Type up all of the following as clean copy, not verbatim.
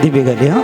दिबे घाली हा.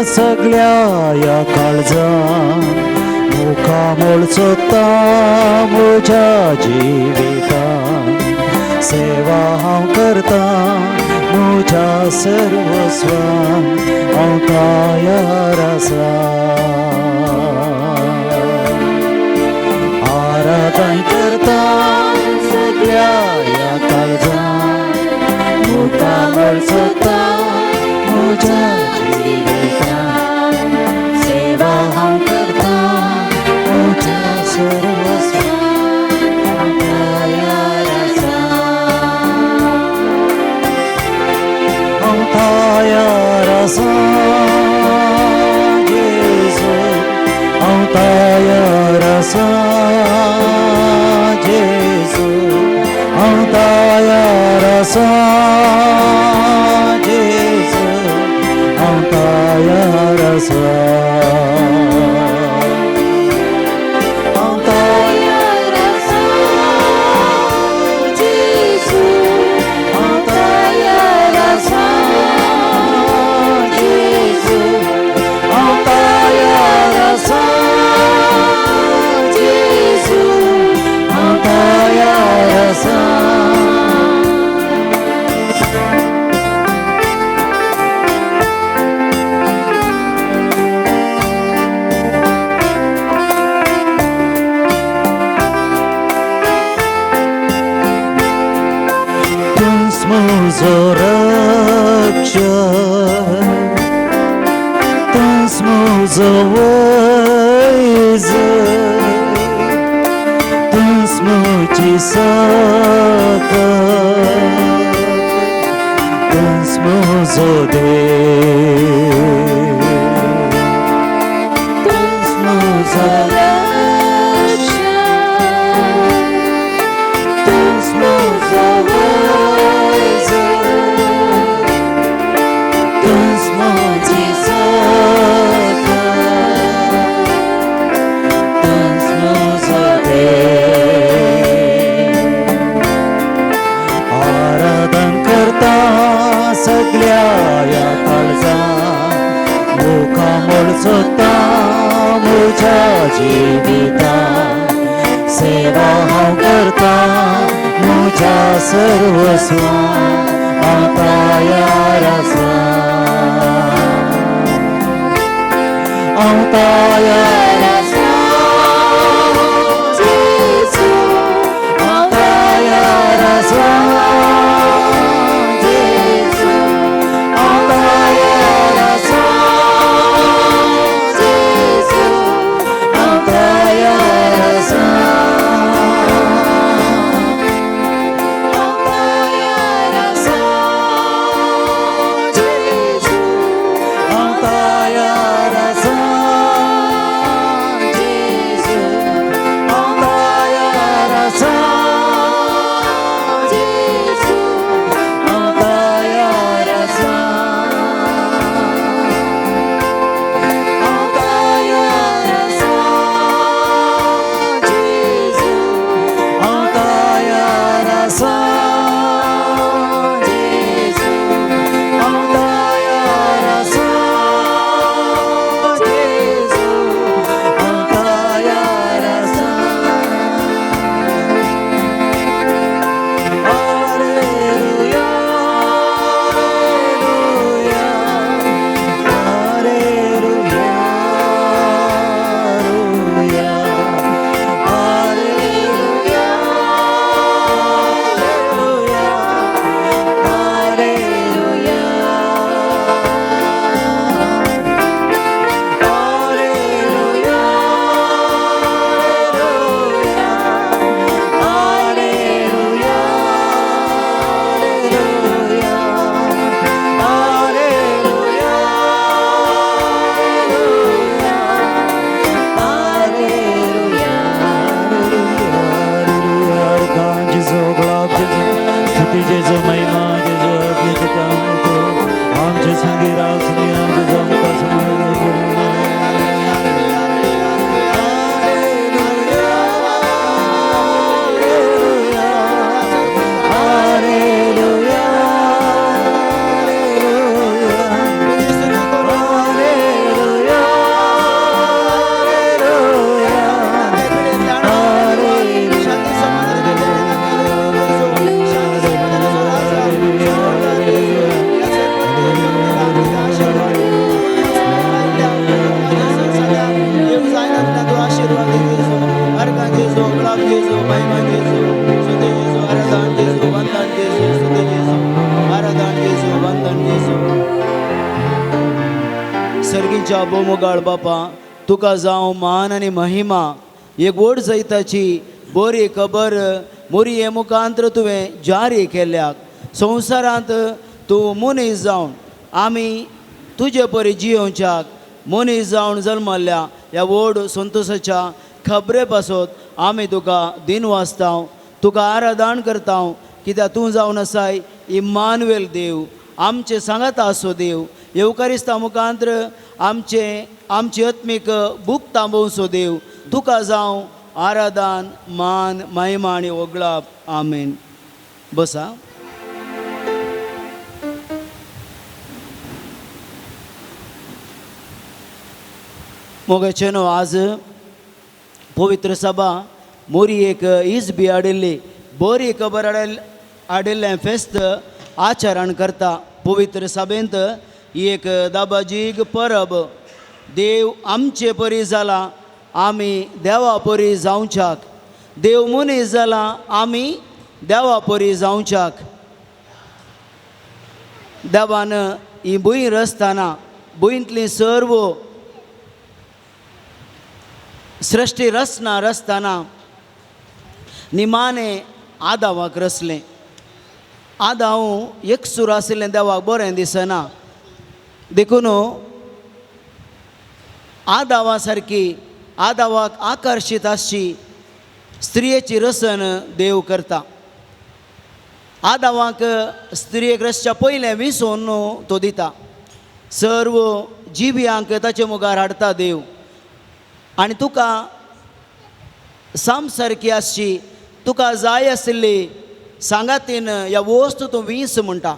सगळ्या काळजान मुखामोळ सोदता म्हज्या जिवितान, सेवा हांव करता म्हज्या सर्वस्वान, हांव तयार आसा. आराधन करता सगळ्या काळजान मुखामोळ सोदता म्हज्या जिवितान, सेवा हांव करता म्हज्या सर्वस्वान, हांव तयार आसा. हांव तयार आसा जेजू, हांव तयार आसा जेजू, हांव तयार आसा जेजू, हांव तयार आसा. हांव तयार आसा जेजू, हांव तयार आसा जेजू, हांव तयार आसा जेजू, हांव तयार आसा. म्हजो रक्षक, तूंच म्हजो वैज, तूंच म्हजी साथ, तूंच म्हजो देव, तूंच म्हजो रक्षक, तूंच म्हजो वैज, तूंच म्हजी साथ, तूंच म्हजो देव. आराधन करता सगळ्या काळजान मुखामोळ सोदता म्हज्या जिवितान, सेवा हांव करता म्हज्या सर्वस्वान, हांव तयार आसा. हांव तयार आसा जेजू, हांव तयार आसा जेजू, हांव तयार आसा जेजू, हांव तयार आसा. हांव तयार आसा जेजू, हांव तयार आसा. संगी रावचनी आमच्या जमता सर्गीच्या बोमोगाळ बापा, तुका जावं मान आनी महिमा. एक व्हड जैताची बरी खबर मोरये मुखांत्र तुवें जारी केल्या. संवसारांत तूं मनीस जावन आमी तुजे परी जियोवच्याक मनीस जावन जल्मल्ल्या ह्या व्हड संतोशाच्या खबरे पासत आमी तुका दिन वाचता, तुका आराधन करता. कित्याक तूं जावन आसाय इम्मानुएल देव, आमचे सांगाता आसो देव. येवकारिस्ता मुखांत्र आमचे आमची आत्मीक भूक तांबोवचो देव, तुका जावं आराधन, मान, महिमा आनी वगळाप. आमेन. बसा. मोगाचे न्हू, आज पवित्र सभा मोरी एक इजबी हाडिल्ली बरी खबर हाडिल्लें फेस्त आचरण करता. पवित्र सभेंत एक दाबाजीक परब. देव आमचे परी जाला, आमी देवा परी जावच्याक. देव मनीस जाला, आमी देवा परी जावच्याक. देवान ही भूंय रचतना भुंयतली सर्व सृश्टी रचना रचतना निमाणे आदावाक रचलें. आदाव एकसूर आशिल्लें देवाक बरें दिसना, देखून आदावा सारकी आदावाक आकर्शीत आसची स्त्रियेची रचन देव करता. आदावाक स्त्रियेक रचच्या पयलें विसोवन तो दिता. सर्व जिव्यांक ताचे मुखार हाडटा देव आनी तुका सामसारकी आसची तुका जाय आशिल्ली सांगातीन ह्या वस्तू तूं वीस म्हणटा.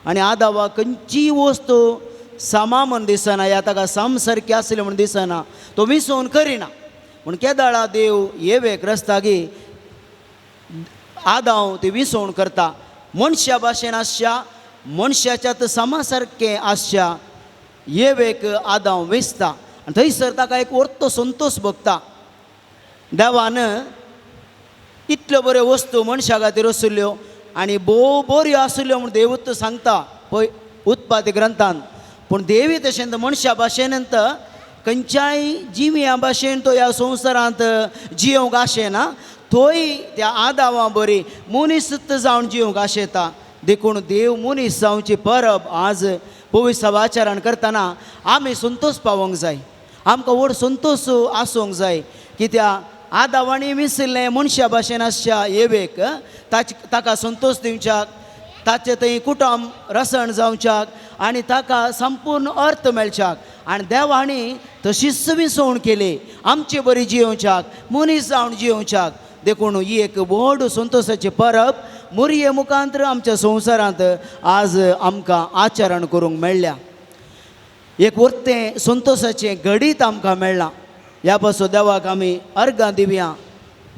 आनी आदावाक खंयचीय वस्तू सामा म्हूण दिसना, ह्या ताका सामसारकी आसली म्हूण दिसना, तो विसोवन करिना. पूण केदाळा देव येवेक रस्तागी आदाव ती विसवण करता. मनशा भाशेन आसच्या, मनशाच्या तर सामा सारकें आसच्या येवेक आदाव विसता आनी थंयसर ताका एक वर्तो संतोश भोगता. देवान इतल्यो बऱ्यो वस्तू मनशा खातीर आशिल्ल्यो आनी भोव बऱ्यो आशिल्ल्यो म्हूण देवूच सांगता पळय उत्पाती ग्रंथान. पूण देवी तशें मनशा भाशेन खंयच्याय जिव्या भाशेन तो ह्या संवसारांत जियोवंक आशेना, थंय त्या आदावा बरी मनीस जावन जियोवंक आशेता. देखून देव मनीस जावची परब आज पवित्र आचरण करतना आमी संतोश पावोंक जाय. आमकां व्हड संतोश आसूंक जाय कित्याक आदावांनी विसरलें मनशा भाशेन आसच्या येवेक ताका संतोश दिवच्याक, ताचें थंय कुटुंब रसण जावच्याक आनी ताका संपूर्ण अर्थ मेळच्याक. आनी देवांनी तशीच विसवण केली आमचे बरी जियोवच्याक, मनीस जावन जियोवच्याक. देखून ही एक व्हड संतोशाची परब मोरये मुखांत्र आमच्या संवसारांत आज आमकां आचरण करूंक मेळ्ळ्या. एक वर्तें संतोशाचें घडीत आमकां मेळ्ळां. ह्या पासून देवाक आमी अर्गां दिवया,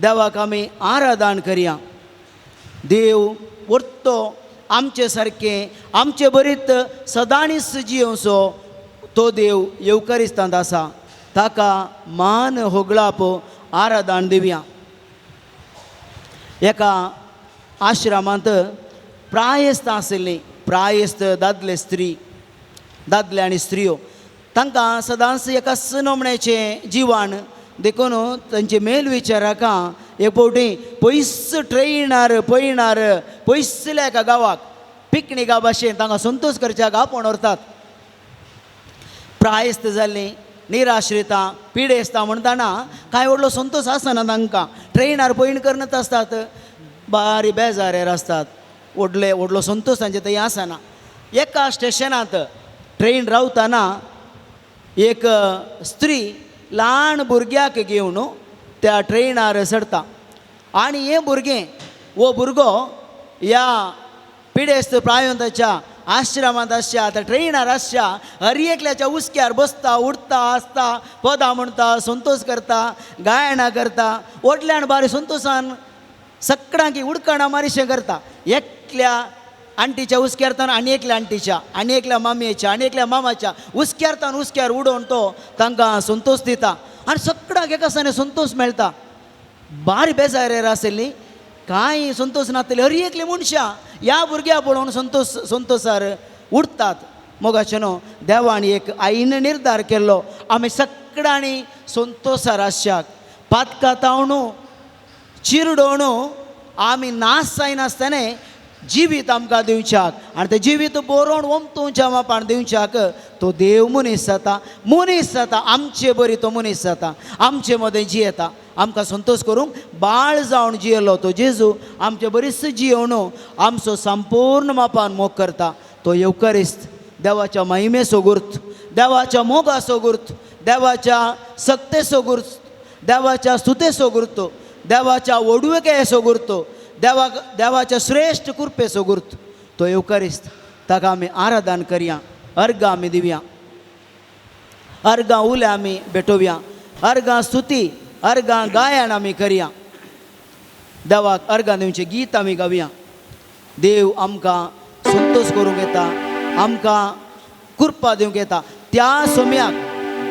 देवाक आमी आराधन करया. देव वर्तो आमचे सारकें आमचे बरीत सदांच जियोवचो तो देव येवकारिस्तांत आसा. ताका मान होगळाप आराधन दिवया. एका आश्रमांत प्रायस्त आशिल्लीं, प्रायस्त दादले स्त्री, दादले आनी स्त्रियो, तांकां सदांच एका नमण्याचें जिवाण. देखून तांचे मेलविचाराका एक फावटी पयस ट्रेनार पयणार पयसल्या एका गांवाक पिकनिका भाशेन तांकां संतोश करच्याक आपोवन व्हरतात. प्रायस्त जाल्लीं, निराश्रितां, पिडेस्तां म्हणटाना कांय व्हडलो संतोश आसना तांकां. ट्रेनार पयण करनच आसतात, बारी बेजारेर आसतात, व्हडले व्हडलो संतोश तांचे थंय आसना. एका स्टेशनांत ट्रेन रावतना एक स्त्री ल्हान भुरग्याक घेवन त्या ट्रेनार चडता आनी हें भुरगें हो भुरगो ह्या पिडेस्त प्रायंताच्या आश्रमांत आसच्या त्या ट्रेनार आसच्या हर एकल्याच्या हुस्क्यार बसता, उठता, आसता, पदां म्हणटा, संतोश करता, गायनां करता, व्हडल्यान बारी संतोशान सगळ्यांकी उडकाणां मारिशें करता. एकल्या आंटीच्या हुस्क्यार तान आनी एकल्या आंटीच्या आनी एकल्या मामयेच्या आनी एकल्या मामाच्या हुस्क्यार तान हुस्क्यार उडोवन तो तांकां संतोश दिता आनी सगळ्यांक एकासाने संतोश मेळटा. बारी बेजारेर आशिल्ली कांय संतोश नासतली हर एकली मनशां ह्या भुरग्या पळोवन संतोश संतोशार उडटात. मोगाचें न्हू देवान एक आईन निर्धार केल्लो आमी सगळ्यांनी संतोशार आसच्याक पातकां तावणू चिरडोवणू आमी नाश जायनासतना जिवीत आमकां दिवच्याक आनी तें जिवीत बरोवन ओमतुच्या मापान दिवच्याक तो देव मनीस जाता, मनीस जाता आमचे बरी तो मनीस जाता, आमचे मदें जियेता, आमकां संतोश करूंक बाळ जावन जियेलो तो जेजू आमचे बरीच जियोवन आमचो संपूर्ण मापान मोग करता. तो येवकारिस्त देवाच्या महिमेचो गुर्त, देवाच्या मोगाचो गुर्त, देवाच्या सक्तेचो गुर्त, देवाच्या स्तुतेचो गुर्त, देवाच्या वडुकेचो गुर्त, देवाच्या श्रेश्ठ कृपेचो गुर्त तो येवकारिस्त. ताका आमी आराधन करया, अर्घां आमी दिवया, अर्घां उले आमी भेटोवया, अर्घां स्तुती, अर्घां गायन आमी करया, देवाक अर्घां दिवचें गीत आमी गावया. देव आमकां संतोश करूंक येता, आमकां कृपा दिवंक येता. त्या सोम्याक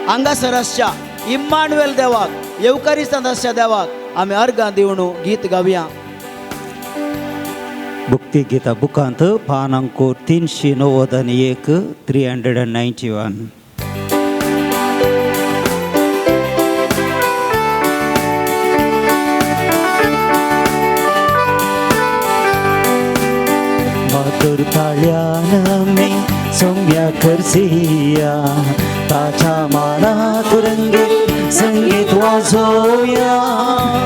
हांगासर आसच्या इम्मानुएल देवाक, येवकारिस्तांत आसच्या देवाक आमी अर्घां दिवन गीत गावया. भक्ती गीता बुकांत पान अंक 391, 391. मातूर ताळ्यान आमी सोम्या करसिया, ताच्या मानात रंगीत संगीत वाजोया,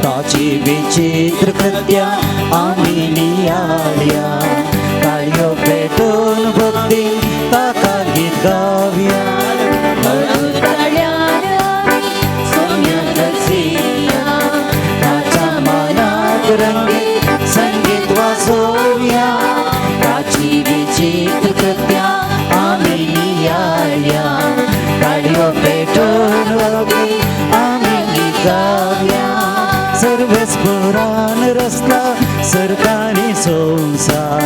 ताची विचित्र कृत्या आमी नियाळया, ताळयो पेटून भक्ती ताका गीत गावया. ताच्या मानात रंगीत संगीत वाजोया, ताची विचित्र कृत्या आमी नियाळया, ताळयो पेटून भक्ती आमी गीत गावया. सर्वेस्परान रचला सरकारी संवसार,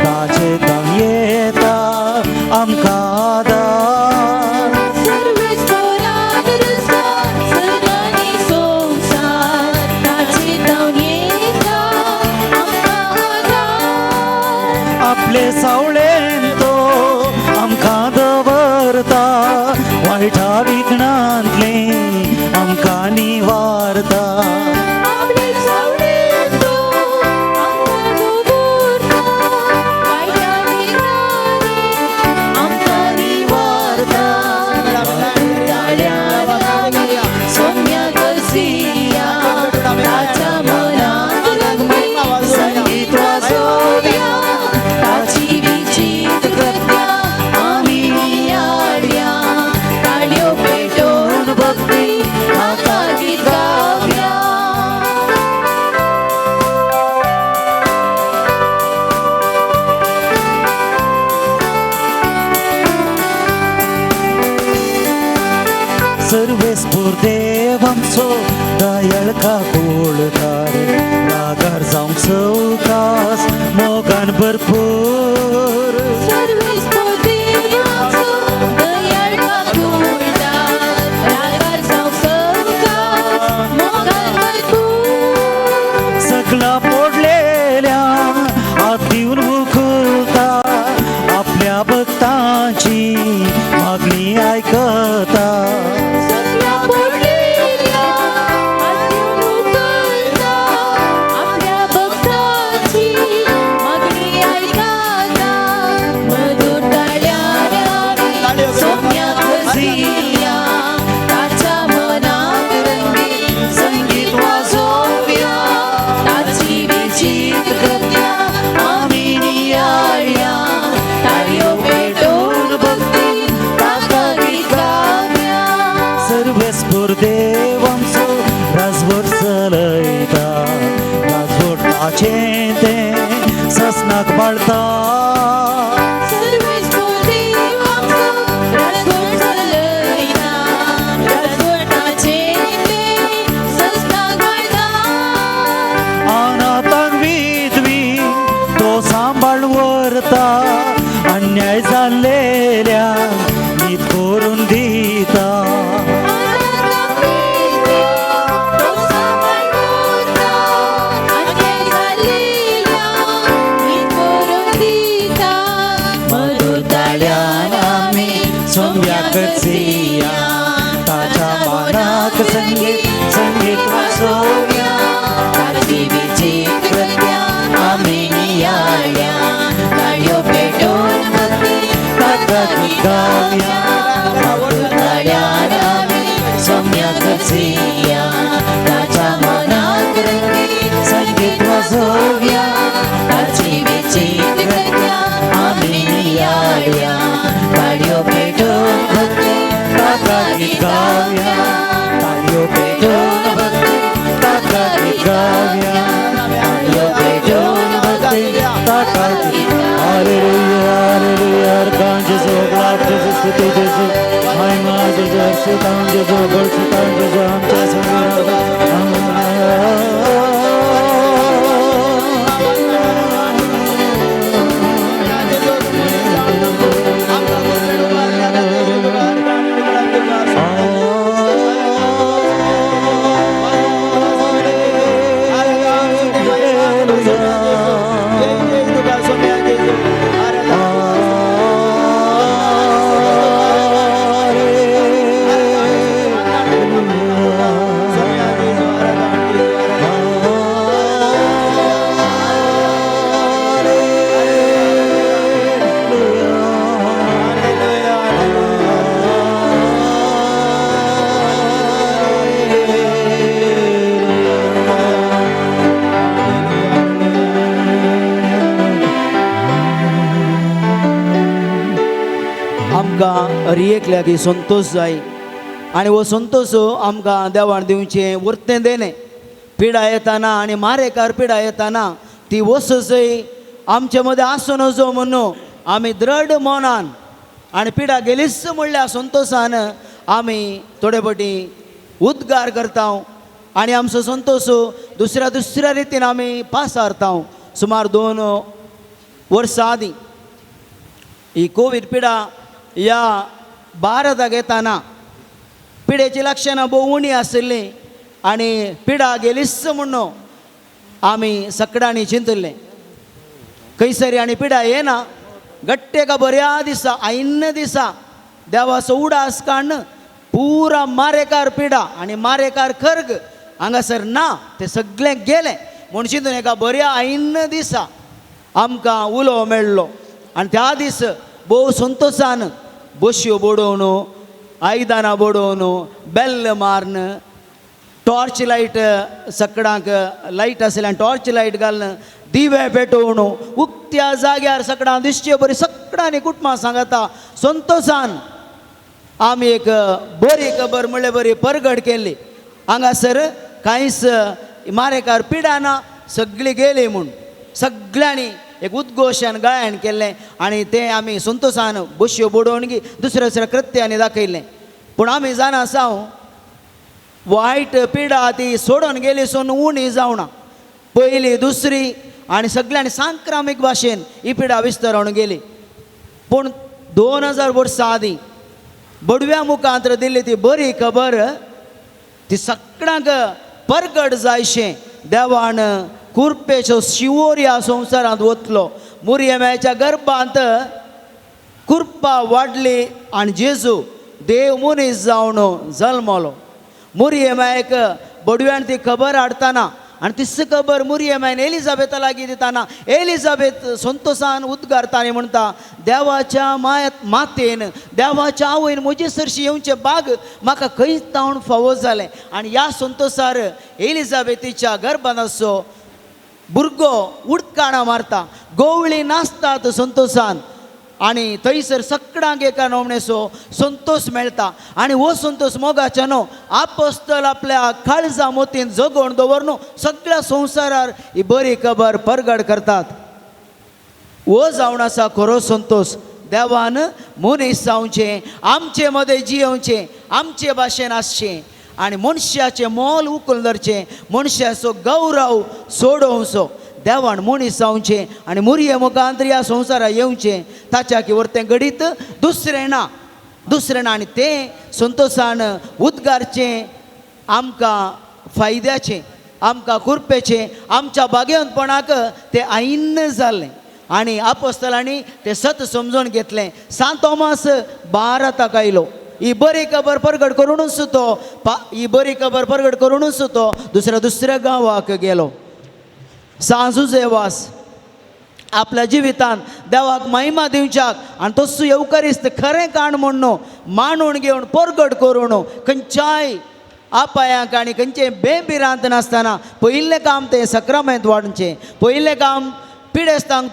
ताचे तांग येता आमकां आदार. सर्वेस्परान रचला सरकारी संवसार, ताचे तांग येता आमकां आदार. आपले सावळेन तो आमकां दवरता, वायटा विघ्नांतले आमकां निवारता. आपले सावळेन तो आमकां दवरता, वायटा विघ्नांनी आमकां निवारता. सोम्या करसिया, ताच्या मनात रंगीत संगीत वाजोवया, ताची विचित्र कृत्या आमी नियाळया, ताळयो पेटोवन भक्ती ताका गीत गावया. सर्वेस्पूर देव आमचो दयाळ काकुळकार, रागार जावंक सवकास मोगान भरपूर. सर्वेस्पूर देव आमचो दयाळ काकुळकार, रागार जावंक सवकास मोगान भरपूर. सगळा पडलेल्या हात दिवन उखलता, आपल्या भक्तांची मागणी आयकता. सगळ्या पडलेल्या हात दिवन उखलता, आपल्या भक्तांची मागणी आयकता. मधुर गरजिया, ताच्या मनाक संगीत संगीत वाजोवया. ताची विचित्र कृत्या आमी नियाळ्या, ताळयो पेटोवन भक्ती ताका गीत गावया. ताळ्यार आमी सोम्याक गरजिया, ताच्या मनाक रंगीत संगीत वाजोवया. ताची विचित्र कृत्या आमी नियाळ्या, ताळयो पेटोवन भक्ती ताका गीत गावया. ताळयो पेटोवन भक्ती ताका गीत गावया. ताळयो पेटोवन भक्ती ताका गीत. Hallelujah, hallelujah. अर्गान जेजू, अगलाट जेजू, स्तुती जेजू, महिमा जेजू, हर्षितान जेजू, गळशितान जेजू, आमच्या संगी. आमकां हर एकल्याक संतोश जाय आनी हो संतोश आमकां देवान दिवचें वर्तें देणें. पिडा येताना आनी मारेकार पिडा येताना ती वससय आमचे मदें आसूं नजो म्हणून आमी द्रढ मनान आनी पिडा गेलीच म्हणल्यार संतोशान आमी थोडे फावटी उद्गार करता आनी आमचो संतोश दुसऱ्या दुसऱ्या रितीन आमी पासारता. सुमार 2 वर्सां आदीं ही कोवीड पिडा ह्या भारताक येताना पिडेची लक्षणां भोव उणी आशिल्लीं आनी पिडा गेलीच म्हणून आमी सकडांनी चिंतिल्लें. खंयसरी आनी पिडा येना घट्ट एका बऱ्या दिसा आयिन्न दिसा देवाचो उडास काडून पुरा मारेकार पिडा आनी मारेकार खर्ग हांगासर ना, ते सगळें गेलें म्हूण चिंतून एका बऱ्या आयिन्न दिसा आमकां उलो मेळ्ळो आनी त्या दीस भोव संतोशान बशयो बडोवन, आयदनां बडोवन, बेल्ल मारून, टॉर्च लायट सकडांक लायट आशिल्ल्यान टॉर्च लायट घालून दिवे पेटोवन उक्त्या जाग्यार सकडां दिसचे बरी सकडांनी कुटुंबां सांगता संतोशान आमी एक बरी खबर म्हणल्यार बरी परगट केल्ली. हांगासर कांयच मारेकार पिडा ना, सगळी गेली म्हूण सगळ्यांनी एक उद्घोशान गायन केल्लें आनी तें आमी संतोशान बशयो बडोवन दुसऱ्या दुसऱ्या कृत्यांनी दाखयल्लें. पूण आमी जाणा आसा वायट पिडा ती सोडून गेली सोडून उणी जावना, पयली दुसरी आनी सगळ्यांनी सांक्रामीक भाशेन ही पिडा विस्तारून गेली. पूण 2000 वर्सां आदीं बडव्या मुखांत दिल्ली ती बरी खबर ती सगळ्यांक परगट जायशें देवान कुर्पेचो शिवोर ह्या संवसारांत वतलो. मुरयम्याच्या गर्भांत कुर्पा वाडली आनी जेजू देव मनीस जावन जल्मलो. मुरयमायक बडव्यान ती खबर हाडटना आनी तीच खबर मुरयमायन एलिजाबेता लागीं दिताना एलिजाबेत संतोशान उद्गारता आनी म्हणटा, देवाच्या मातेन देवाच्या आवयन म्हजे सरशी येवचें बाग म्हाका खंयच तावन फावो जालें. आनी ह्या संतोशार एलिजाबेतीच्या गर्भान आसचो भुरगो उडकाणां मारता, गोवळी नाचतात संतोशान आनी थंयसर सगळ्यांक एका नोमणेचो संतोश मेळटा. आनी हो संतोश मोगाच्या न्हू आपोस्तल आपल्या काळजा मोतीन जगोवन दवर न्हू सगळ्या संवसारार ही बरी खबर परगट करतात. हो जावन आसा खरो संतोश. देवान मनीस जावचें, आमचे मदें जियोवचें, आमचे भाशेन आसचें आनी मनशाचें मोल उखलून धरचें, मनशाचो गौरव सोडोवचो. देवान मनीस जावचें आनी मुरये मुखांत ह्या संवसाराक येवचें, ताच्या किवर तें घडीत दुसरें ना, दुसरें ना. आनी तें संतोशान उद्गारचें आमकां फायद्याचें, आमकां कुरपेचें, आमच्या भाग्यवंतपणाक तें आयिन्न जालें आनी आपोस्तलांनी तें सत समजून घेतलें. सांत तोमास भारताक आयलो. ही बरी खबर परगट करूनच तो ही बरी खबर परगट करूनच तो दुसऱ्या दुसऱ्या गांवाक गेलो. सांजुजेवास आपल्या जिवितांत देवाक महिमा दिवच्याक आनी तस्सो येवकारिस्त खरें काण म्हणून मांडून घेवन परगट करून खंयच्याय आपायांक आनी खंयचेय बेभिरांत नासतना पयिल्लें काम तें सक्रामेंत वाडचें, पयिल्लें काम पिडेस्तांक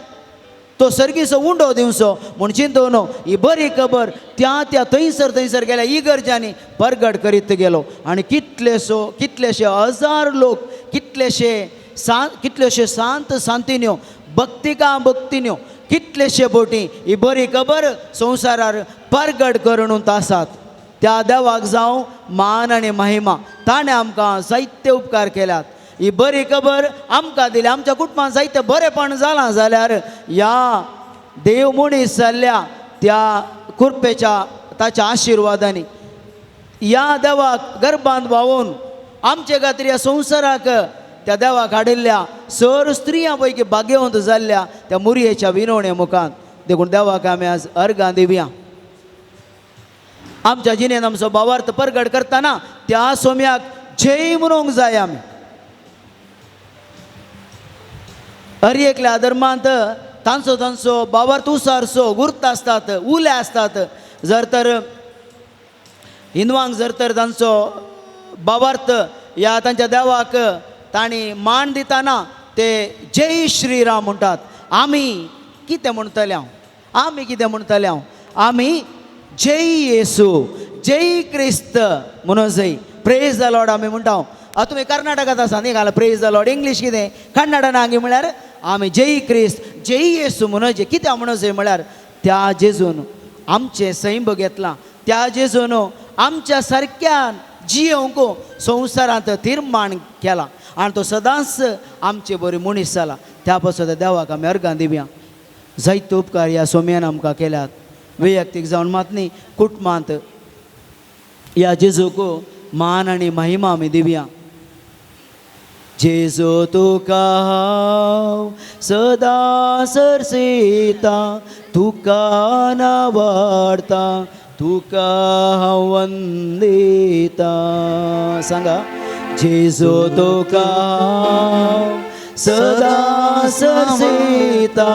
तो सर्गीचो उंडो दिवचो म्हूण चिंतून ही बरी खबर त्या त्या थंयसर थंयसर गेल्या इगर्जांनी परगट करीत गेलो. आनी कितलेशे हजार लोक, कितलेशे सांत सांतिन्यो, भक्तिका भक्तिन्यो, कितलेशे बोटी ही बरी खबर संवसारार परगट करून आसात. त्या देवाक जावं मान आनी महिमा, ताणें आमकां जायते उपकार केल्यात. ही बरी खबर आमकां दिली, आमच्या कुटुंबान जायते बरेपण जालां जाल्यार ह्या देव मनीस जाल्ल्या त्या कृपेच्या ताच्या आशिर्वादांनी ह्या देवाक गर्भांत व्हांवून आमचे खातीर ह्या संवसाराक त्या देवाक हाडिल्ल्या सर स्त्रियां पैकी भाग्यवंत जाल्ल्या त्या मुरयेच्या विनवणे मुखांत. देखून देवाक आमी आज अर्गां दिवया. आमच्या जिणेंत आमचो भावार्थ परगट करतना त्या सोम्याक जय म्हणूंक जाय. आमी हर एकल्या धर्मांत तांचो तांचो भावार्थ उसारचो गुर्त आसतात, उले आसतात. जर तर हिंदवांक जर तर तांचो भावार्थ ह्या तांच्या देवाक तांणी मान दितना ते जय श्रीराम म्हणटात. आमी कितें म्हणटले हांव, आमी कितें म्हणटले हांव, आमी जय येसू, जय क्रिस्त म्हणून जय प्रेज the Lord आमी म्हणटा. आतां तुमी कर्नाटकांत आसा न्ही, घाला प्रेज the Lord English कितें कन्नडा नांगी म्हळ्यार आमी जय क्रिस्त जय येसू म्हणून जय. कित्याक म्हणून जय म्हळ्यार त्या जेजून आमचें सैंब घेतलां, त्या जेजून आमच्या सारक्यान जियोवंक संवसारांत निर्माण केला आनी तो सदांच आमचे बरी मनीस जाला. त्या पासून देवाक आमी अर्गां दिवया. जायते उपकार ह्या सोम्यान आमकां केल्यात, वैयक्तीक जावन मात न्ही, कुटुंबांत ह्या जेजूक मान आनी महिमा आमी दिवया. जेजू तुका हांव सदां सरसिता, तुका नावाडता, तुका हांव वंदिता. सांगा, जेजू तुका हांव सदां सरसिता,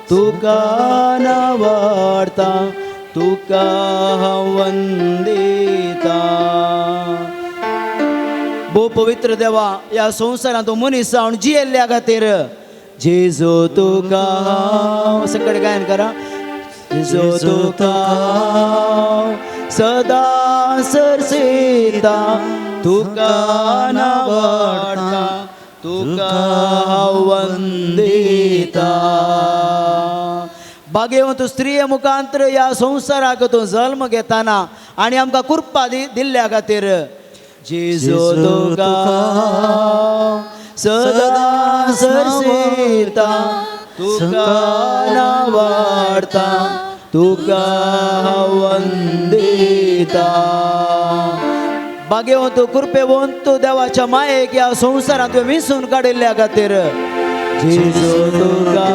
तुका नावाडता, तुका हांव वंदिता. भोव पवित्र देवा, ह्या संवसारांत तूं मनीस जावन जियेल्ल्या खातीर जेजू तुका हांव, सकट गायन करा. जेजू तुका हांव सदां सरसिता, तुका नावाडता, तुका हांव वंदिता. भाग्यवंत स्त्रिये मुखांतर ह्या संवसाराक तूं जल्म घेताना आनी आमकां कृपा दिल्ल्या खातीर जेजू तुका सदां सरसिता, तुका नावाडता, तुका हांव वंदिता. भाग्यवंत कृपेवंत देवाच्या मायेक ह्या संवसारांत तुवें विसून काडिल्ल्या खातीर जेजू तुका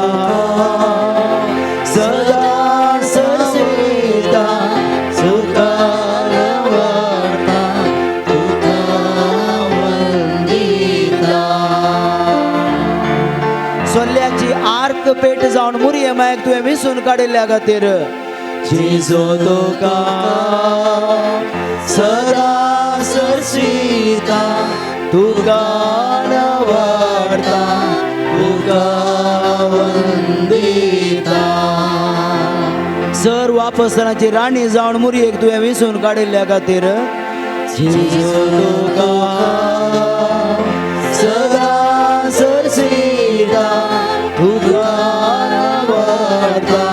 सदां सरसिता, तुका नावाडता, तुका वंदिता. सोल्याची आर्क पेट जावन मुरये मायक तुवें विसून काडिल्ल्या खातीर जेजू तुका सदां सरसिता, तुका नावाडता, तुका वंदिता. सर वापसराची राणी जावन मुरयेक तुवें विसून काडिल्ल्या खातीर जेजू तुका सदां सरसिता, तुका नावाडता,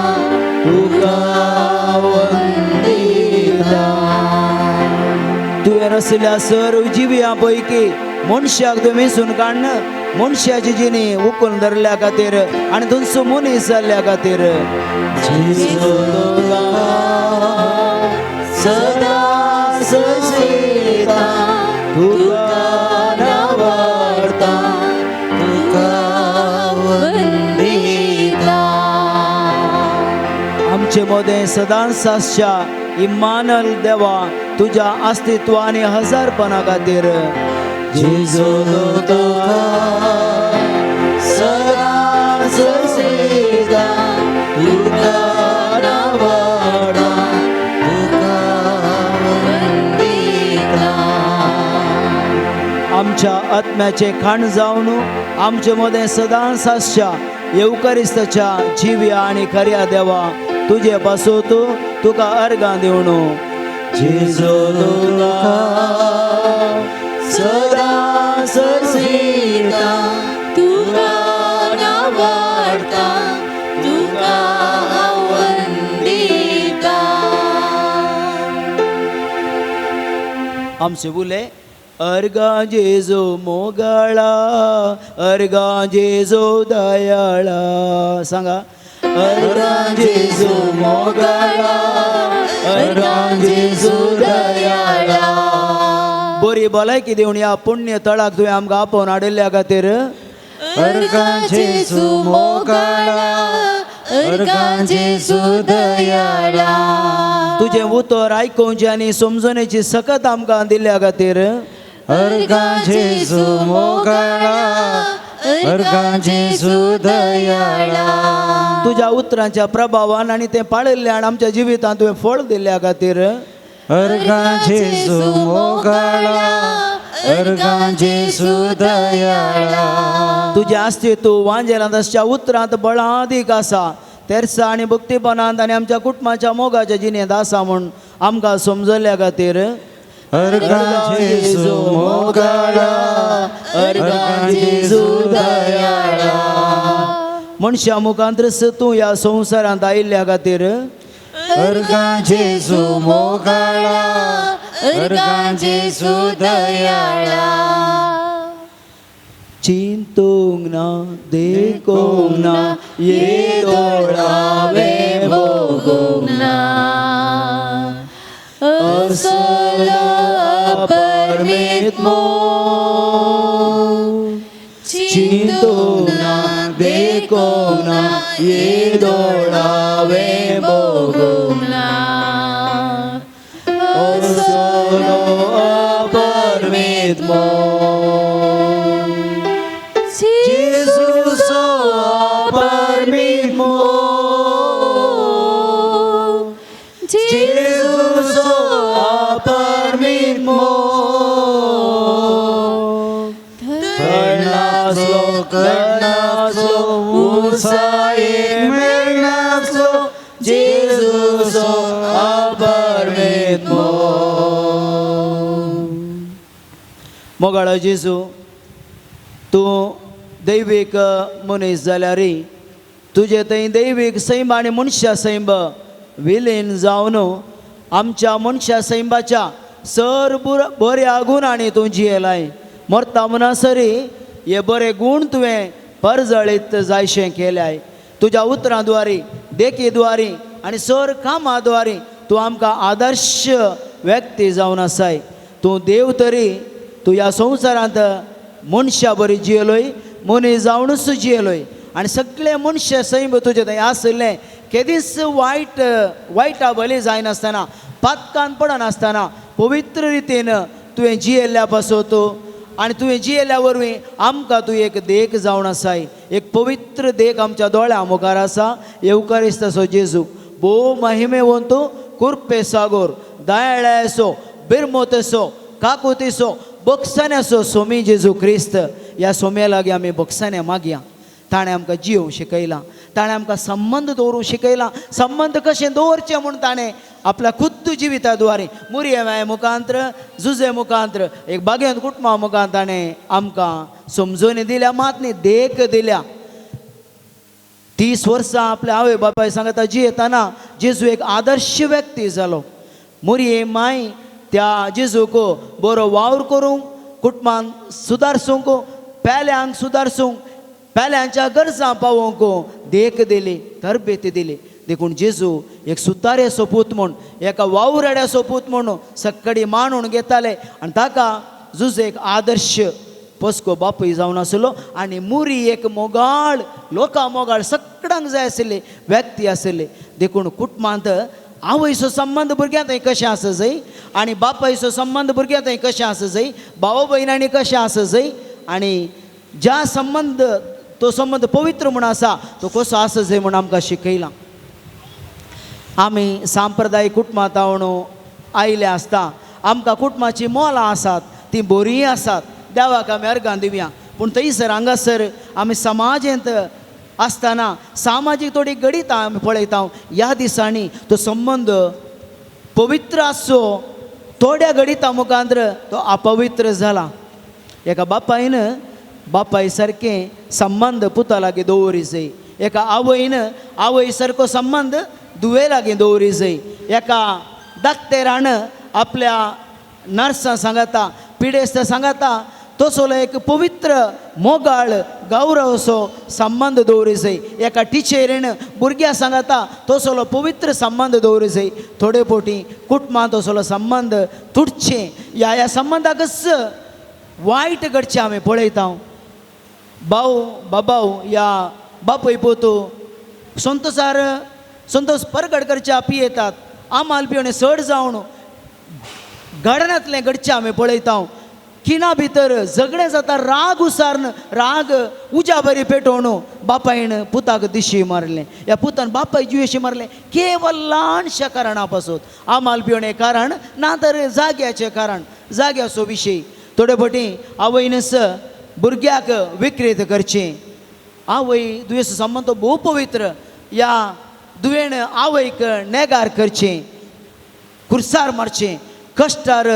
तुका वंदिता. तुवें रसल्या सर्व जिव्या पैकी मनशाक तुवें विसून काडन मनशाची जिणी उखलून धरल्या खातीर आनी तुमचो मनीस जाल्ल्या खातीर जेजू तुका सदां सरसिता, तुका नावाडता, तुका वंदिता. आमचे मदें सदांच आसच्या इम्मानल देवा तुज्या अस्तित्व आनी हजारपणा खातीर जेजू तुका सदांच सेता तुका नावाडा तुका वंदिता. आमच्या आत्म्याचे खाण जावन आमचे मदें सदांच आसच्या येवकारिस्ताच्या जिव्या आनी खऱ्या देवा तुजे पासून तुका अर्गां दिवन जेजू तुका सदांच सेता तुका नावाडता तुका हांव वंदिता. आमचे उले अर्गां जेजू मोगाळा अर्गां जेजू दयाळा सांगा अर्गां जेजू मोगाळा अर्गां जेजू दयाळा. बरी भलायकी दिवन ह्या पुण्य तळाक तुवें आमकां आपोवन हाडिल्ल्या खातीर अर्गां जेजू मोगाळा अर्गां जेजू दयाळा. तुजें उतर आयकुवचें आनी समजणेची सकत आमकां दिल्ल्या खातीर अर्गां जेजू मोगाळा अर्गां जेजू दयाळा. तुज्या उतरांच्या प्रभावान आनी तें पाळिल्ल्यान आमच्या जिवितांत तुवें फळ दिल्ल्या खातीर अर्गां जेजू मोगाळा अर्गां जेजू दयाळा. तुजें अस्तित्व वांजेलांत आसच्या उतरांत बळादीक आसा तेरसा आनी भक्तीपणांत आनी आमच्या कुटुंबाच्या मोगाच्या जिणेंत आसा म्हूण आमकां समजल्या खातीर अर्गां जेजू मोगाळा अर्गां जेजू दयाळा. मनशा मुखांतरच तूं ह्या संवसारांत आयिल्ल्या खातीर अर्गां जेजू मोगाळा अर्गां जेजू दयाळा. चिंतूंक ना देखूंक ना येदोळावे भोगूंक ना असलो अपरमीत मोग. चिंतूंक ना देखूंक ना येदोळावे भोगूंक ना असलो अपरमीत मोग. जेजूचो अपरमीत मोग जेजूचो अपरमीत मोग. थंड करनासलो उंचायेक मेळनासलो जेजूचो अपरमीत मोग. मोगाळो जेजू तूं दैवीक मनीस जाल्यार तुजे थंय दैवीक सैम आनी मनशा सैम विलीन जावन आमच्या मनशा सैमाच्या सर बऱ्या गुणांनी तूं जियेलाय मरता म्हणसरी हे बरे गूण तुवें परजळीत जायशें केल्याय. तुज्या उतरां द्वारी देखी द्वारी आनी सर कामां द्वारी तूं आमकां आदर्श व्यक्ती जावन आसाय. तूं देव तरी तूं ह्या संवसारांत मनशा बरी जियेलोय मनीस जावनूच जियेलोय आनी सगळे मनशे सैम तुजे थंय आशिल्लें केदीच वायट वायटा बली जायनासतना पातकान पडनासतना पवित्र रितीन तुवें जियेल्ल्या पासत आनी तुवें जियेल्ल्या वरवीं आमकां तूं एक देख जावन आसाय एक पवित्र देख आमच्या दोळ्यां मुखार आसा. येवकारिस्ताचो जेजू भोव महिमेवंत कुर्पे सागोर दयाळ्याचो बिरमोतेचो काकुतीचो बक्षाण्याचो सोमी जेजू क्रिस्त ह्या सोम्या लागीं आमी बक्षाण्या मागया. ताणें आमकां जियोवंक शिकयलां ताणें आमकां संबंद दवरूंक शिकयलां संबंद कशें दवरचें म्हूण ताणें आपल्या खुद्द जिविता द्वारे मुरये मुखांत्र जुजे मुखांत्र एक बागेंत कुटुंबा मुखांत ताणें आमकां समजून दिल्या मात न्ही देख दिल्या. 30 वर्सां आपल्या आवय बापाय सांगता जियेतना जेजू एक आदर्श व्यक्ती जालो. मुरये माय त्या जेजूक बरो वावर करूंक कुटुंबान सुदारसूंक पेल्यांक सुदारसूंक पेल्यांच्या गरजां पावोवंक देख दिली तरबेती दिली. देखून जेजू एक सुतारेचो पूत म्हूण एका वावराड्याचो पूत म्हूण सक्कडी मानून घेताले आनी ताका जुजे एक आदर्श पस्को बापूय जावन आसलो आनी मुरी एक मोगाळ लोकां मोगाळ सगळ्यांक जाय आशिल्ली व्यक्ती आशिल्ली. देखून कुटुंबांत आवयचो संबंद भुरग्यां थंय कशें आसा जाय आनी बापायचो संबंद भुरग्यां थंय कशें आसा जाय, भाव भयणांनी कशें आसा जाय, आनी ज्या संबंद तो संबंद पवित्र म्हूण आसा तो कसो आसा जाय म्हूण आमकां शिकयला. आमी सांप्रदायीक कुटुंबां तावन आयिल्ले आसता, आमकां कुटुंबाचीं मोलां आसात, तीं बरीं आसात, देवाक आमी अर्गां दिवया. पूण थंयसर हांगासर आमी समाजेंत आसतना सामाजीक थोडी घडितां आमी पळयता. ह्या दिसांनी तो संबंद पवित्र आसचो थोड्या घडितां मुखार तो अपवित्र जाला. एका बापायन बापाय सारकें संबंद पुता लागीं दवरी जाय, एका आवयन आवय सारको संबंद धुवे लागीं दवरी जाय, एका दाक्तेरान आपल्या नर्सां सांगाता पिडेस्तां सांगाता तसलो एक पवित्र मोगाळ गौरवसो संबंद दवरी जाय, एका टिचरीन भुरग्यां सांगाता तसलो पवित्र संबंद दवरी जाय. थोडे फावटी कुटुंबांत तसलो संबंद तुटचें, ह्या ह्या संबंदाकच वायट घडचें आमी पळयता. भाव बाबाव या बापूय पोतू संतोसार संतोष परगट करच्या पियेतात, आमाल पिवणे चड जावन घडणांतलें घडचें आमी पळयता. खिणा भितर झगडें जाता, राग उसार्न राग उज्या बरी पेटोवन बापायन पुताक दिशी मारलें, ह्या पुतान बापाय जिवेशी मारलें केवल ल्हानशा कारणा पासून, आमाल पिवणे कारण ना तर जाग्याचें कारण, जाग्याचो विशय. थोडे फावटी आवयनस भुरग्याक विक्रेत करचें. आवय दुयेंस संबंद तो भोव पवित्र, ह्या दुयेन आवयक नेगार करचें, खुर्सार मारचें, कश्टार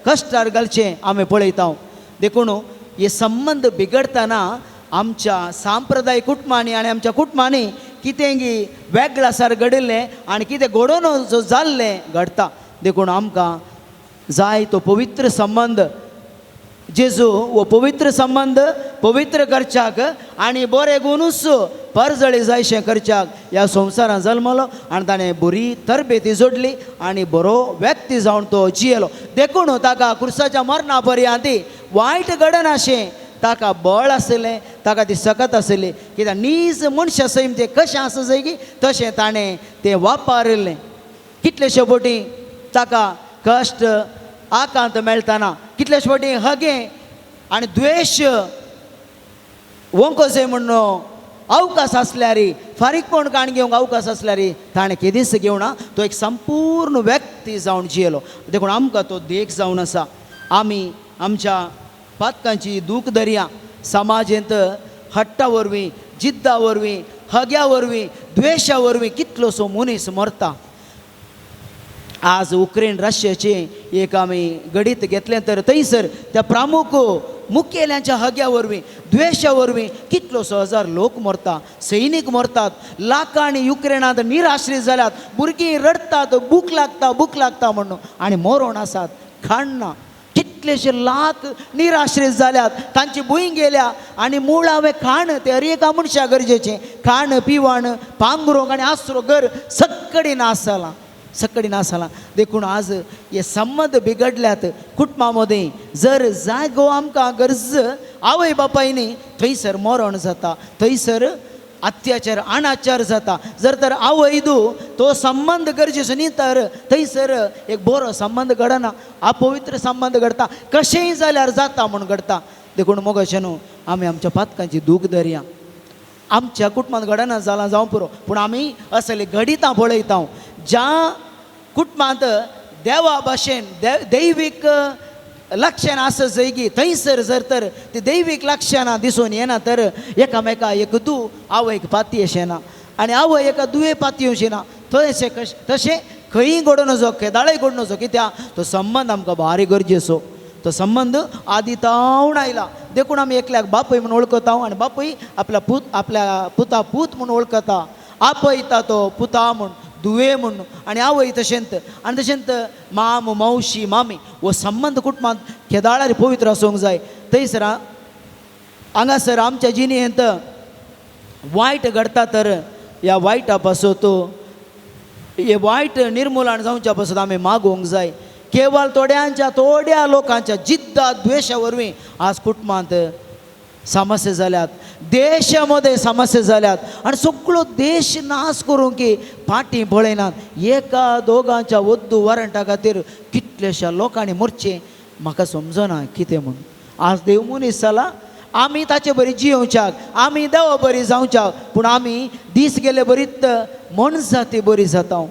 कश्टार घालचें आमी पळयता. देखून हे संबंद बिगडतना आमच्या सांप्रदायीक कुटुंबांनी आनी आमच्या कुटुंबांनी कितेंगी वेगळासार घडिल्लें आनी कितें घडोवन जो जाल्लें घडटा. देखून आमकां जाय तो पवित्र संबंद, जेजू हो पवित्र संबंद पवित्र करच्याक आनी बरें गुणूच परजळी जायशें करच्याक ह्या संवसारांत जल्मलो आनी ताणें बरी तरबेती जोडली आनी बरो व्यक्ती जावन तो जियेलो. देखून ताका क्रुसाच्या मरणा पर्यंत वायट घडनाशें ताका बळ आशिल्लें, ताका ती सकत आशिल्ली, कित्याक नीज मनशा सैम तें कशें आसा जाय की तशें ताणें तें वापरिल्लें. कितलेशे फावटी ताका कश्ट आकांत मेळटना, कितलेशे फावटी हगें आनी द्वेश वंकोसे म्हूण अवकाश आसल्यार, फारीकपण काण घेवंक अवकाश आसल्यार ताणें केदीच घेवना, तो एक संपूर्ण व्यक्ती जावन जियेलो. देखून आमकां तो देख जावन आसा. आमी आमच्या पातकांची दूख दर्या समाजेंत हट्टा वरवीं, जिद्दा वरवीं, हग्या वरवीं, द्वेशा वरवीं कितलोसो मनीस मरता. आज उक्रेन रशियाचें एक आमी गणीत घेतलें तर थंयसर त्या प्रामुख मुखेल्यांच्या हग्या वरवीं, द्वेशा वरवीं कितलोसो हजार लोक मरता, सैनीक मरतात, लाखांनी युक्रेनांत निराश्रीत जाल्यात, भुरगीं रडटात, भूक लागता भूक लागता म्हणून आनी मरोण आसात, खाण ना. कितलेशे लाख निराश्रीत जाल्यात, तांची भूंय गेल्या आनी मुळावें खाण तें हर एका मनशा गरजेचें, खाण पिवण पांगरूंक आनी आसरो घर सक्कडी नास जालां, सक्कडी नास जालां. देखून आज हे संबंद बिगडल्यात कुटुंबा मदीं. जर जागो आमकां गरज आवय बापायनी थंयसर मरण जाता, थंयसर अत्याचार अनाचार जाता. जर तर आवय दू तो संबंद गरजेचो न्ही तर थंयसर एक बरो संबंद घडना, अपवित्र संबंद घडता, कशेंय जाल्यार जाता म्हूण घडता. देखून मोगाचें न्हू आमी आमच्या पातकांची दूख धरया. आमच्या कुटुंबांत घडना जालां जावं पुरो, पूण आमी असले घडितां पळयता ज्या कुटुंबांत देवा भाशेन दैवीक लक्षणां आसा जयगी थंयसर जर तर ती दैवीक लक्षणां दिसून येना तर एकामेका एक दू आवयक पाती अशें ना आनी आवय एका दुवे पाती अशें ना, थंयशें कशें तशें खंयी घडोवन वचो, केदाळय घडोवन वचो, कित्याक तो संबंद आमकां भारी गरजेचो. तो संबंद आदी तावन आयला. देखून आमी एकल्याक बापूय म्हूण वळखता आनी बापूय आपल्या पूत आपल्या पुता पूत म्हूण वळखता, आपयता तो पुता म्हूण, दुवे म्हूण, आनी आवय तशेंत आनी तशेंत माम मावशी मामी हो संबंद कुटुंबांत केदाळार पवित्र आसूंक जाय. थंयसर हांगासर आमच्या जिणेंत वायट घडटा तर ह्या वायटा पासत हे वायट निर्मुलन जावच्या पासत आमी मागूंक जाय. केवळ थोड्यांच्या थोड्या लोकांच्या जिद्दा द्वेशा वरवीं आज कुटुंबांत समस्या जाल्यात. देशा मदें समस्या जाल्यात आनी सगळो देश नाश करूंक की फाटीं पळयनात. एका दोगांच्या वद्दू वॉरंटा खातीर कितल्याश्या लोकांनी मरचें म्हाका समजना कितें म्हूण. आज देव मनीस जाला, आमी ताचे बरी जियोवच्याक, आमी देवा बरी जावच्याक, पूण आमी दीस गेले बरीत मनजाती बरी जाता.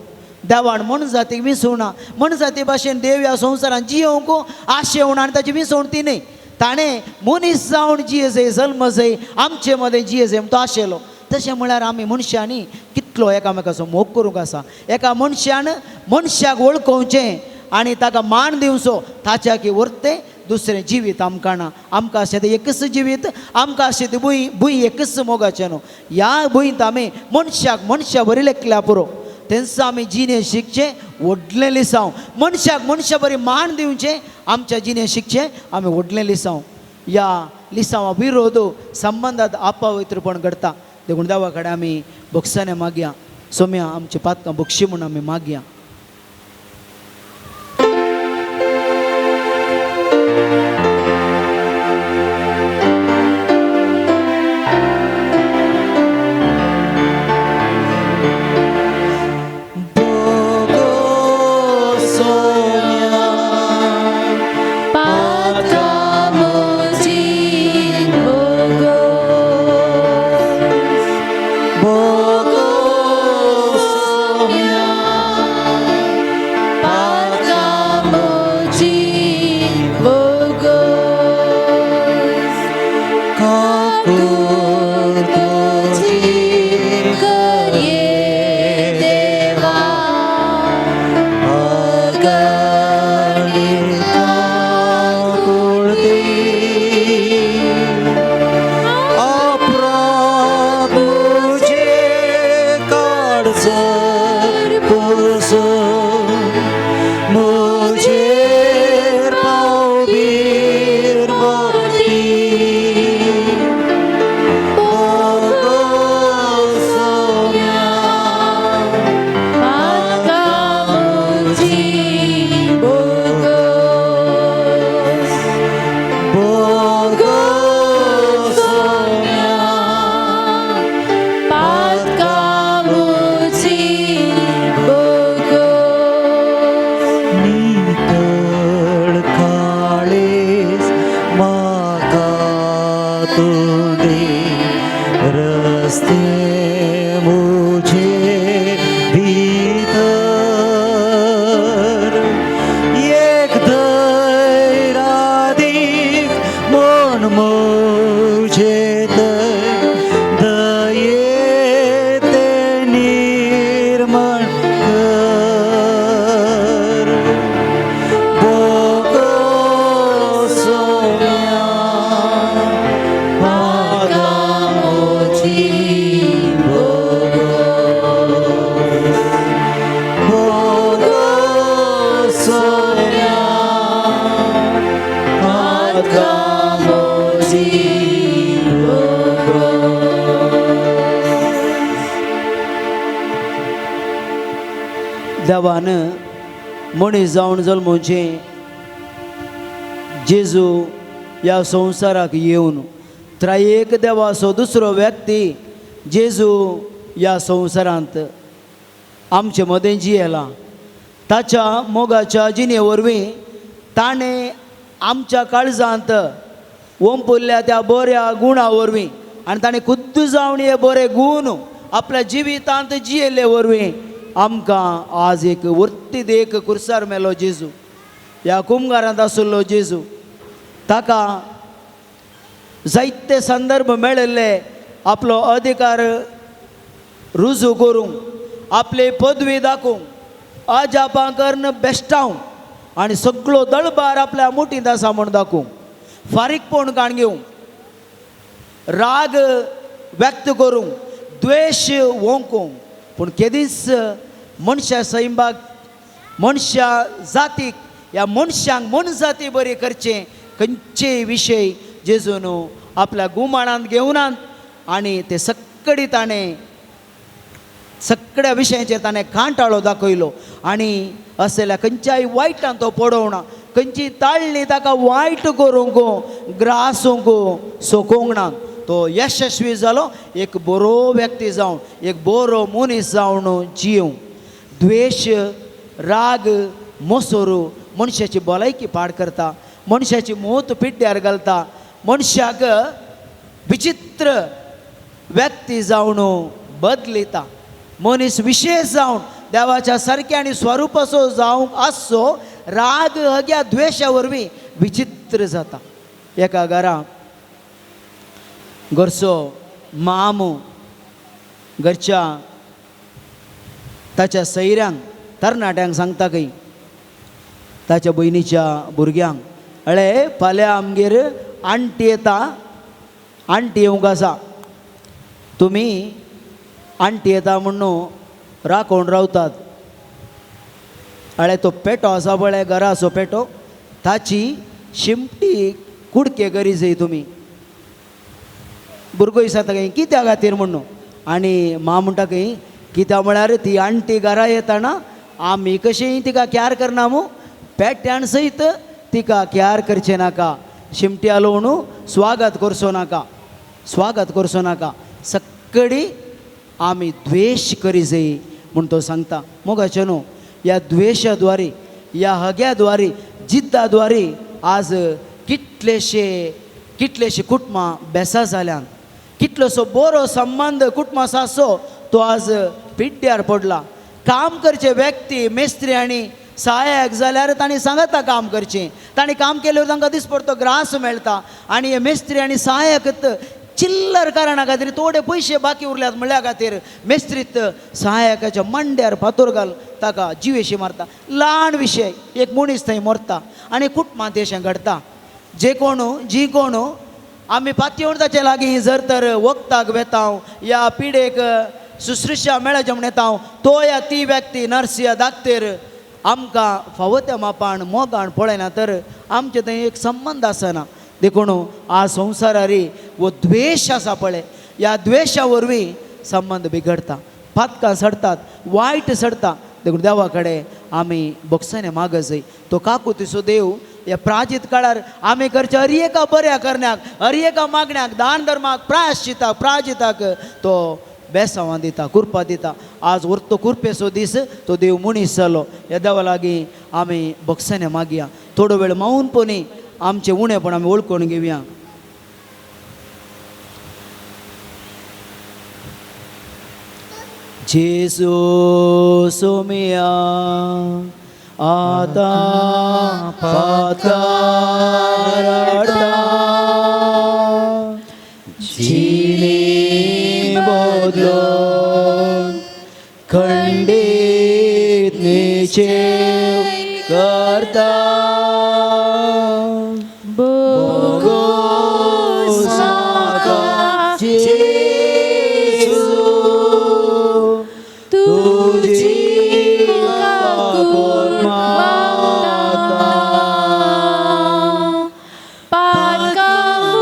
देवान मनजातीक विसवना, मनजाती भाशेन देव ह्या संवसारान जियोवंक आशेवना आनी ताची विसवण ती न्हय. ताणें मनीस जावन जिये जय जल्म जय आमचे मदें जिये जय तो आशेलो. तशें म्हळ्यार आमी मनशांनी कितलो एकामेकाचो मोग करूंक आसा. एका मनशान मनशाक वळखोवचें आनी ताका मान दिवचो, ताच्या की वरतें दुसरें जिवीत आमकां ना. आमकां आसा तें एकच जिवीत, आमकां आसा ती भूंय, भूंय एकच मोगाचें न्हू. ह्या भुंयत आमी मनशाक मनशा बरी लेखल्या पुरो. तेंच आमी जिणें शिकचें व्हडलें लिसांव, मनशाक मनशा बरी मान दिवचें, आमच्या जिणें शिकचें आमी व्हडलें लिसांव. ह्या लिसांवा विरोध संबंदांत अपवित्रपण घडटा. देखून देवा कडेन आमी भोगसाने मागया, सोम्या आमची पातकां भोगशी म्हूण आमी मागया. देवान मनीस जावन जल्मोवचें जेजू ह्या संवसाराक येवन त्रैएक देवाचो दुसरो व्यक्ती जेजू ह्या संवसारांत आमचे मदें जियेला. ताच्या मोगाच्या जिणे वरवीं ताणें आमच्या काळजांत ओंपुल्ल्या त्या बऱ्या गुणा वरवीं आनी ताणें खुद्द जावन हे बरे गूण आपल्या जिवितांत जियेल्ले वरवीं आमकां आज एक वर्ती देख कुर्सार मेलो जेजू. ह्या कुमगारांत आशिल्लो जेजू ताका जायते संदर्भ मेळिल्ले आपलो अधिकार रुजू करूंक, आपली पदवी दाखोवंक, अजापां करून बेश्टावंक आनी सगळो दळबार आपल्या मुठींत आसा म्हूण दाखोवंक, फारीकपण काण घेवंक, राग व्यक्त करूंक, द्वेश ओंकूंक, पूण केदींच मनशा सैंबाक, मनशा जातीक, ह्या मनशांक मनजाती बरी करचें खंयचेय विशय जेजून आपल्या गुमाणांत घेवनात आनी ते सगळी ताणें सगळ्या विशयांचेर ताणें कांटाळो दाखयलो आनी असल्या खंयच्याय वायटान तो पडोवना, खंयची ताळणी ताका वायट करूंक, ग्रासूंक सोकोवंक ना. तो यशस्वी जालो, एक बरो व्यक्ती जावन, एक बरो मनीस जावन जिव. द्वेश, राग, मोसोरू मनशाची भलायकी पाड करता, मनशाची मोत पिड्ड्यार घालता, मनशाक विचित्र व्यक्ती जावन बदलिता. मनीस विशेष जावन देवाच्या सारक्या आनी स्वरुपाचो जावंक आसचो, राग हग्या द्वेशा वरवीं विचित्र जाता. एका घरा घरचो मामू घरच्या ताच्या सैऱ्यांक तरणाट्यांक सांगता खंय, ताच्या भयणीच्या भुरग्यांक, अळे फाल्यां आमगेर आण्टी येता, आण्टी येवंक आसा, तुमी आण्टी येता म्हणून राखून रावतात. अळे तो पेटो आसा पळय घराचो पेटो, ताची शिमटी कुडके करी जाय तुमी. भुरगो विचारता खंय कित्या खातीर म्हणून, आनी मां म्हणटा खंय कित्या म्हळ्यार ती आण्टी घरा येताना आमी कशी तिका क्यार करना मू, पेट्यान सयत तिका क्यार करचें नाका, शिमटी हालोवन स्वागत करचो नाका, स्वागत करचो नाका, सक्कडी आमी द्वेश करी जाय म्हूण तो सांगता. मोगाचें न्हू, ह्या द्वेशा द्वारे, ह्या हग्या द्वारे, जिद्दा द्वारे आज कितलेशे कितलेशे कुटुंबां बेसा जाल्यान, कितलोसो बरो संबंद कुटुंबाचो आसचो तो आज पिड्ड्यार पडला. काम करचे व्यक्ती मेस्त्री आनी सहायक जाल्यार तांणी सांगता काम करचें, तांणी काम केल्यार तांकां दिसपडतो ग्रास मेळटा. आनी हे मेस्त्री आनी सहायक चिल्लर कारणा खातीर थोडे पयशे बाकी उरल्यात म्हणल्या खातीर मेस्त्रीत सहायकाच्या मांड्यार फातोर घाल ताका जिवेशी मारता. ल्हान विशय, एक मनीस थंय मरता आनी कुटुंबांत अशें घडटा. जे कोण जी कोण आमी पातयेवन ताचे लागीं जर तर वखदाक वेता या पिडेक शुश्रुशा मेळचे म्हण येता, तो या ती व्यक्ती नर्स या दाक्तेर आमकां फावो त्या मापान मोगान पळयना तर आमचे थंय एक संबंद आसना. देखून आज संवसारारी वो द्वेश आसा पळय, ह्या द्वेशा वरवीं संबंद बिगडता, पातकां सडतात, वायट सडता. देखून देवा कडेन आमी भोगसणे मागत जाय. तो काकुतीचो देव ह्या प्राचीत काळार आमी करच्या हर एका बऱ्या करण्याक, हर एका मागण्याक, दान धर्माक, प्रायश्चिताक, प्राजिताक तो बेसांवां दिता, कुरपा दिता. आज उरतो कुरपेचो दीस, तो देव मनीस जालो. ह्या देवा लागीं आमी भोगसणे मागया. थोडो वेळ मौनपणी आमचें उणेपण आमी वळखून घेवया. जेजू सोमिया आतां पाताळ जिणी बदलून खंडीत निश्चेव करता. बोगोस नाका जेजू तुजी काकूट मागता, पातकां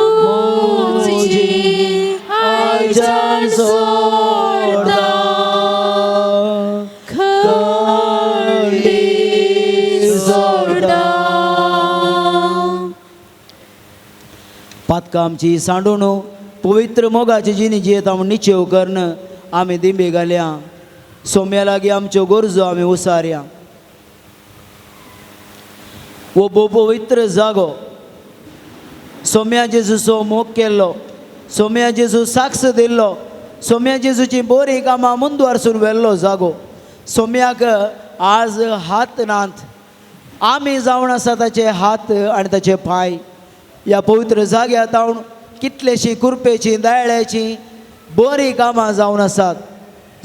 म्हजी आयच्यान सोडता, खंडीत सोडता. पातकां आमची सांडून पवित्र मोगाची जिणी जियेता म्हूण निश्चेव करून आमी दिंबी घालया. सोम्या लागीं आमच्यो गरजो आमी उसारया. वो भोव पवित्र जागो, सोम्या जेजूचो मोग केल्लो, सोम्या जेजू साक्ष दिल्लो, सोम्या जेजूची बरीं कामां मुंदवारसून व्हेल्लो जागो. सोम्याक आज हात नात, आमी जावन आसा ताचे हात आनी ताचे पांय. ह्या पवित्र जाग्यार जावन कितलेशीं कुरपेचीं दायळ्याचीं बरीं कामां जावन आसात.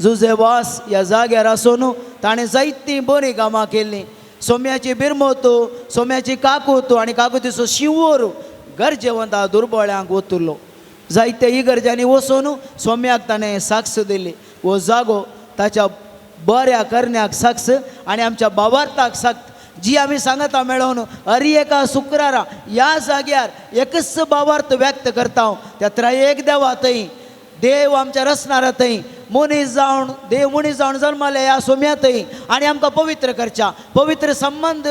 जुजे वास ह्या जाग्यार आसून ताणें जायतीं बरीं कामां केल्लीं. सोम्याची बिरमोत, सोम्याची काकूत आनी काकुतीचो शिंवोर गरजेवंता दुर्बळ्यांक ओतुल्लो. जायत्या इगर्जांनी वचून सोम्याक ताणें साक्ष दिली. हो जागो ताच्या बऱ्या करण्याक साक्ष आनी आमच्या भावार्थाक साक्ष जी आमी सांगता मेळोवन हर एका शुक्रारा ह्या जाग्यार एकच भावार्थ व्यक्त करता. त्या त्रयेक देवा थंय देव आमच्या रचणारा थंय मनीस जावन देव मनीस जावन जल्मले ह्या सोम्या थंय आनी आमकां पवित्र करच्या पवित्र संबंद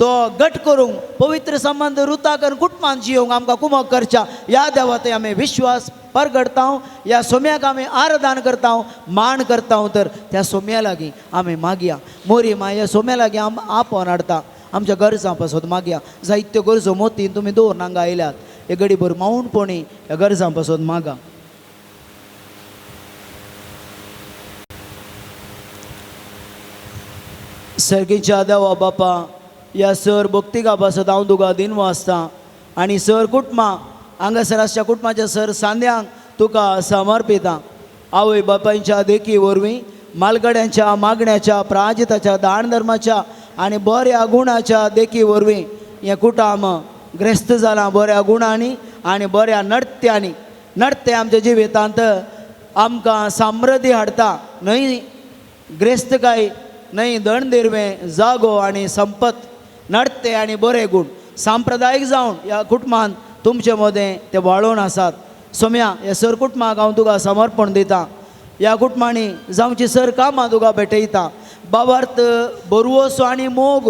तो गट करूंक पवित्र संबंद रुता करून कुटुंबान जियोंक आमकां कुमक करच्या ह्या देवा थंय आमी विश्वास परगडता ह्या सोम्याक आमी आराधन करता मान करता तर त्या सोम्या लागीं आमी मागया मोरी माय ह्या सोम्या लागीं आम आपोवन हाडता आमच्या गरजां पासत मागया जायत्यो गरजो मोतीन तुमी दवरून हांगा आयल्यात हे गडीभर मावूनपणी ह्या गरजां पासत मागा. सर्गीच्या देवा बापा ह्या सर भक्तिका पासत हांव तुका दिन वाचता आनी सर कुटुंबां हांगासर आसच्या कुटुंबाच्या सर सांद्यांक तुका समर्पिता. आवय बापायच्या देखी वरवीं मालगड्यांच्या मागण्याच्या प्राजिताच्या दान धर्माच्या आनी बऱ्या गुणाच्या देखी वरवीं हें कुटुंब ग्रेस्त जालां बऱ्या गुणांनी आनी बऱ्या नडत्यांनी. नडतें आमच्या जिवितांत आमकां समृद्धी हाडटा न्हय ग्रेस्तकाय न्हय दणदिरवें जागो आनी संपत नडते आनी बरे गूण सांप्रदायीक जावन ह्या कुटुंबान तुमचे मदें ते वाळोवन आसात. सोम्या ह्या सर कुटुंबाक हांव तुका समर्पण दिता. ह्या कुटुंबांनी जावची सर कामां तुका भेटयता. बाबार्थ बरवसो आनी मोग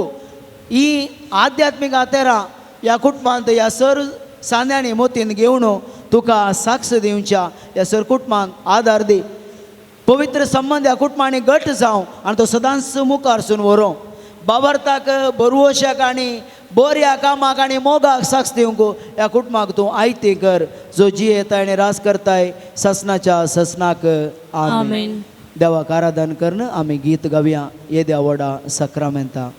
ही आध्यात्मीक आतेरां ह्या कुटुंबांत ह्या सर सांद्यांनी मोतीन घेवन तुका साक्ष दिवच्या ह्या सर कुटुंबांक आदार दी. पवित्र संबंद ह्या कुटुंबांनी घट जावं आनी तो सदांच मुखार सून व्हरूं. बाबार्थाक बरवशाक आनी बऱ्या कामाक आनी मोगाक साक्ष दिवंक ह्या कुटुंबाक तूं आयती कर जो जियेताय आनी रास करताय ससनाच्या ससनाक. आमेन. देवाक आराधन करून आमी गीत गावया येद्या व्हडा सक्रामेंता.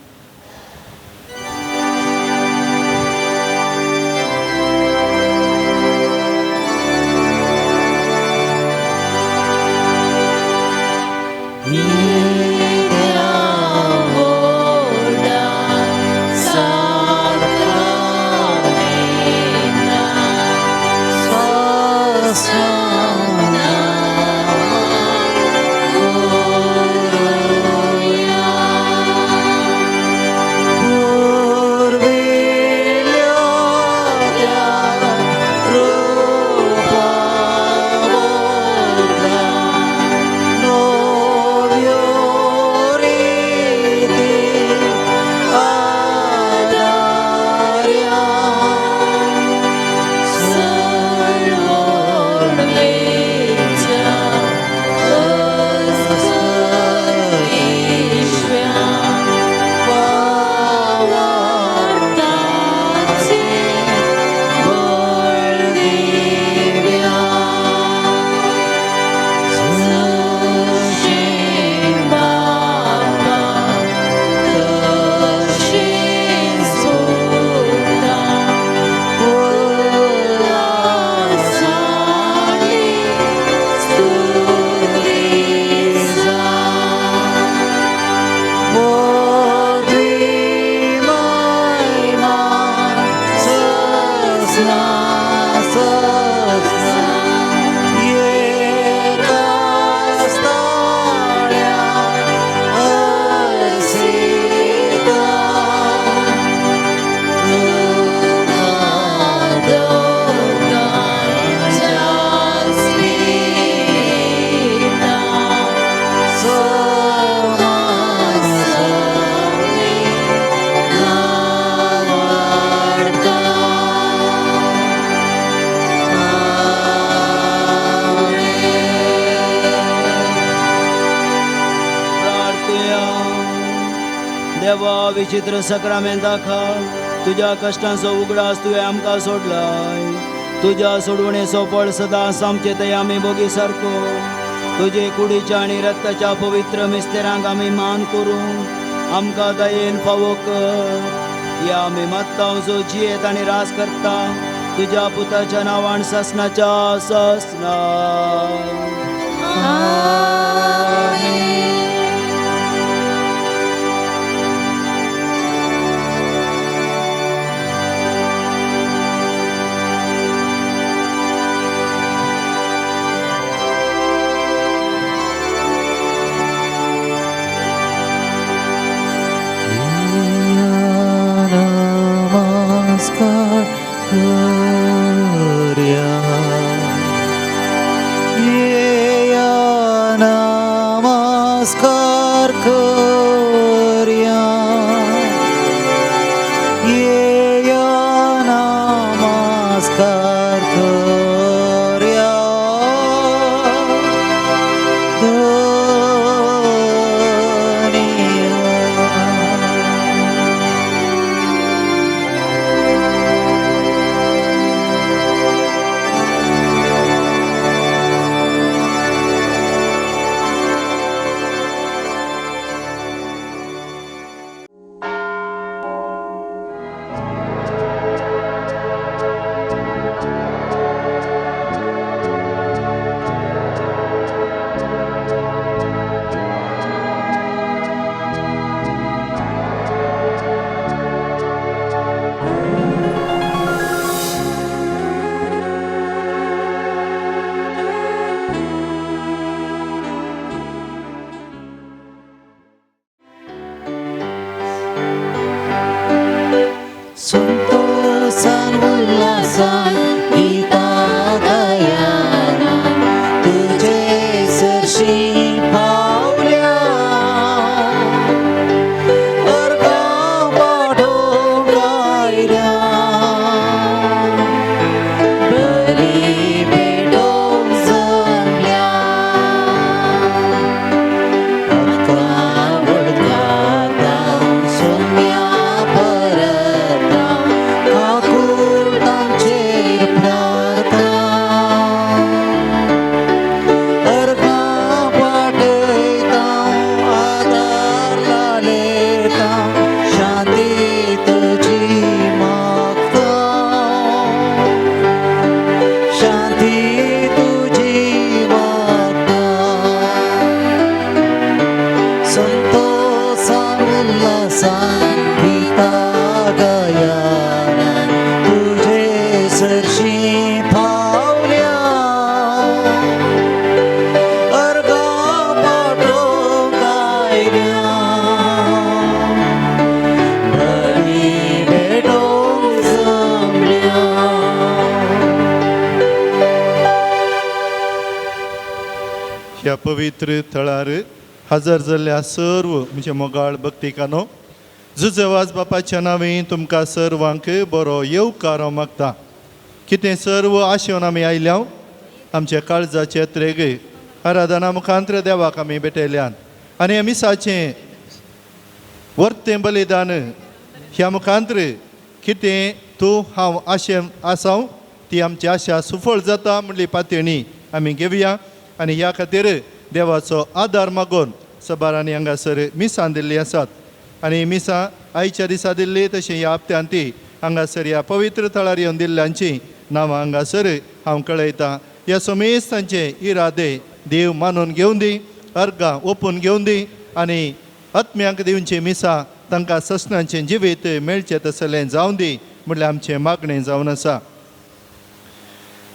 विचित्र सक्रामेंता खाल तुज्या कश्टांचो उगडास तुवें आमकां सोडलाय. तुज्या सोडवणेचो फळ सदांच आमचे थंय आमी भोगी सारको. तुजे कुडीच्या आनी रक्ताच्या पवित्र मिस्तेरांक आमी मान करूंक आमकां दयेन फावो कर. ह्या आमी मागता जो जियेत आनी रास करता तुज्या पुताच्या नांवान सासनाच्या सासना. नमस्कार करया, येया. संतोषान उल्हासान गीता गायना तुझे सरशी पावल्या अर्घां पाठोवंक आयल्या बली भेटोवंक जमल्या वळखाता सोम्या परता काकुळटांचेर प्रार्था अर्घां पाठयता आदार लालयता शांती तुजी मागता शांती तुजी मागता संतोषान उल्हासान गीता गायना तुझे सरशी पावल्या अर्घां पाठोवंक आयल्या बली भेटोवंक जमल्या. ह्या पवित्र थळार हजर जाल्ल्या सर्व म्हज्या मोगाळ भक्तिकानो, जुजवाज बापाच्या नांवी तुमकां सर्वांक बरो येवकार हांव मागता. कितें सर्व आशेवन आमी आयल्या, आमच्या काळजाचे त्रेग आराधना मुखांत्र देवाक आमी भेटयल्यान आनी ह्या मिसाचें वर्तें बलिदान ह्या मुखांत्र कितें तूं हांव आशे आसाव ती आमची आशा सुफळ जाता म्हणली पातयणी आमी घेवया आनी ह्या खातीर देवाचो आदार मागून सबारांनी हांगासर मिसां दिल्ली आसात आनी मिसां आयच्या दिसा दिल्ली तशें ह्या हप्त्यान ती हांगासर ह्या पवित्र थळार येवन दिल्ल्यांची नांवां हांगासर हांव कळयतां. ह्या समेस्तांचे इरादे देव मानून घेवन दी, अर्गां ओपून घेवन दी आनी आत्म्यांक दिवची मिसां तांकां ससनांचें जिवीत मेळचें तसलें जावं दी म्हणल्यार आमचें मागणें जावन आसा.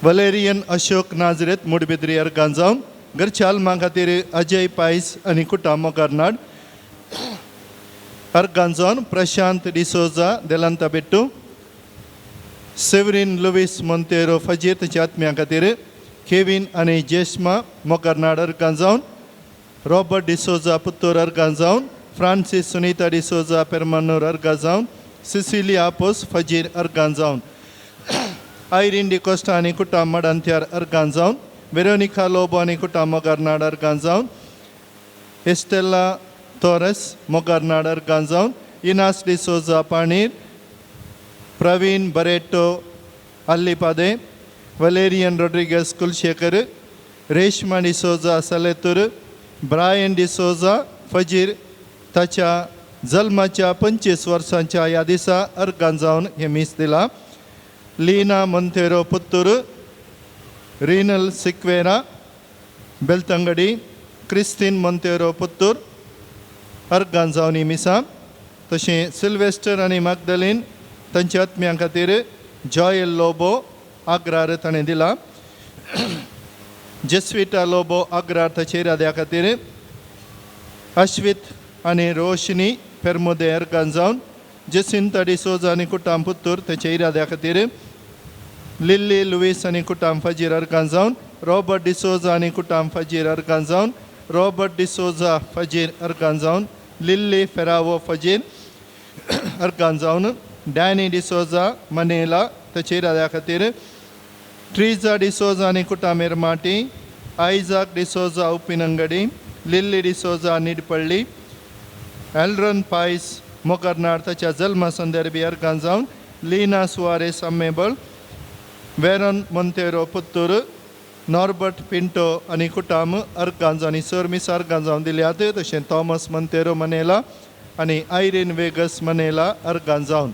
वलेरियन अशोक नाजरेत मुडबिद्री अर्गां जावन घरच्या आल्मां खातीर अजय पायस आनी कुटाम मोगारनाड अर्गां जावन प्रशांत डिसोजा देलांता बेट्टू, सेवरीन लुवीस मोंतेरो फजीर तांच्या आत्म्या खातीर केवीन आनी जेश्मा मोगारनाड अर्गां जावन रॉबर्ट डिसोजा पुत्तूर अर्गां जावन फ्रांसीस सुनीता डिसोजा पेरमानूर अर्गां जावन सिसिलिया आपोस फजीर अर्गां जावन आयरीन डिकोस्टा आनी कुटाम मडांत्यार अर्गां जावन वेरोनिका लोबो आनी कुटाम मोगारनाड अर्गां जावन एस्टेला तोरस मोगारनाड अर्गां जावन इनास डिसोजा पाणीर, प्रवीण बरेटो अल्लिपादे, वलेरियन रोड्रिगस कुलशेखर, रेश्मा डिसोजा सलेतूर, ब्रायन डिसोजा फजीर ताच्या जल्माच्या 25 वर्सांच्या ह्या दिसा अर्गां जावन हें मीस दिलां. लीना मोंतेरो पुत्तूर, रिनल सिक्वेरा बेलतंगडी, क्रिस्तीन मोंतेरो पुत्तूर अर्गां जावन ही मिसां. तशें सिल्वेस्टर आनी मागदलीन तांच्या आत्म्यां खातीर जॉयल लोबो आग्रार ताणें दिला. जेस्विटा लोबो आग्रार ताच्या इराद्या खातीर अश्वीत आनी रोशनी फेर्मुदे अर्गां जावन जेसिंता डिसोजा आनी कुटाम पुत्तूर ताच्या इराद्या खातीर लिल्ली लुईस आनी कुटाम फजीर अर्गां जावन रॉबर्ट डिसोजा आनी कुटाम फजीर अर्गां जावन रॉबर्ट डिसोजा फजीर अर्गां जावन लिल्ली फेरावो फजीर अर्गां जावन डॅनी डिसोजा मनेला ताच्या इराद्या खातीर ट्रिजा डिसोजा आनी कुटाम एरमाटी, आयजाक डिसोजा उपिनंगडी, लिल्ली डिसोजा निडपल्ली, एल्रन पायस मोगरनाड ताच्या जल्मा संदर्भी अर्गां जावन Leena Soares आम्मेबळ, Warren Monteiro Puttur, Norbert Pinto आनी कुटाम अर्गां जावन आनी सर मिस अर्गां जावन दिल्यात. तशें थॉमस मोंतेरो मनेला आनी आयरीन वेगस मनेला अर्गां जावन.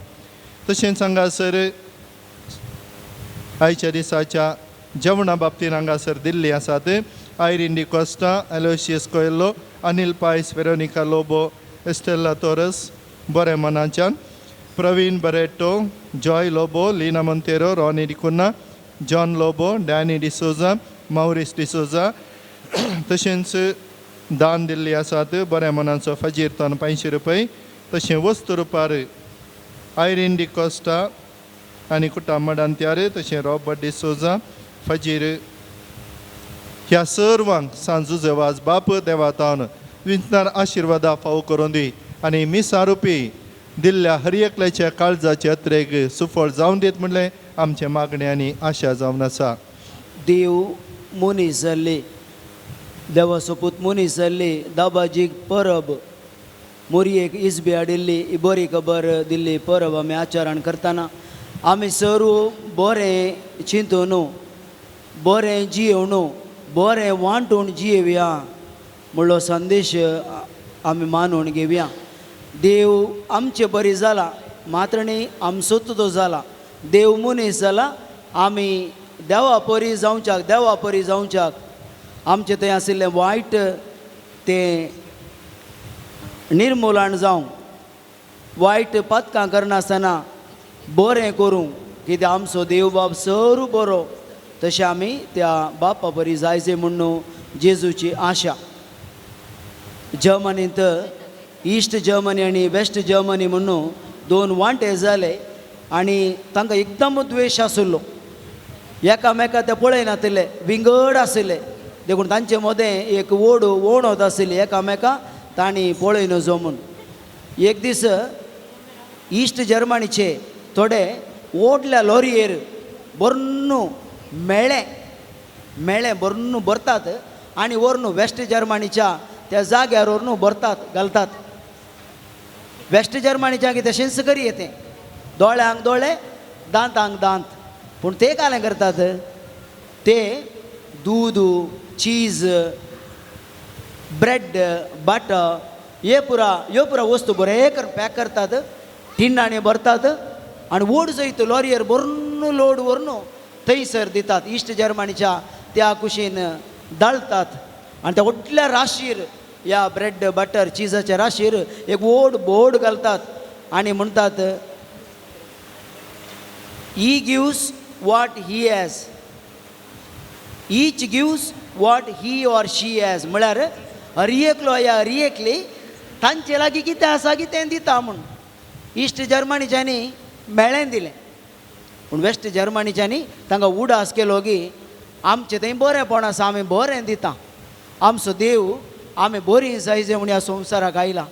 तशेंच हांगासर आयच्या दिसाच्या जेवणा बाबतीन हांगासर दिल्ली आसात. Irene D'Costa, Aloysius Coelho, Anil Pais, Veronica Lobo, Estella Tauro बरें मनाच्यान, Praveen Barreto, Joy Lobo, Leena Monteiro, Ronnie D'Cunha, John Lobo, Danny D'Souza, Maurice D'Souza. तशेंच दान दिल्ली आसात बऱ्या मनाचो फजीर तोन 500 रुपये. तशें वस्तू रुपार आयरीन डिकोस्टा आनी कुटांब दांत्यार तशें रॉबर्ट डिसोजा फजीर ह्या सर्वांक सांजू जेवाज बाप देवातान विंचणार आशिर्वादा फावो करून दी आनी मिसां रुपी दिल्ल्या हर एकल्याच्या काळजाचे अत्रेक सुफळ जावन दीत म्हणलें आमचें मागणें आनी आशा जावन आसा. देव मनीस जाल्ली देवा सोपूत मनीस जाल्ली दाबाजीक परब मोरयेक इजबी हाडिल्ली ही बरी खबर दिल्ली परब आमी आचरण करतना आमी सर्व बरें चिंतून बरें जियेवन बरें वांटून जियेवया म्हणलो संदेश आमी मानून घेवया. देव आमचे बरी जाला मात्र न्ही आमचोच तो जाला. देव मनीस जाला आमी देवा परी जावच्याक देवा परी जावच्याक आमचें थंय आशिल्लें वायट तें निर्मूलन जावं वायट पातकां करनासतना बरें करूं कित्याक आमचो देव बाप सरू बरो तशें आमी त्या बापा बरी जायचे म्हूण जेजूची आशा. जर्मनींत इस्ट जर्मनी आनी वेस्ट जर्मनी म्हणून दोन वांटे जाले आनी तांकां एकदम द्वेश आशिल्लो. एकामेका ते पळयनातिल्ले विंगड आशिल्ले देखून तांचे मदें एक ओड ओणत आशिल्ली एकामेका तांणी पळय नजो म्हूण. एक दीस इस्ट जर्मनीचे थोडे ओडल्या लॉरयेर बर्नू मेळे मेळे बर्नू भरतात आनी व्हरून वेस्ट जर्मनीच्या त्या जाग्यार व्हरून भरतात घालतात. वेस्ट जर्मनीच्या की तशेंच करी येते दोळ्यांक दोळे दांतांक दांत. पूण ते कालें करतात ते दूद चीज ब्रेड बटर हे पुरा ह्यो पुरा वस्तू बरें कर पॅक करतात टिन्नांनी भरतात आनी वोड जयत लॉरयेर भरून लोड व्हरून थंयसर दितात. इस्ट जर्मनीच्या त्या कुशीन दळतात आनी त्या व्हडल्या राशीर ह्या ब्रेड बटर चिजाच्या राशीर एक व्हड बोर्ड घालतात आनी म्हणटात he gives what he has each gives what he or she has. म्हळ्यार हर एकलो या हर एकली तांचे लागीं कितें आसा की तें दिता म्हूण. इस्ट जर्मनीच्यांनी मेळें दिलें पूण वेस्ट जर्मनीच्यांनी तांकां उडास केलो की आमचें थंय बरेंपण आसा आमी बरें दिता आमचो देव आमी बरीं जाय जाय म्हूण ह्या संवसाराक आयला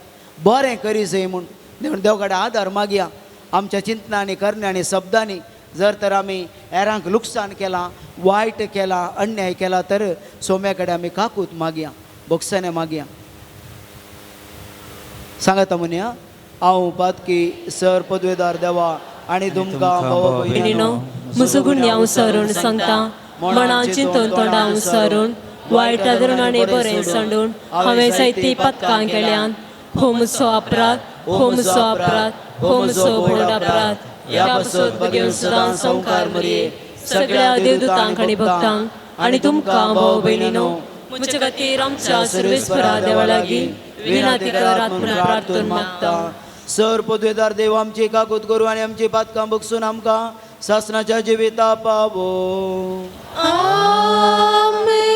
बरें करी जाय म्हूण. देखून देव कडेन आदार मागया आमच्या चिंतनांनी करण्यांनी शब्दांनी जर तर आमी हेरांक लुकसाण केलां वायट केलां अन्याय केला तर सोम्या कडेन आमी काकूत मागया बोगसणे मागया. सांगाता म्हणया हांव पातकी सर पदवेदार देवा आनी तुमकां भाव भयणीनो म्हजो गुन्यांव सरून सांगता मना चिंतून तोंडां सरून वायट आदरणाने बरें सांडून हांवें जायतीं पातकां केल्यान. हो म्हजो अपराध हो म्हजो अपराध हो म्हजो व्हड अपराध. ह्या पासत बगेवन सदां संवकार मरये सगळ्या देवदूतांक आनी भक्तांक आनी तुमकां भाव भयणीनो म्हजे खातीर आमच्या सर्वेस्परा देवा लागीं विनंती करात म्हूण प्रार्थना मागता. सर पदवेदार देव आमची काकूत करू आनी आमची पातकां बगसून आमकां सासनाच्या जिविता पावो. आमेन.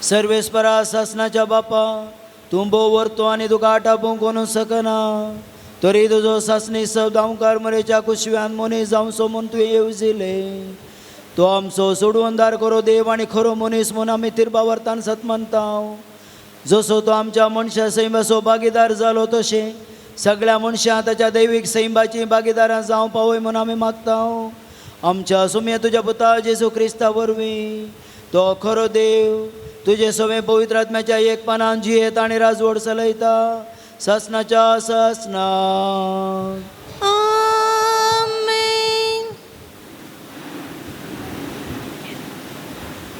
सर्वेस्परा सासनाच्या बापा, तूं भोव व्हरतो आनी तुका आटापूंक कोणूच शकना, तरी तुजो सासणी शब्द अंकार मरेच्या कुशव्यान मनीस जावचो म्हूण तुवें येवजिलें. तो आमचो सोडवणदार खरो देव आनी खरो मनीस म्हूण आमी तिरबावर्तान सत मानता. जसो तो आमच्या मनशा सैमाचो भागीदार जालो तशें सगळ्या मनशां ताच्या दैवीक सैमाची भागीदारां जावं पावय म्हूण आमी मागता. आमच्या सुम्या तुज्या पुता जेजू क्रिस्ता वरवीं तो खरो देव तुजे सवे पवित्र आत्म्याच्या एकपणान जियेत आनी राजवड चलयता सासनाच्या सासना. आमेन.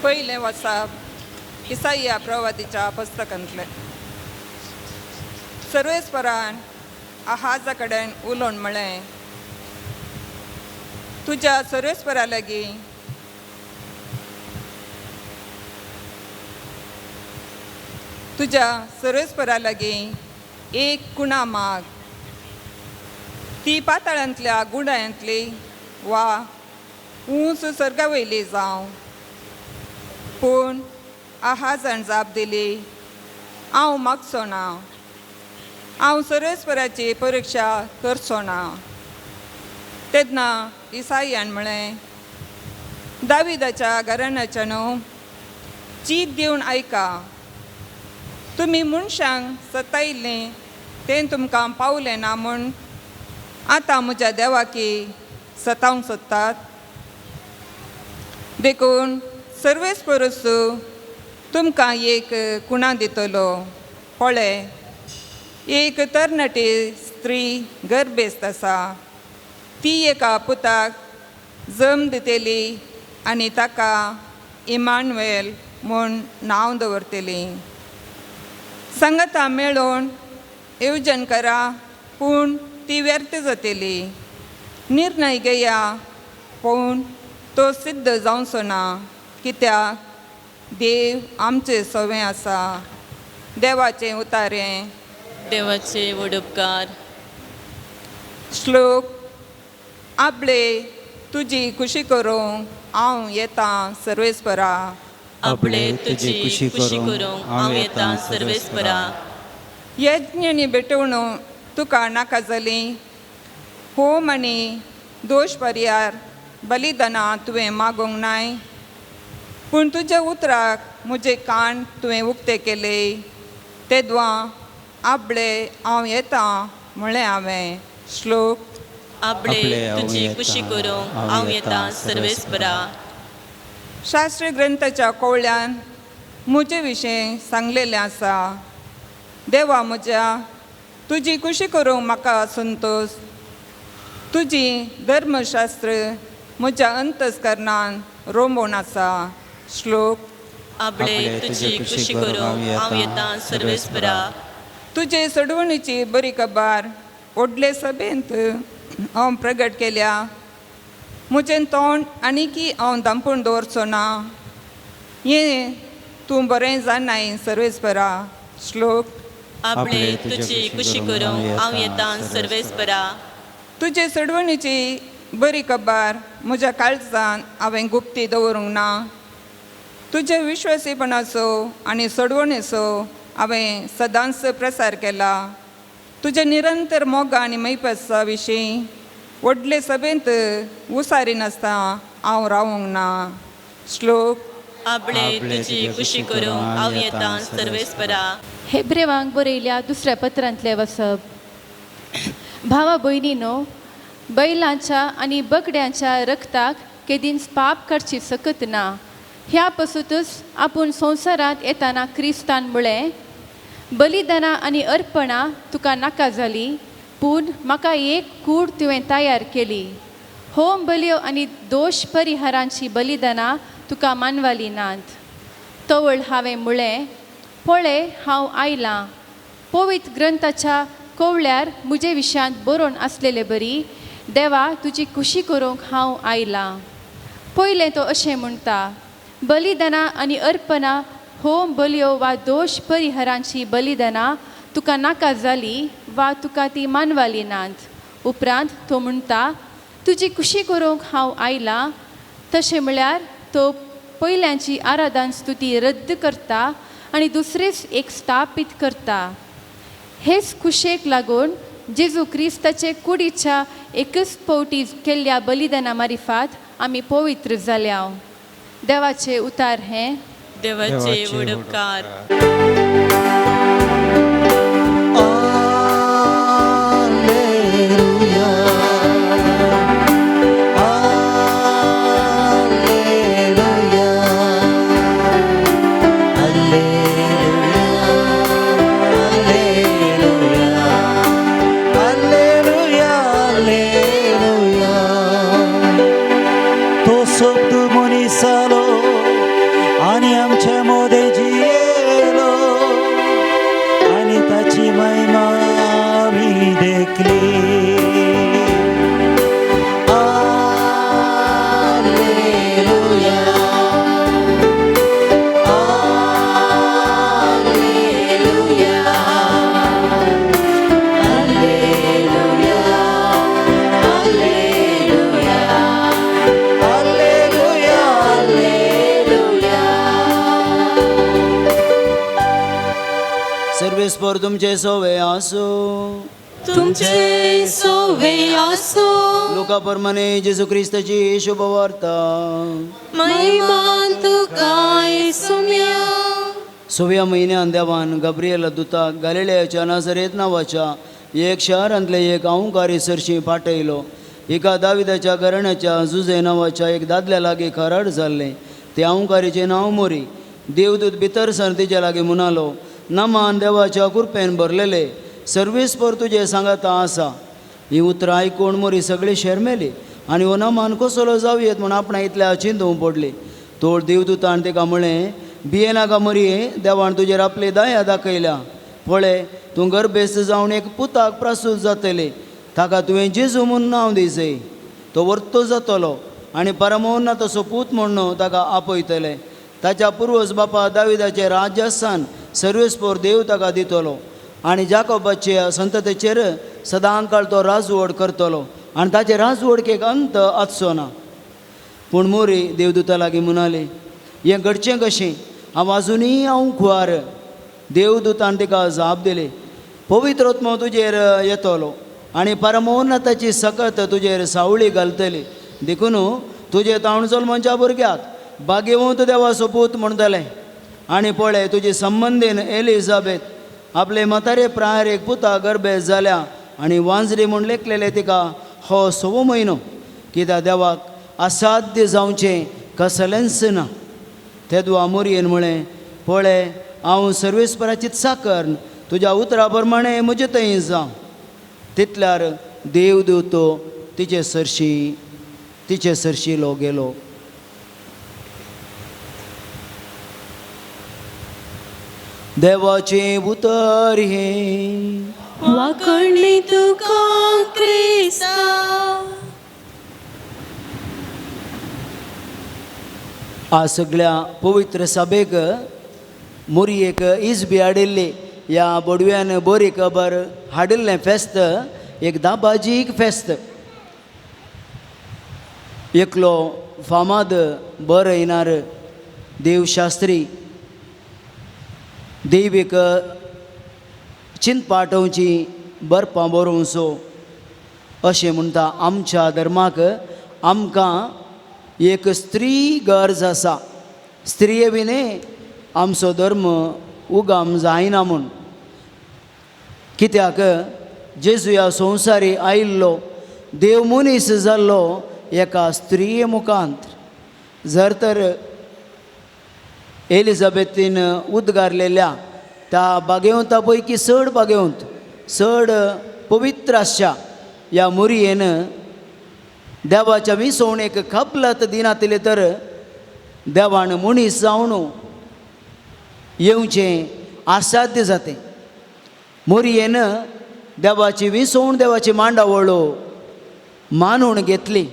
पयलें वाचप इसाईया प्रवादीच्या पुस्तकांतलें. सर्वेस्परान आहाजा कडेन उलोवन म्हळें, तुज्या सर्वेस्परा लागीं तुज्या सर्वेस्परा लागीं एक कुणा माग, ती पाताळांतल्या गुडायांतली वा ऊंच सर्गा वयली जावं. पूण आहाजान जाप दिली, हांव मागचो ना, हांव सर्वेस्पराची परिक्षा करचो ना. तेन्ना इसाईयान म्हळें, दाविदाच्या घराण्याच्या न्हू चीत दिवन आयका, तुमी मनशांक सतायिल्लें तें तुमकां पावलें ना म्हूण आतां म्हज्या देवाकी सतावंक सोदतात. देखून सर्वेस्परस तुमकां एक कुणा दितलो. पळय, एक तरणाटी स्त्री गर्भेस्त आसा, ती एका पुताक जम दितली आनी ताका इमानुएल म्हूण नांव दवरतली. संगता मेळोवन येवजण करा, पूण ती व्यर्थ जातली. निर्णय घेया, पूण तो सिद्ध जावचो ना, कित्याक देव आमचे सवें आसा. देवाचें उतारें. देवाचे वडपकार. श्लोक. आपले तुजी खुशी करूंक हांव येता सर्वेस्परा. आपले तुजी खुशी करूंक हांव येता सर्वेस्परा. यज्ञ आनी भेटवणू तुका नाका जाली, होम आनी दोश पर्यार बलिदानां तुवें मागूंक नाय, पूण तुज्या उतराक म्हजे कान तुवें उक्ते केले. तेद्वां आपले हांव येता म्हळें हांवें. श्लोक. आपले तुजी खुशी करूंक हांव येता सर्वेस्परा. शास्त्रीय ग्रंथाच्या कोवळ्यान म्हजे विशीं सांगलेलें आसा. देवा म्हज्या, तुजी खुशी करूंक म्हाका संतोश. तुजी धर्मशास्त्र म्हज्या अंतस्करणान रोंबोवन आसा. श्लोक. आपले तुजी खुशी करूंक हांव येता सर्वेस्परा. तुजे सोडवणीची बरी खबर व्हडले सभेंत हांव प्रगट केल्या. म्हजें तोंड आनीकी हांव दांपून दवरचो ना, हें तूं बरें जाणाय सर्वेस्परा. श्लोक. आपले तुजी खुशी करूंक हांव येता सर्वेस्परा. तुजे सोडवणीची बरी खबर म्हज्या काळजान हांवें गुप्ती दवरूंक ना. तुज्या विश्वासीपणाचो आनी सोडवणेचो हांवें सदांच प्रसार केला. तुज्या निरंतर मोगा आनी मैपसा विशीं व्हडले सभेंत उसारी नासता हांव रावूंक ना. श्लोक. आपले तुजी खुशी करूंक हांव येता सर्वेस्परा. हेब्रेवांक बरयल्या दुसऱ्या पत्रांतलें वसप. भावा भयणीनो, बैलांच्या आनी बकड्यांच्या रक्ताक केदींच पाप काडची सकत ना. ह्या पसूतच आपूण संवसारांत येताना क्रिस्तान म्हळें, बलिदानां आनी अर्पणां तुका नाका जाली, पूण म्हाका एक कूड तुवें तयार केली. होम बलयो आनी दोश परिहारांची बलिदानां तुका मानवाली नात. तवळ हांवें म्हळें, पळय हांव आयलां. पवित्र ग्रंथाच्या कोवळ्यार म्हजे विशयांत बरोवन आसलेले बरी देवा तुजी खुशी करूंक हांव आयलां. पयलें तो अशें म्हणटा, बलिदानां आनी अर्पणां होम बलयो वा दोश परिहरांची बलिदानां तुका नाका जाली वा तुका ती मानवाली नात. उपरांत तो म्हणटा, तुजी खुशी करूंक हांव आयलां. तशें म्हळ्यार तो पयल्यांची आराधन स्तुती रद्द करता आनी दुसरेच एक स्थापीत करता. हेच खुशेक लागून जेजू क्रिस्ताचे कुडीच्या एकच पवटी केल्ल्या बलिदाना मारिफात आमी पवित्र जाल्या. देवाचे उतार हें. देवाचे व्हड उपकार. Alleluia, Alleluia, Alleluia, Alleluia, Alleluia. तो शब्द मनीस जालो आनी आमचे मोदें जियेलो आनी ताची महिमा आमी देखली. Alleluia, Alleluia, Alleluia, Alleluia, Alleluia, Alleluia. सर्वेस्पर तुमचे सोवे आसो. तुमचे सोवे आसो. लुका प्रमाणे जेजू क्रिस्ताची शुभवार्ता. महिमा तुका येसुम्या. सव्या म्हयन्यान देवान गब्रियल दुताक गालिलेयाच्या नाझरेत नांवाच्या एक शहरांतले एक अंवकारी सरशी पाठयलो. एका दाविदाच्या घराण्याच्या जुजे नांवाच्या एक दादल्या लागीं खराड जाल्लें. ते अंवकारीचें नांव मोरी. देवदूत भितर सर तिच्या लागीं म्हणालो, नमान देवाच्या कृपेन भरलेले, सर्वेस्पर तुजे सांगाता आसा. ही उतरां आयकून मोरी सगळी शेरमेली आनी हो नमान कसलो जावयेत म्हूण आपणा इतल्या चिंतूंक पडली. तोळ देवदूतान तिका म्हळें, भियेनाका मरये, देवान तुजेर आपली दया दाखयल्या. पळय, तूं गर्भेस्त जावन एक पुताक प्रसूत जातली. ताका तुवें जेजू म्हूण नांव दिसय. तो वर्तो जातलो आनी परमोन्नताचो पूत म्हूण ताका आपयतले. ताच्या पुर्वज बापा दाविदाचें राज्यस्थान सर्वेस्पर देव ताका दितलो आनी जाकोबाचे संततेचेर सदांकाळ तो राजवड करतलो आनी ताचे राजवडकेक अंत आसचो ना. पूण मोरी देवदूता लागीं म्हणाली, हें घडचें कशें? हांव आजुनूय हांव खुवार. देवदूतान तिका जाप दिली, पवित्र आत्मो तुजेर येतलो आनी परमोन्नताची सकत तुजेर सावळी घालतली. देखून तुजे तावण जल्माच्या भुरग्याक भाग्यवंत देवाचो पूत म्हणटले. आनी पळय, तुजी संबंदीन एलिझाबेथ आपले म्हातारे प्रायर एक पुता गर्भेस्त जाल्या आनी वांजरी म्हूण लेखलेले तिका हो सवो म्हयनो. कित्याक देवाक असाध्य जावचें कसलेंच ना. तेदवा मोरयेन म्हळें, पळय, हांव सर्वेस्पराची चाकर, तुज्या उतरा प्रमाणें म्हजे थंय जावं. तितल्यार देवदूत तिचे सरशी लो गेलो. देवाचें उतर हें. वाकणली तुका क्रिस्ता. आज सगळ्या पवित्र सभेक मोरयेक इजबी हाडिल्ली ह्या बोडव्यान बरी खबर हाडिल्लें फेस्त एक दाबाजीक फेस्त. एकलो फामाद बरयणार देवशास्त्री देवीक चिंतपाटोवची बरपां बरोवचो अशें म्हणटा. आमच्या धर्माक आमकां एक स्त्री गरज आसा. स्त्रिये विणे आमचो धर्म उगम जायना म्हूण. कित्याक जेजू ह्या संवसारी आयिल्लो देव मनीस जाल्लो एका स्त्रिये मुखांत. जर तर एलिझाबेथीन उद्गारलेल्या त्या बागेवंता पैकी चड बागेवंत चड पवित्र आसच्या ह्या मोरयेन देवाच्या विसवणेक कबलात दिनातले तर देवान मनीस जावन येवचें असाध्य जातें. मोरयेन देवाची विसवण देवाची मांडावळ मानून घेतली.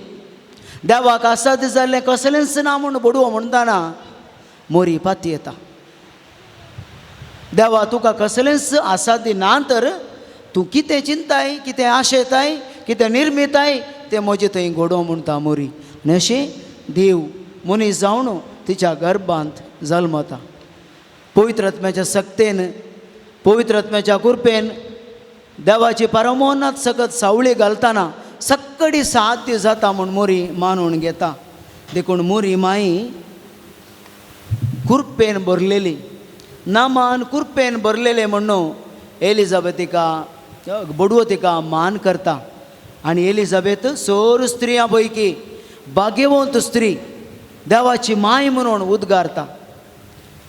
देवाक असाध्य जाल्लें कसलेंच ना म्हूण बडुवो म्हणटाना मोरी पाती येता. देवा तुका कसलेंच असाध्य ना तर तूं कितें चिंताय, कितें आशेताय, कितें निर्मिताय तें म्हजें थंय घडोवं म्हणटा मोरी. आनी अशें देव मनीस जावन तिच्या गर्भांत जल्मता. पवित्र आत्म्याच्या सक्तेन, पवित्र आत्म्याच्या कृपेन देवाची परमोन्नत सकत सावळी घालतना सक्कडी साध्य जाता म्हूण मोरी मानून घेता. देखून मोरी माई कुरपेन भरलेली, नामान कुरपेन भरलेले म्हणून एलिझाबेतिका बडवो तिका मान करता. आनी एलिझाबेत सोर स्त्रियां पैकी भाग्यवंत स्त्री, देवाची माय म्हणून उद्गारता.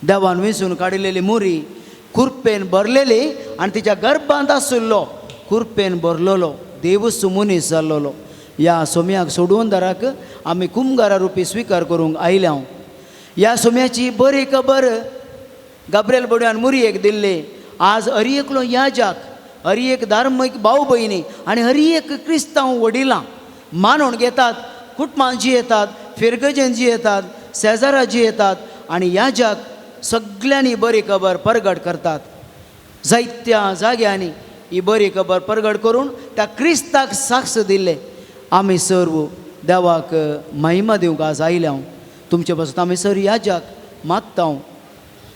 देवान विंचून काडिल्ली मुरी कुरपेन भरलेली आनी तिच्या गर्भांत आशिल्लो कुरपेन भरलेलो देवूच मनीस जाल्लोलो. ह्या सोम्याक सोडून दाराक आमी कुमगारा रुपी स्विकार करूंक आयल्या. ह्या सोम्याची बरी खबर गाब्रियल बडव्यान मुरयेक दिल्ली. आज हर एकलो याजाक, हर एक धार्मीक भाव भयणी आनी हर एक क्रिस्तांव वडिलां मानून घेतात, कुटुंबान जी येतात, फिरगजेन जी येतात, शेजारा जी येतात आनी याजाक सगल्यांनी बरी खबर परगट करतात. जायत्या जाग्यांनी ही बरी खबर परगट करून त्या क्रिस्ताक साक्ष दिल्ले. आमी सर्व देवाक महिमा दिवंक आज आयल्या. तुमचे पासून आमी सर याजाक मागता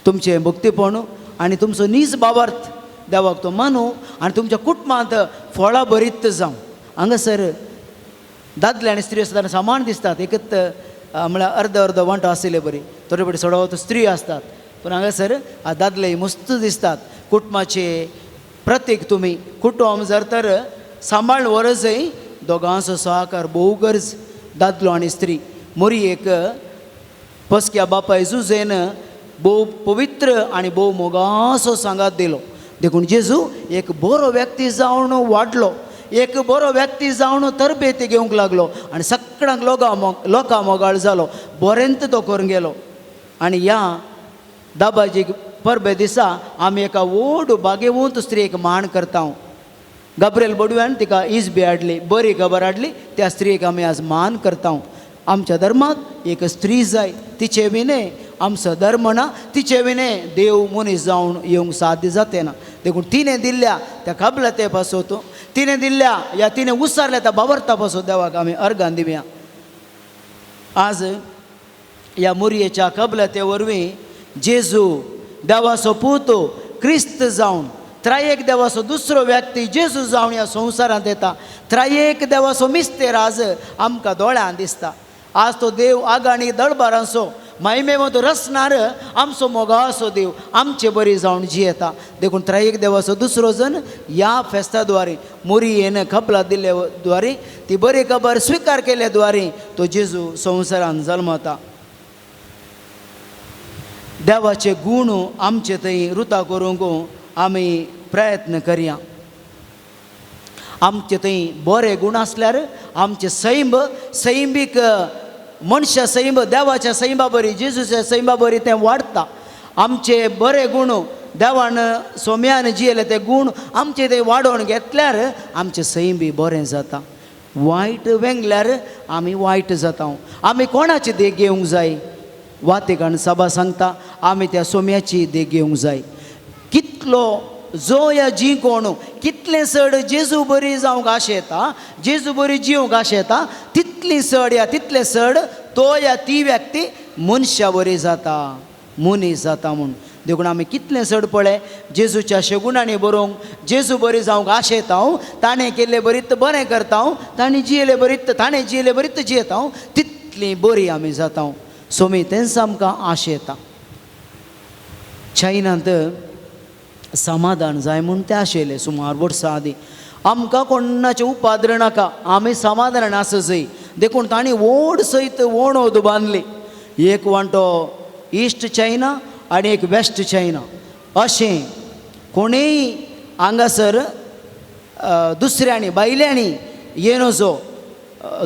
तुमचें भक्तीपण आनी तुमचो नीज बाबार्थ देवाक तो मानू आनी तुमच्या कुटुंबांत फळां भरीत जावं. हांगासर दादले आनी स्त्री आसतना समान दिसतात, एकच म्हळ्यार अर्द अर्द वांटो आशिल्ले बरी, थोडे फावटी चडवत स्त्री आसतात, पूण हांगासर दादले मस्त दिसतात. कुटुंबाचे प्रतीक तुमी, कुटुंब जर तर सांबाळ वरजय दोगांचो सहकार भोव गरज, दादलो आनी स्त्री. मोरी एक पसक्या बापाय जुजेन भोव पवित्र आनी भोव मोगासो सांगात दिलो. देखून जेजू एक बरो व्यक्ती जावन वाडलो, एक बरो व्यक्ती जावन तरबेती घेवंक लागलो आनी सगळ्यांक लोकां मोगाळ जालो, बरेंत तो करून गेलो. आनी ह्या दाबाजी परबे दिसा आमी एका व्हड भाग्यवंत स्त्रियेक मान करता. गाब्रियल बडव्यान तिका इजबी हाडली, बरी खबर हाडली, त्या स्त्रियेक आमी आज मान करता. आमच्या धर्माक एक स्त्री जाय, तिचे विणे आमचो धर्म ना, तिचे विणे देव मनीस जावन येवंक साध्य जाते ना. देखून तिणें दिल्ल्या त्या कबलाते पासत, तिणें दिल्ल्या या तिणें उसारल्या त्या बाबर्ता पासत देवाक आमी अर्गान दिवया. आज ह्या मोरयेच्या कबलाते वरवीं जेजू देवाचो पूत क्रिस्त जावन त्रयेक देवाचो दुसरो व्यक्ती जेजू जावन ह्या संवसारांत येता. त्रयेक देवाचो मिस्तेर आज आमकां दोळ्यान दिसता. आज तो देव आगाणी दळबारांचो मायमेवंत रसणार आमचो मोगाचो देव आमचे बरी जावन जियेता. देखून त्रयेक देवाचो दुसरो जण ह्या फेस्ता द्वारे मोरयेन खबला दिल्ले द्वारे ती बरी खबर स्विकार केल्या द्वारे तो जेजू संवसारान जल्मता. देवाचे गूण आमचे थंय रुता करूंक आमी प्रयत्न करया. आमचे थंय बरे गूण आसल्यार आमचे सैंब सैंबीक मनशा सैंब देवाच्या सैंबा बरी जेजूच्या सैंबा बरी तें वाडटा. आमचे बरे गूण देवान सोम्यान जियेले ते गूण आमचे ते वाडोवन घेतल्यार आमचें सैंबी बरें जाता. वायट वेंगल्यार आमी वायट जाता. आमी कोणाची देख घेवंक जाय? वातिकान सभा सांगता आमी त्या सोम्याची देख घेवंक जाय. कितलो जो या जी कोण कितलें चड जेजू बरी जावंक आशेता, जेजू बरी जिवंक आशेता, तितली चड या तितलें चड तो या ती व्यक्ती मनशा बरी जाता, मनीस जाता म्हूण. देखून आमी कितलें चड पळय जेजूच्या शेगुणांनी बरोवंक जेजू बरी जावंक आशेता, ताणें केल्लें बरीत बरें करता, ताणें जियेले बरीत ताणें जियेले बरीत जियेता, तितली बरी आमी जाता. सोमी तेंच आमकां आशेता. चायनांत समाधान जाय म्हूण ते आशिल्ले सुमार वर्सां आदीं. आमकां कोणाचें उपाद्र नाका, आमी समाधान आसा जंय. देखून तांणी व्हड सयत वणोद बांदली, एक वांटो इस्ट चायना आनी एक वेस्ट चायना. अशें कोणूय हांगासर दुसऱ्यांनी भायल्यांनी येनजो,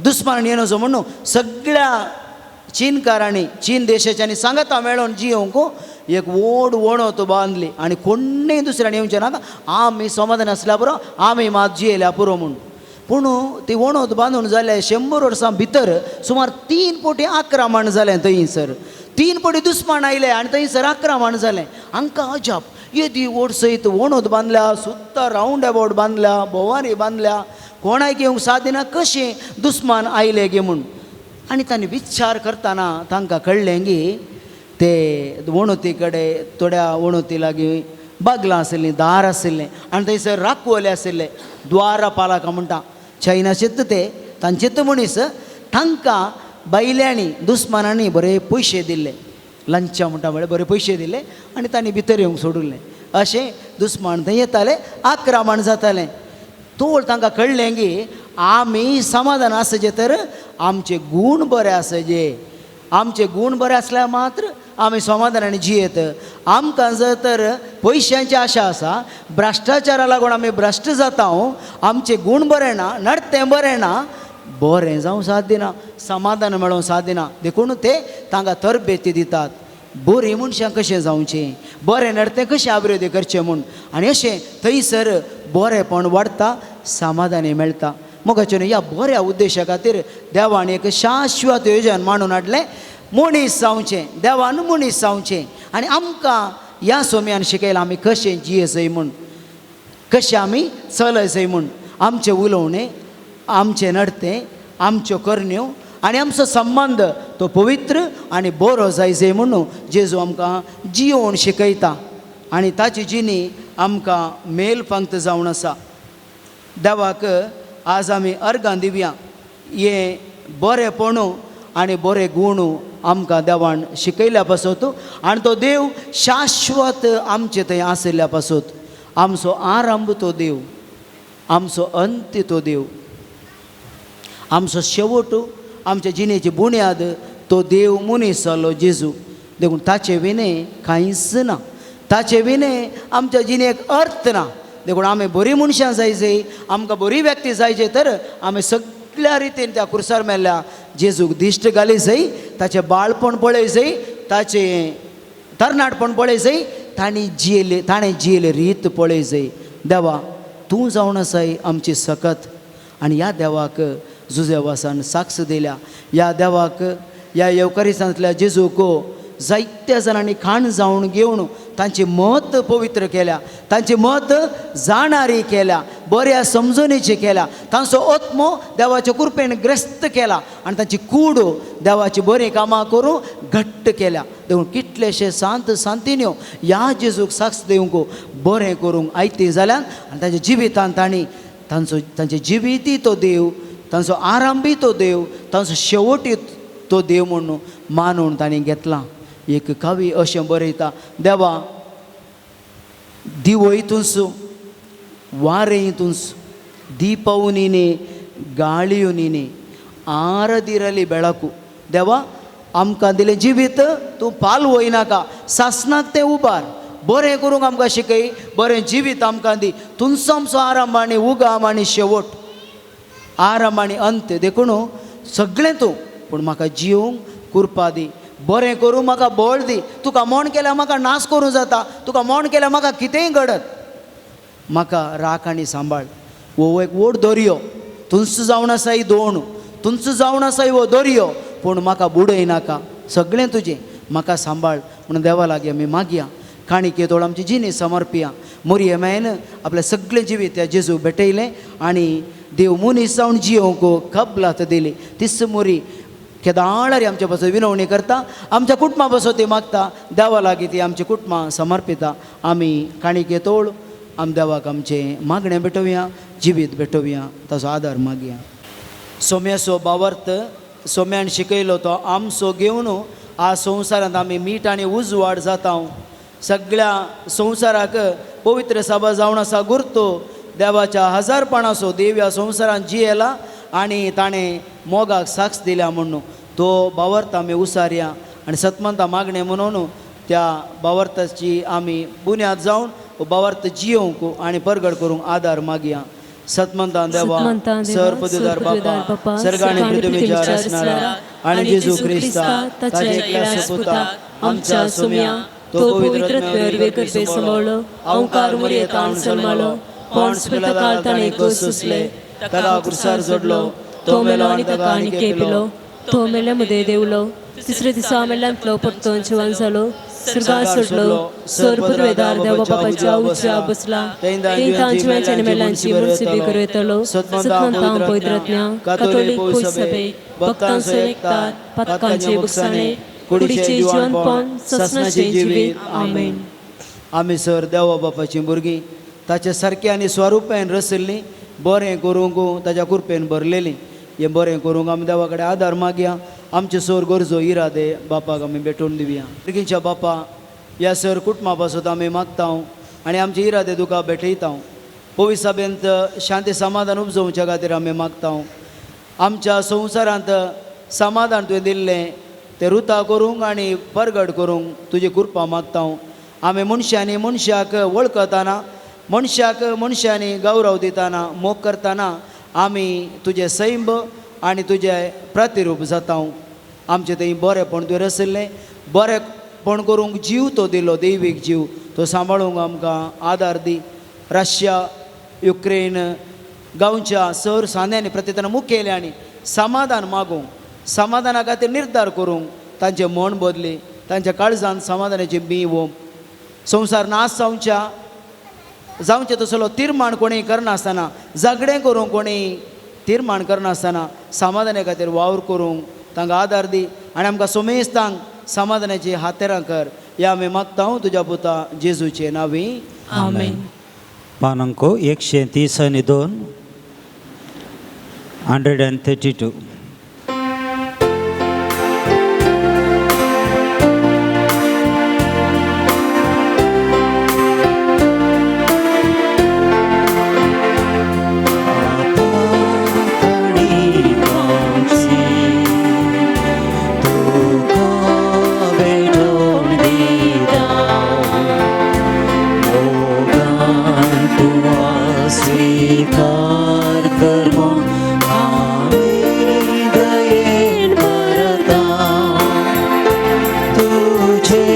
दुस्मानांनी येनजो म्हणून सगळ्या चीनकारांनी चीन देशाच्यांनी सांगाता मेळोन जियोंक एक व्हड वणत बांदली आनी कोणूय दुसऱ्यान येवचें नाका, आमी समाधान आसल्या पुरो, आमी मात जियेल्या पुरो म्हूण. पूण ती वणत बांदून जाले 100 वर्सां भितर सुमार 3 कोटी आक्रमण जालें थंयसर. 3 कोटी दुस्मान आयले आनी थंयसर आक्रमण जालें. हांकां अजाप, येदी व्हड सयत वणत बांदल्या, सुत्ता रावंड एबावट बांदल्या, भोंवारी बांदल्या, कोणाक येवंक सादिना, कशें दुस्मान आयले गे म्हूण. आनी तांणी विचार करतना तांकां कळ्ळें की ते वणती कडेन थोड्या वणती लागीं बागलां आशिल्लीं, दार आशिल्लें आनी थंयसर राखवले आशिल्ले, द्वारपालकां म्हणटा चैनाचेच ते, तांचेच मनीस. तांकां बायल्यांनी दुस्मानांनी बरे पयशे दिल्ले, लंचां म्हणटा म्हळ्यार बरे पयशे दिल्ले आनी तांणी भितर येवंक सोडिल्लें. अशें दुस्मान थंय येताले, आक्रमण जातालें. तोळ तांकां कळ्ळें की आमी समाधान आसचें तर आमचे गूण बरे आसचे, आमचे गूण बरे आसल्यार मात्र आमी समाधानान जियेत. आमकां जर तर पयशांची आशा आसा, भ्रश्टाचारा लागून आमी भ्रश्ट जाता, आमचे गूण बरें ना, नडतें बरें ना, बरें जावं साथ दिना, समाधान मेळोवंक साथ दिना. देखून ते तांकां तरबेती दितात, बरीं मनशां कशें जावचें, बरें नडतें कशें अभिवृद्धी करचें म्हूण. आनी अशें थंयसर बरेंपण वाडटा, समाधानी मेळटा. मोगाचें ह्या बऱ्या उद्देशा खातीर देवान एक शाश्वत योजन मांडून हाडलें, मनीस जावचें, देवान मनीस जावचें आनी आमकां ह्या सोम्यान शिकयलां आमी कशें जियेसय म्हूण, कशें आमी चलयसय म्हूण. आमचें उलोवणें, आमचें नडतें, आमच्यो करण्यो आनी आमचो संबंद तो पवित्र आनी बरो जायजय म्हणून जेजू आमकां जियोवन शिकयता आनी ताची जिणी आमकां मेल पंक्त जावन आसा. देवाक आज आमी अर्गां दिवया, हें बरेंपण आनी बरे गूण आमकां देवान शिकयल्या पासत आनी तो देव शाश्वत आमचे थंय आशिल्ल्या पासत. आमचो आरंभ तो देव, आमचो अंत तो देव, आमचो शेवट, आमच्या जिणेची बुन्याद तो देव मनीस जालो जेजू. देखून ताचे विणें कांयच ना, ताचे विणें आमच्या जिणेक अर्थ ना. देखून आमी बरीं मनशां जायचे, आमकां बरी व्यक्ती जायचे तर आमी सगळ्या रितीन त्या कुर्सार मेल्ल्या जेजूक दिश्ट घाली जाय, ताचें बाळपण पळय जाय, ताचें तरणाटपण पळय जाय, ताणें जियेले, ताणें जियेले रीत पळय जाय. देवा तूं जावन आसाय आमची सकत आनी ह्या देवाक जुजेवासान साक्ष दिल्या. ह्या देवाक, ह्या येवकारिसांतल्या जेजूक जायत्या जाणांनी खाण जावन घेवन तांचें मत पवित्र केल्या, तांचें मत जाणारी केल्या, बऱ्या समजणेचें केल्या, तांचो आत्मो देवाच्या कृपेन ग्रस्त केला आनी तांची कूड देवाची बरीं कामां करून घट्ट केल्या. देखून कितलेशे सांत सांतिन्यो ह्या जेजूक साक्ष दिवंक बरें करूंक आयती जाल्यान आनी तांच्या जिवितान तांणी तांचो तांचें जिवितूय तो देव, तांचो आरंभूय तो देव, तांचो शेवटूय तो देव म्हणून मानून तांणी घेतला. एक कवी अशें बरयता, देवा दिवय तुंस, वारें तुंस, दीपವು नीने, गाळयो नीने, आरदिरली बेळकू. देवा आमकां दिलें जिवीत तूं पालवयनाका, सासनाक तें उबार, बरें करूंक आमकां शिकय, बरें जिवीत आमकां दी. तुमचो आमचो आरंभ आनी उगम आनी शेवट, आरंभ आनी अंत. देखून सगळें तूं, पूण म्हाका जिवंक कृपा दी, बरें करूं म्हाका बळ दी. तुका मोण केल्यार म्हाका नाश करूं जाता, तुका मोण केल्यार म्हाका कितेंय घडत, म्हाका राख आनी सांबाळ. हो एक व्हड दर्यो, तुमचो जावन आसा ही दोण, तुमचो जावन आसा हो दर्यो, पूण म्हाका बुडय नाका, सगळें तुजें, म्हाका सांबाळ म्हणून देवा लागीं आमी मागया. काणके तोळ आमची जिणी समर्पिया. मोरये मायन आपलें सगळें जिवीत त्या जेजू भेटयलें आनी देव मनीस जावन जियोवंक कबलात दिली. तीच मोरी केदाळारी आमच्या पासून विनवणी करता, आमच्या कुटुंबा पासून ती मागता, देवा लागीं ती आमची कुटुंबां समर्पिता. आमी काणके तोळ आम देवाक आमचें मागणें भेटोवया, जिवीत भेटोवया, ताचो आदार मागया. सोम्याचो बावर्त सोम्यान शिकयलो तो आमचो घेवन आज संवसारांत आमी मीठ आनी उजवाड जाता. सगळ्या संवसाराक पवित्र सभा जावन आसा गुर्तो देवाच्या हजारपणाचो देव ह्या संवसारांत जियेला आनी ताणें मोगाक साक्ष दिल्या म्हणून तो बावर्त आमी उसारया आनी सतमंता मागणें म्हणून त्या बावर्ताची आमी बुन्याद जावन बावर्त जियोवंक आनी परगड करूंक आदार मागया. सतमंतान देवा, सर पदवीदार बापा, सर्गाणी पृथ्वीच्या रचणारा आनी जेजू क्रिस्ता ताच्या एकल्या सुपुता आमच्या सोम्या, तो पवित्र करपे सांबाळ्ळो, अंकार मुरयेतान सन्मालो, पोंस पिलातार ताणें सोसले, ताका कुर्सार जोडलो, तो मेलो आनी ताका आनी केपिलो, तो मेले मुदे देवलो, तिसरे दिसा मेल्ल्यांतलो परतून जिवन जालो, स्वर्गात सोडलो, सर पदवेदार देव बापाच्या उजव्या बसला, तें जिव्यांची आनी मेल्यांची मुन्सिबी करूं येतलो. सतमंतां पवित्र कातोलीक सभे, भक्तांचो एकतात, पातकांचे बुकसाणे, कुडीचे जिवनपण, ससनाचे जिवीत. आमेन. आमी सर देवा बापाचीं भुरगीं, ताचे सारकें आनी स्वरुपान रशिल्लीं, बरें करूंक ताच्या कृपेन भरलेलीं. हें बरें करूंक आमी देवा कडेन आदार मागया. आमचे सर गरजो इरादे बापाक आमी भेटोवन दिवया. भुरगींच्या बापा, ह्या सर कुटुंबा पासत आमी मागता आनी आमचे इरादे तुका भेटयता. पवित्र सभेंत शांती समाधान उपजोवच्या खातीर आमी मागता. आमच्या संवसारांत समाधान तुवें दिल्लें तें रुता करूंक आनी परगट करूंक तुजी कृपा मागता. आमी मनशांनी मनशाक वळखतना, मनशाक मनशांनी गौरव दितना, मोग करतना आमी तुजें सैंब आनी तुजें प्रतिरूप जाता. आमचें थंय बरेंपण तुवें रसिल्लें, बरेंपण करूंक जीव तो दिलो, दैवीक जीव तो सांबाळूंक आमकां आदार दी. रशिया युक्रेन गांवच्या सर सांद्यांनी प्रतितना मुखेल्यांनी समाधान मागूंक, समाधाना खातीर निर्धार करूंक तांचें मन बदली, तांच्या काळजान समाधानाचें बीं ओंप. संवसार नाश जावच्या जावचें तसलो तिर्माण कोणी करनासतना, झगडें करूंक कोणी तिर्माण करनासतना समाधाना खातीर वावर करूंक तांकां आदार दी आनी आमकां सोमेस्तांक समाधानाची हातेरां कर. ह्या आमी मागता तुज्या पुता जेजूचे नांवी. आमेन. पानांक 132, 132. स्वीकार कर म्हूण आमी दयेन भरता, तुझे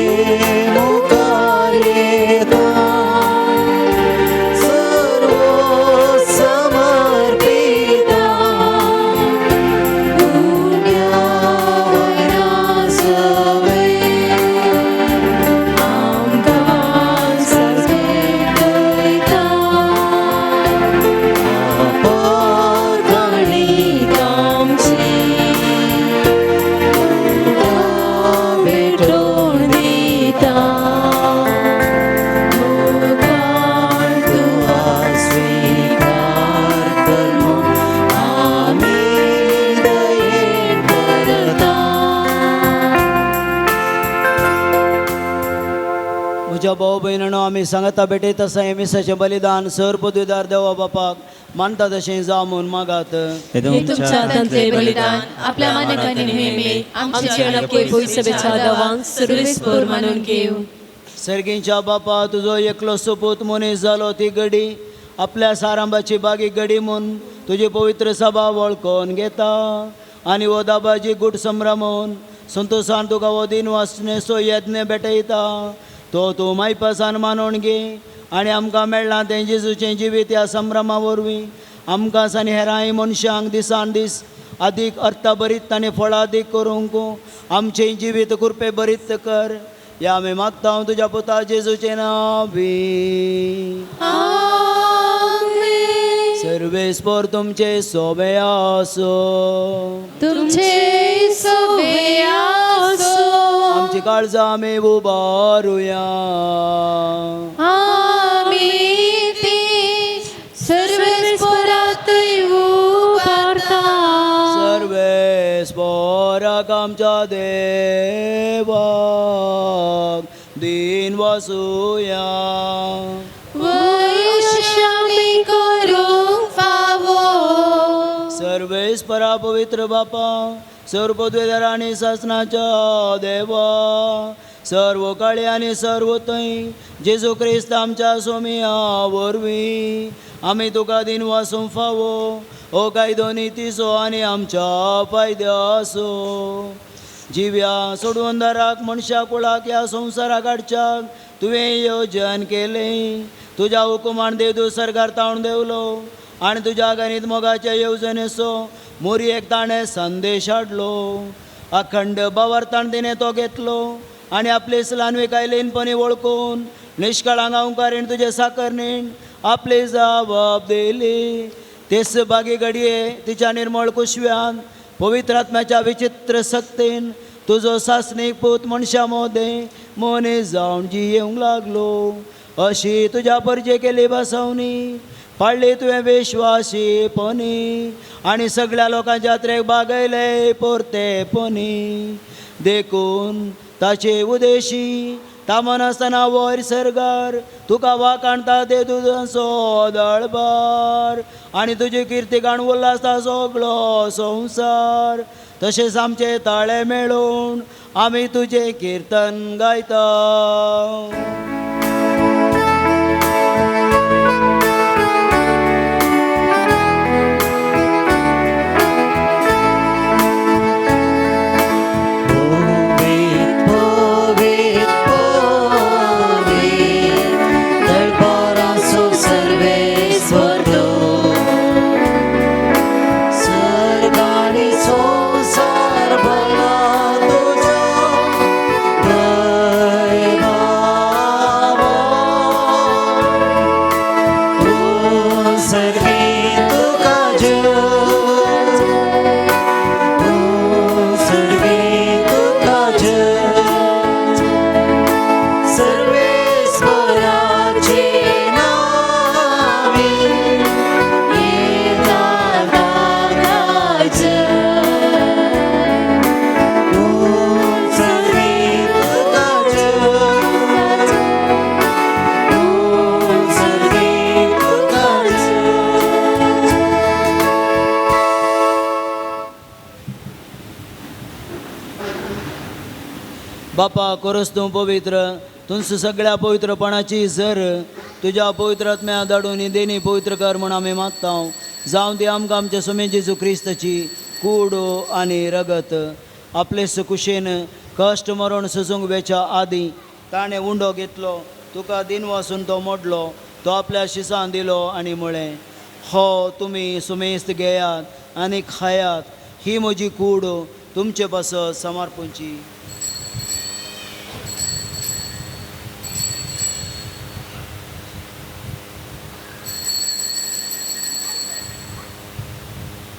मुखार येता, सर्व समर्पिता, गुन्यांवरासवे आमकां सजयता, पारखणी आमची तुका भेटोवन दिता, मुखार तुका स्वीकार कर म्हूण आमी दयेन भरता. म्हज्या भाव भयणो, आमी सांगता भेटयत आसा हें मिसाचें बलिदान सर पदवीदार देवा बापाक मानता तशें जावं म्हूण मागात. हे तुमच्या हातांतले बलिदान आपल्या मानक आनी नेहमी आमचे आनी पयसभेच्या दावांक सर्वेस्पर मानून घेव. सर्गींच्या बापा, तुजो एकलो सुपूत मनीस जालो ती घडी आपल्या सारांबाची बागी घडी म्हूण तुजी पवित्र सभा वळखून घेता आनी हो दाबाजी गूट संभ्रमून संतोशान तुका हो दिन वासनेचो यत्न भेटयता. तो तूं मायपासान मानून घे आनी आमकां मेळ्ळां तें जेजूचें जिवीत ह्या संभ्रमा वरवीं आमकां आनी हेरांय मनशांक दिसान दीस अदीक अर्थभरीत आनी फळादीक करूंक आमचें जिवीत कृपे भरीत कर. ह्या आमी मागता तुज्या पुता जेजूचें नांवी. आमेन. सर्वेस्पर तुमचे सोबे आसो. तुमचे सोबे आसो. आमची काळजां आमी उबारुया. आमी ती सर्वेस्परात उबारता. सर्वेस्पराक आमच्या देवाक दीन वासुया. वैश्यामी करूंक फावो. सर्वेस्परा पवित्र बापा, सर्व पदवेदार आनी सासनाच्या देवा, सर्व काळी आनी सर्व थंय जेजू क्रिस्त आमच्या सोमिया वरवीं आमी तुका दिन वासूंक फावो. हो कायदो नितीचो आनी आमच्या फायद्याचो. जिव्या सोडून दाराक मनशा कुळाक ह्या संवसाराक हाडच्याक तुवें योजन केलें. तुज्या हुकुमान देवदूत सरकार ताणून देवलो आनी तुज्या गणीत मोगाच्या येवजणेचो मोरयेक ताणें संदेश हाडलो. अखंड बावर ताणें तिणें तो घेतलो आनी आपले ल्हानविकाय लेनपणी वळखून निष्काळांक अंकारीण तुजे साकरणीन आपली जबाब दिली. तेच बागी घडये तिच्या निर्मळ कुशव्यान पवित्र आत्म्याच्या विचित्र सक्तीन तुजो सासणीक पूत मनशां मोदें मनीस जावन जियेवंक लागलो. अशी तुज्या परजे केली बसवणी पाळ्ळी तुवें विश्वासीपणी आनी सगळ्या लोकांच्या जात्रेक बागयले पोरतेपणी. देखून ताचे उदेशी तामनासतना वयर सर्गार तुका वाकाणता ते तुजो दळबार आनी तुजी किर्ती गाण उल्लासता सगळो संवसार. तशेंच आमचे ताळे मेळून आमी तुजें किर्तन गायता. बापा कोरस तूं पवित्र तुमचं सगळ्या पवित्रपणाची जर तुज्या पवित्र आत्म्या धाडून देणी पवित्र कर म्हूण आमी मागता. जावं ती आमकां आमच्या सुमे जेजू क्रिस्ताची कूड आनी रगत. आपले सुकुशेन कश्ट मरण सोसूंक वेच्या आदीं ताणें उंडो घेतलो, तुका दिन वासून तो मोडलो, तो आपल्या शिसान दिलो आनी म्हळें, हो तुमी सुमेस्त घेयात आनी खायात, ही म्हजी कूड तुमचे पासत समर्पणची.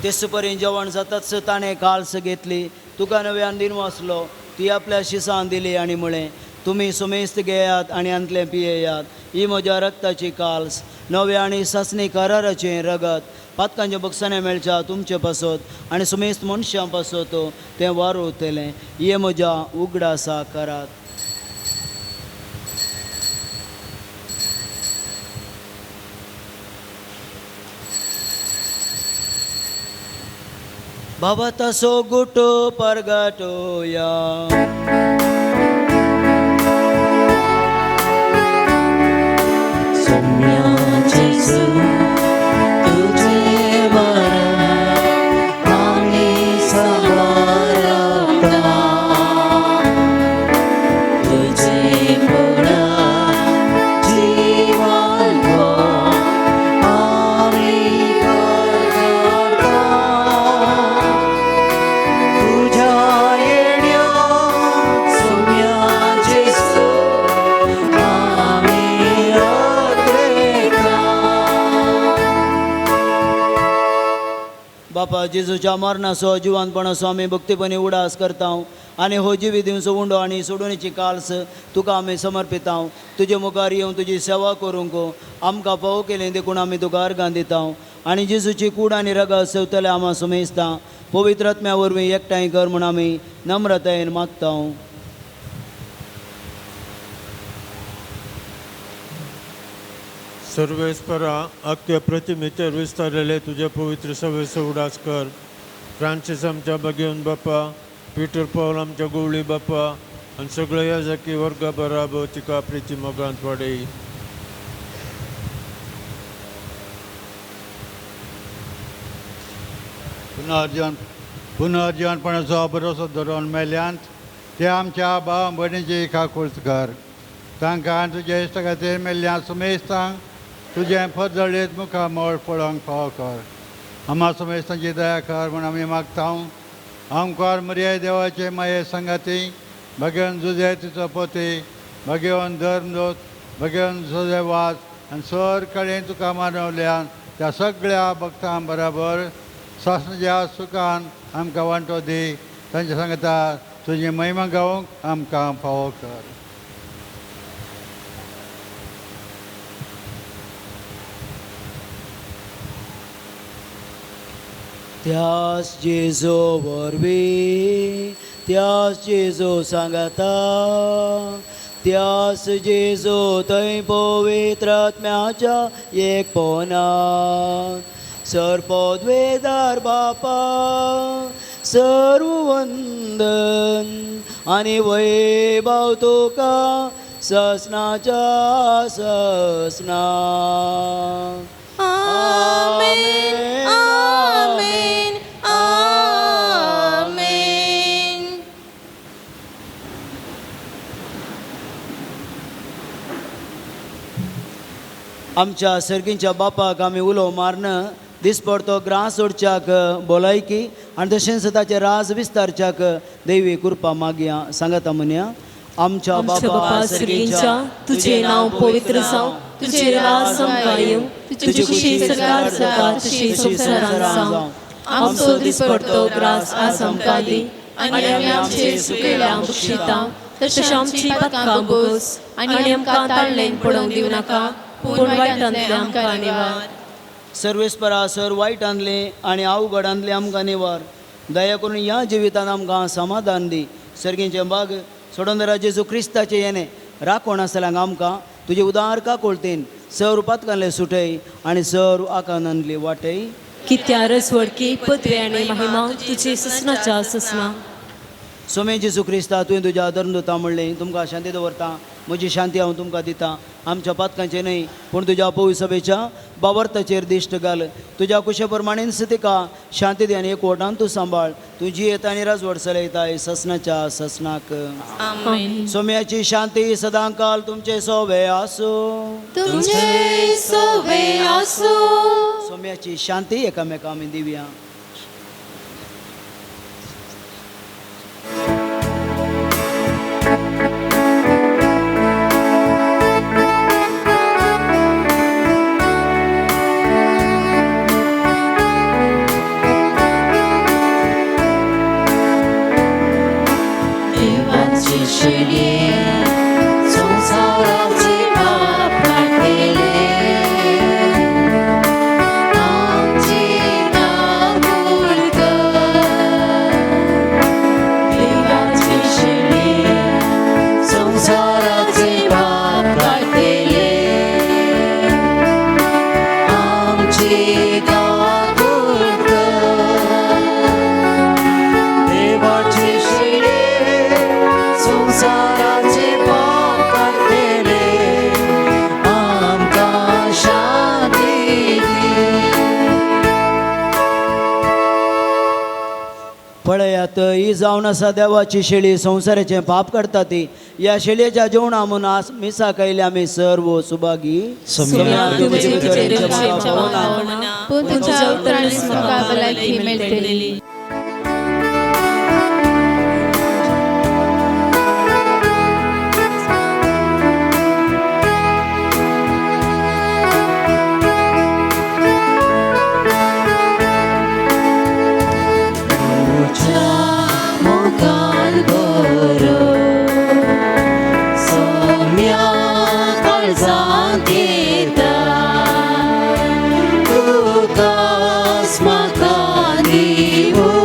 तेच परी जेवण जाताच ताणें काल्स घेतली, तुका नव्यान दिन वाचलो, ती आपल्या शिसान दिली आनी म्हळें, तुमी सुमेस्त घेयात आनी आंतलें पियेयात, ही म्हज्या रक्ताची काल्स, नव्या आनी सासणी कराराचें रगत, पातकांच्या बक्षाने मेळच्या तुमचे पासत आनी सुमेस्त मनशां पासत तें वारवतलें, हें म्हज्या उगडासा करात. बाबा तसो गुटो परगटोया. बापा जेजूच्या मरणाचो जिवानपणाचो आमी भक्तीपणी उडास करता आनी हो जिवी दिवचो उंडो आनी सोडूनची काल्स तुका आमी समर्पिता. तुजे मुखार येवन तुजी सेवा करूंक आमकां फावो केली देखून आमी तुका अर्गां दिता आनी जेजूची कूड आनी रगत सेवतले आमा सुमेजता. पवित्र आत्म्या वरवीं एकठांय कर म्हूण आमी नम्रतायेन मागता. सर्वेस्परा अख्खे प्रतिमेचेर विस्तारलेले तुजे पवित्र सभेचो उडास कर. फ्रांसीस आमच्या बगेवन बापा, पिटर पावल आमच्या गोवळी बापा आनी सगळ्या याजकी वर्गा बराबर तिका प्रिती मोगांत वाडय. पुनर्जीवनपणाचो भरोसो धरून मेल्यांत ते आमच्या भाव भयणीची काकूळत कर. तांकां तुज्या इश्टा खातीर मेल्ल्या सुमेस्तांक तुजें फरजळीत मुखामळ पळोवंक फावो कर. आमा सुमेस्तांची दया कर म्हूण आमी मागता. आमकार मरिया देवाचे माये संगाती भगेवन जुजे तिचो पती, भगेवन धर्मदूत, भगेवन जुजे वास आनी सर कडेन तुका मानवल्यान त्या सगळ्या भक्तां बराबर सासणाच्या सुखान आमकां वांटो दी. तांच्या सांगता तुजी महिमा गावंक आमकां फावो कर. त्यास जेजो वरवीं, त्यास जेजो सांगाता, त्यास जेजो थंय पवित्र आत्म्याच्या एकपणान सर्पद्वेदार बापा सर्व वंदन आनी वैभव तुका ससनाच्या ससना. आमेन, आमेन, आमेन. आमच्या सर्गींच्या बापाक आमी उलो मारन दिसपडतो ग्रास सोडच्याक भलायकी आनी तशेंच ताचें राज विस्तारच्याक देवी कृपा मागया. सांगाता म्हणया, आमच्या बापा सर्गींच्या, तुझे नांव पवित्र जावं, तुझे राज आमकां येवं, तुजी खुशी सरकार जाता तशी संवसारांत जावं. आमचो दिसपडतो ग्रास आज आमकां दी आनी आमी आमचे सुकेल्या बक्षिता तशें आमची पातकां बोगस आनी आमकां ताळ्ळेन पडोवंक दिवं नाका, पूण वायटांतलें आमकां निवार. सर्वेस्परा सर वायटांतलें आनी अवघडांतलें आमकां निवार. दया करून ह्या जिवितांत आमकां समाधान दी. सर्गींचें बाग सोडोंदरा जेजू क्रिस्ताचें येणें राखण आसल्यांक आमकां तुजे उदार काकुळतेन सर्व पातकांतलें सुटय आनी सर्व आकांतांतली वाटय. कित्यारस वडकी पदवी आनी महिमा तुजी ससनाच्या ससना. सोमे जेजू क्रिस्ता, तुवें तुज्या धर्मदूता म्हणलें, तुमकां शांती दवरता, म्हजी शांती हांव तुमकां दिता. आमच्या पातकांचें न्हय पूण तुज्या पवित्र सभेच्या बावर्थाचेर दिश्ट घाल. तुज्या कुशे प्रमाणेच तिका शांती दी आनी एकवटान तूं सांबाळ. तुजी येता आनी राजवट चलयताय ससनाच्या ससनाक. सोम्याची शांती सदांकाल तुमचे सोवे आसूं. तुमचे सोवे आसूं. सोम्याची शांती एकामेका आमी दिवया. पळयात, ही जावन आसा देवाची शेळी, संवसाराचें पाप काडटा ती. ह्या शेळयेच्या जेवणा म्हूण आज मिसा खायले आमी सर्व सुभागी. Tukas makani.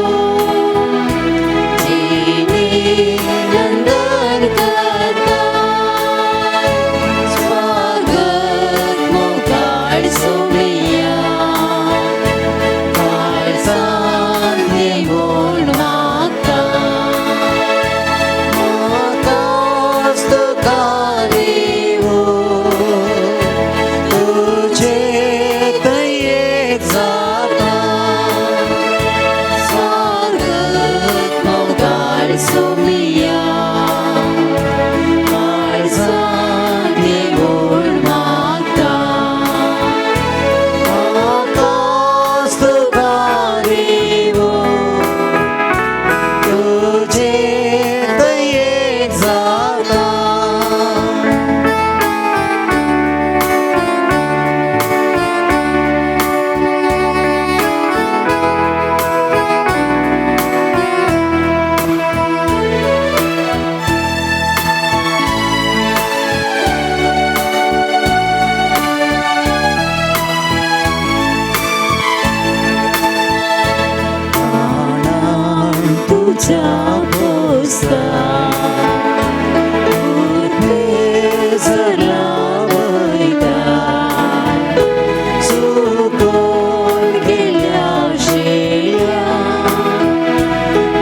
तुज्या पोस्ताक उर्बेसर लावयता चुकोन गेल्या शेळ्या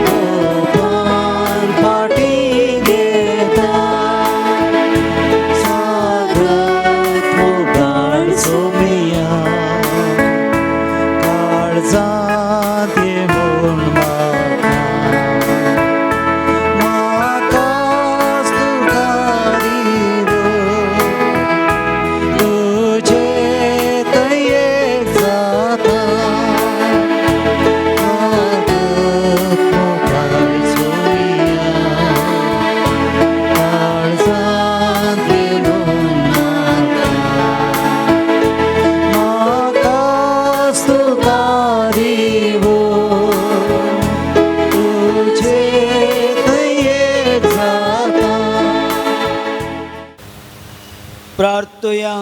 मोगान फाटीं घेता स्वागत मोगाळ सोमिया काळजांत येवन म्हाका म्हाकाच तुका दिवन तुजे थंय एक जाता स्वागत मोगाळ सोमिया काळजांत येवन म्हाका म्हाकाच तुका दिवन तुजे थंय एक जाता. प्रार्थया.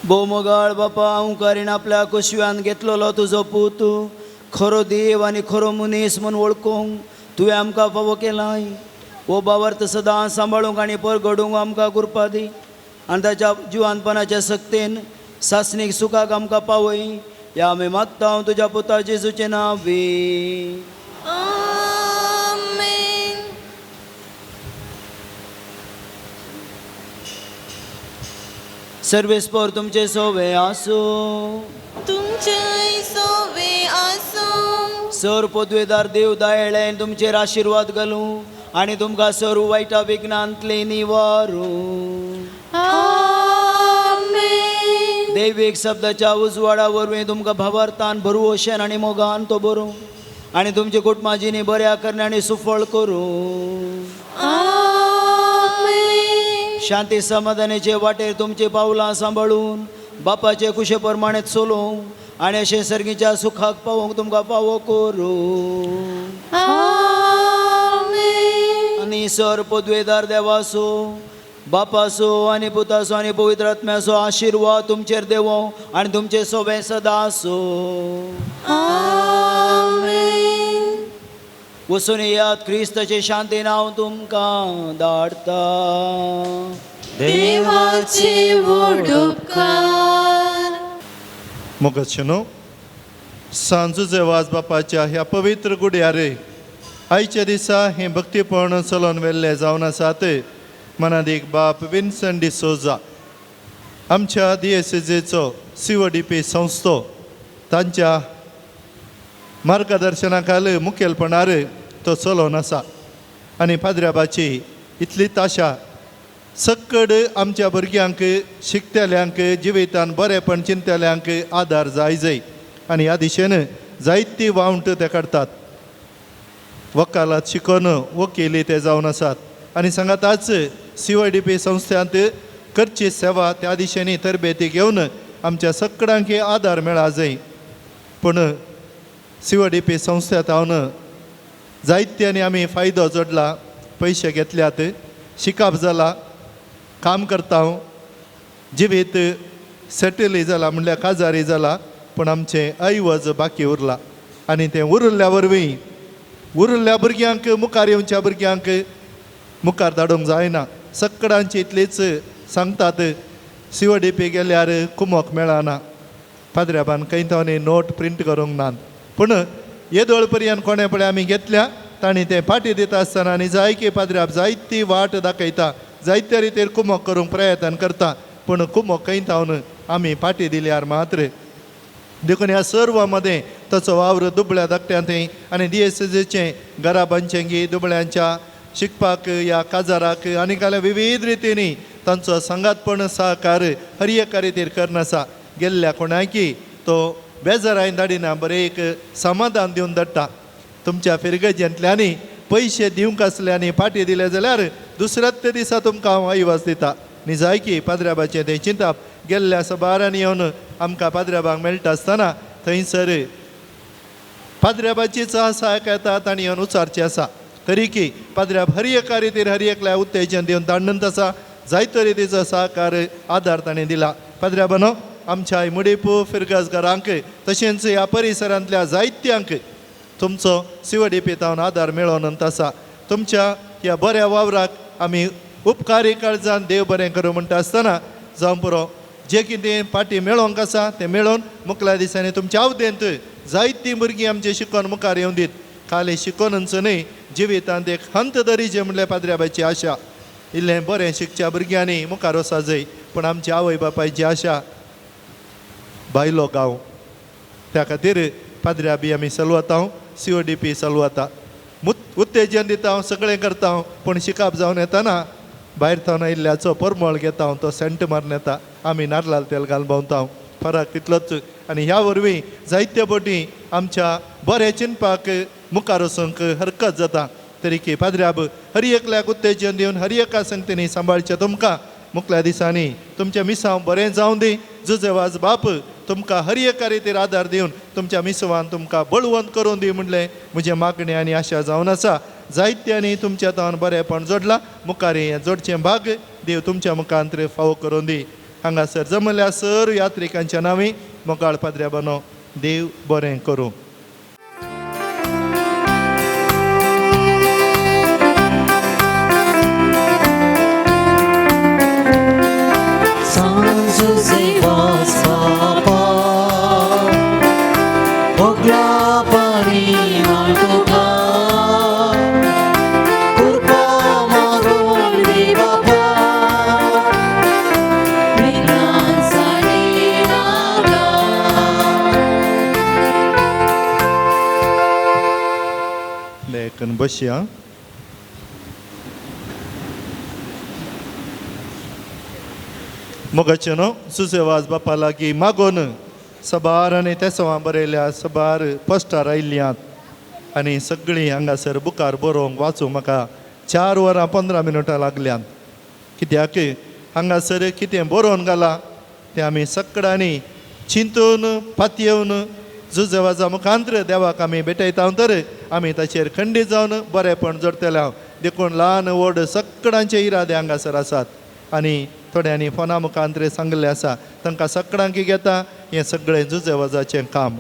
भोवमोगाळ बापा, हांव आपल्या कुशव्यान घेतलेलो तुजो पूत खरो देव आनी खरो मनीस म्हूण वळखूंक तुवें आमकां फावो केलाय. हो बावर्त सदां सांबाळूंक आनी परगडूंक आमकां कृपा दी आनी ताच्या जिवानपणाच्या सक्तेन सासणीक सुखाक आमकां पावय. ह्या आमी मागता तुज्या पुता जेजूचें नांव. आमेन. सर्वेस्पर तुमचे सोवे आसूं. तुमचेय सोवे आसूं. सर पदवेदार देव दयाळेन तुमचेर आशिर्वाद घालूं आनी तुमकां सर्व वायटा विघ्नांतले निवारूं. आमेन. दैवीक शब्दाच्या उजवाडा वरवीं तुमकां भावार्थान भरवशेन आनी मोगान तो बरूं आनी तुमचे कुटुंबाजीनी बऱ्या करण्यांनी सुफळ करूं. आमेन. शांती समाधानाचे वाटेर तुमची पावलां सांबाळून बापाचे कुशे प्रमाणे चलोवंक आनी अशें सर्गीच्या सुखाक पावोवंक तुमकां फावो करूं. आमेन. आनी सर पदवेदार देवासो बापासो आनी पुतासो आनी पवित्र आत्म्याचो आशिर्वाद तुमचेर देवो आनी तुमचे सोबे सदां आसूं. आमेन. वचून येयात, क्रिस्ताचे शांतीन हांव तुमकां धाडटा. देवाचे व्हड उपकार. मोगाचेनो, सांजुजे वाज बापाच्या ह्या पवित्र गुड्यार आयच्या दिसा हें भक्तीपण चलोवन व्हेल्लें जावन आसात मनादीक बाप विन्सन डिसोजा, आमच्या दियेसेजेचो सीओडीपी संस्थो तांच्या मार्गदर्शना खाल मुखेलपणार तो चलोवन आसा. आनी पाद्र्याबाची इतलीच आशा सक्कड आमच्या भुरग्यांक शिकतल्यांक जिवितान बरेपण चिंतल्यांक आदार जाय जाय आनी ह्या दिशेन जायती वावंट ते काडटात. वकालात शिकोन वकिली ते जावन आसात आनी सांगाताच सीओडीपी संस्थांत करची सेवा त्या दिशेनी तरबेती घेवन आमच्या सगळ्यांक आदार मेळा जाय. पूण सीओडीपी संस्थेंत हांव जायत्यांनी आमी फायदो जोडला, पयशे घेतल्यात, शिकप जाला, काम करता हांव, जिवीत सेटल जाला म्हणल्यार काजारी जाला, पूण आमचें ऐवज बाकी उरला आनी तें उरिल्ल्या वरवीं उरिल्ल्या भुरग्यांक मुखार येवच्या भुरग्यांक मुखार धाडूंक जायना. सगळ्यांची इतलीच सांगतात सीओडीपी गेल्यार कुमोक मेळना. पाद्र्याबान खंय तांणी नोट प्रिंट करूंक नात, पूण येदोळ पर्यंत कोणें पळय आमी घेतल्या तांणी तें फाटी दिता आसतना आनी जाय की पाद्र्याब जायती वाट दाखयता, जायते रितीर कुमोक करूंक प्रयत्न करता, पूण कुमोक खंय तावन आमी फाटी दिल्यार मात्र. देखून ह्या सर्वा मदें ताचो वावर दुबळ्या धाकट्यांत आनी दियेसेजेचें घरा बांदचें दुबळ्यांच्या शिकपाक ह्या काजाराक आनी काल्या विविध रितींनी तांचो सांगातपण सहकार हर एका रितीर करनासा. गेल्ल्या कोणाकी तो बेजारायन धाडिना, बरें एक समाधान दिवन धाडटा. तुमच्या फिरगजेंतल्यांनी पयशे दिवंक आसले आनी फाटी दिले जाल्यार दुसऱ्याच दिसा तुमकां हांव ऐवज दिता. निजायकी पाद्र्याबाचें तें चिंताप गेल्ल्या सबारांनी येवन आमकां पाद्र्याबांक मेळटा आसतना थंयसर पाद्र्याबाचीच आसा येता तांणी येवन उचारची आसा. तरी की पाद्र्याब हर एका रितीर हर एकल्या उत्तेजन दिवन धाडणत आसा, जायतो रितीचो सहकार आदार ताणें दिला. पाद्र्याबानो, आमच्या मुडीपू फिरगजगारांक तशेंच ह्या परिसरांतल्या जायत्यांक तुमचो सिवडी तावन आदार मेळोन आसा. तुमच्या ह्या बऱ्या वावराक आमी उपकारी काळजान देव बरें करूं म्हणटा आसतना जावं पुरो जे कितें पाटी मेळोंक आसा तें मेळोवन मुखल्या दिसांनी तुमच्या आवदेंत जायतीं भुरगीं आमचें शिकोन मुखार येवन दीत. खाली शिकोनच न्हय जिवितांत एक हंत दरीचें म्हणल्यार पाद्र्याबायची आशा. इल्लें बरें शिकच्या भुरग्यांनी मुखार वचा जाय पूण आमची आवय बापायची आशा भायलो गांव. त्या खातीर पाद्र्या बी आमी चलवता CODP चलवता उत्तेजन दिता सगळें करता पूण शिकप जावन येताना भायर थावन आयिल्ल्याचो परमळ घेता तो सेंट मारून येता आमी नारलाल तेल घालून भोंवता फरक तितलोच. आनी ह्या वरवीं जायते बोटी आमच्या बरें चिंतपाक मुखार वचूंक हरकत जाता. तरीकी पाद्र्याब हर एकल्याक उत्तेजन दिवन हर एका संगतींनी सांबाळचें तुमकां मुखल्या दिसांनी तुमचें मिसांव बरें जावं दी. जुजेवाज बाप तुमकां हर एका रितीर आदार दिवन तुमच्या मिसवान तुमकां बळवंत करून दी म्हणलें म्हजें मागणें आनी आशा जावन आसा. जायत्यांनी तुमच्या तावन बरेंपण जोडलां मुखार हें जोडचें भाग देव तुमच्या मुखांत फावो करून दी. हांगासर जमल्या सर यात्रिकांच्या नांवी मोगाळ पाद्र्या बानो देव बरें करूं. बसया. मोगाचे न्हू सुसेवाज बापा लागीं मागोन सबार आनी तेसवां बरयल्या सबार पोस्टार आयिल्ल्यांत आनी सगळीं हांगासर बुकार बरोवंक वाचूंक म्हाका 4 वरां 15 मिनटां लागल्यांत. कित्याक हांगासर कितें बरोवन घालां तें आमी सगळ्यांनी चिंतून पातयेवन जुजेवाजा मुखांत्र देवाक आमी भेटयता तर आमी ताचेर खंडीत जावन बरेंपण जोडटले हांव. देखून ल्हान व्हड सगळ्यांचे इरादे हांगासर आसात आनी थोड्यांनी फोना मुखांत्र सांगिल्लें आसा तांकां सगळ्यांक घेता हें सगळें जुजेवाजाचें काम.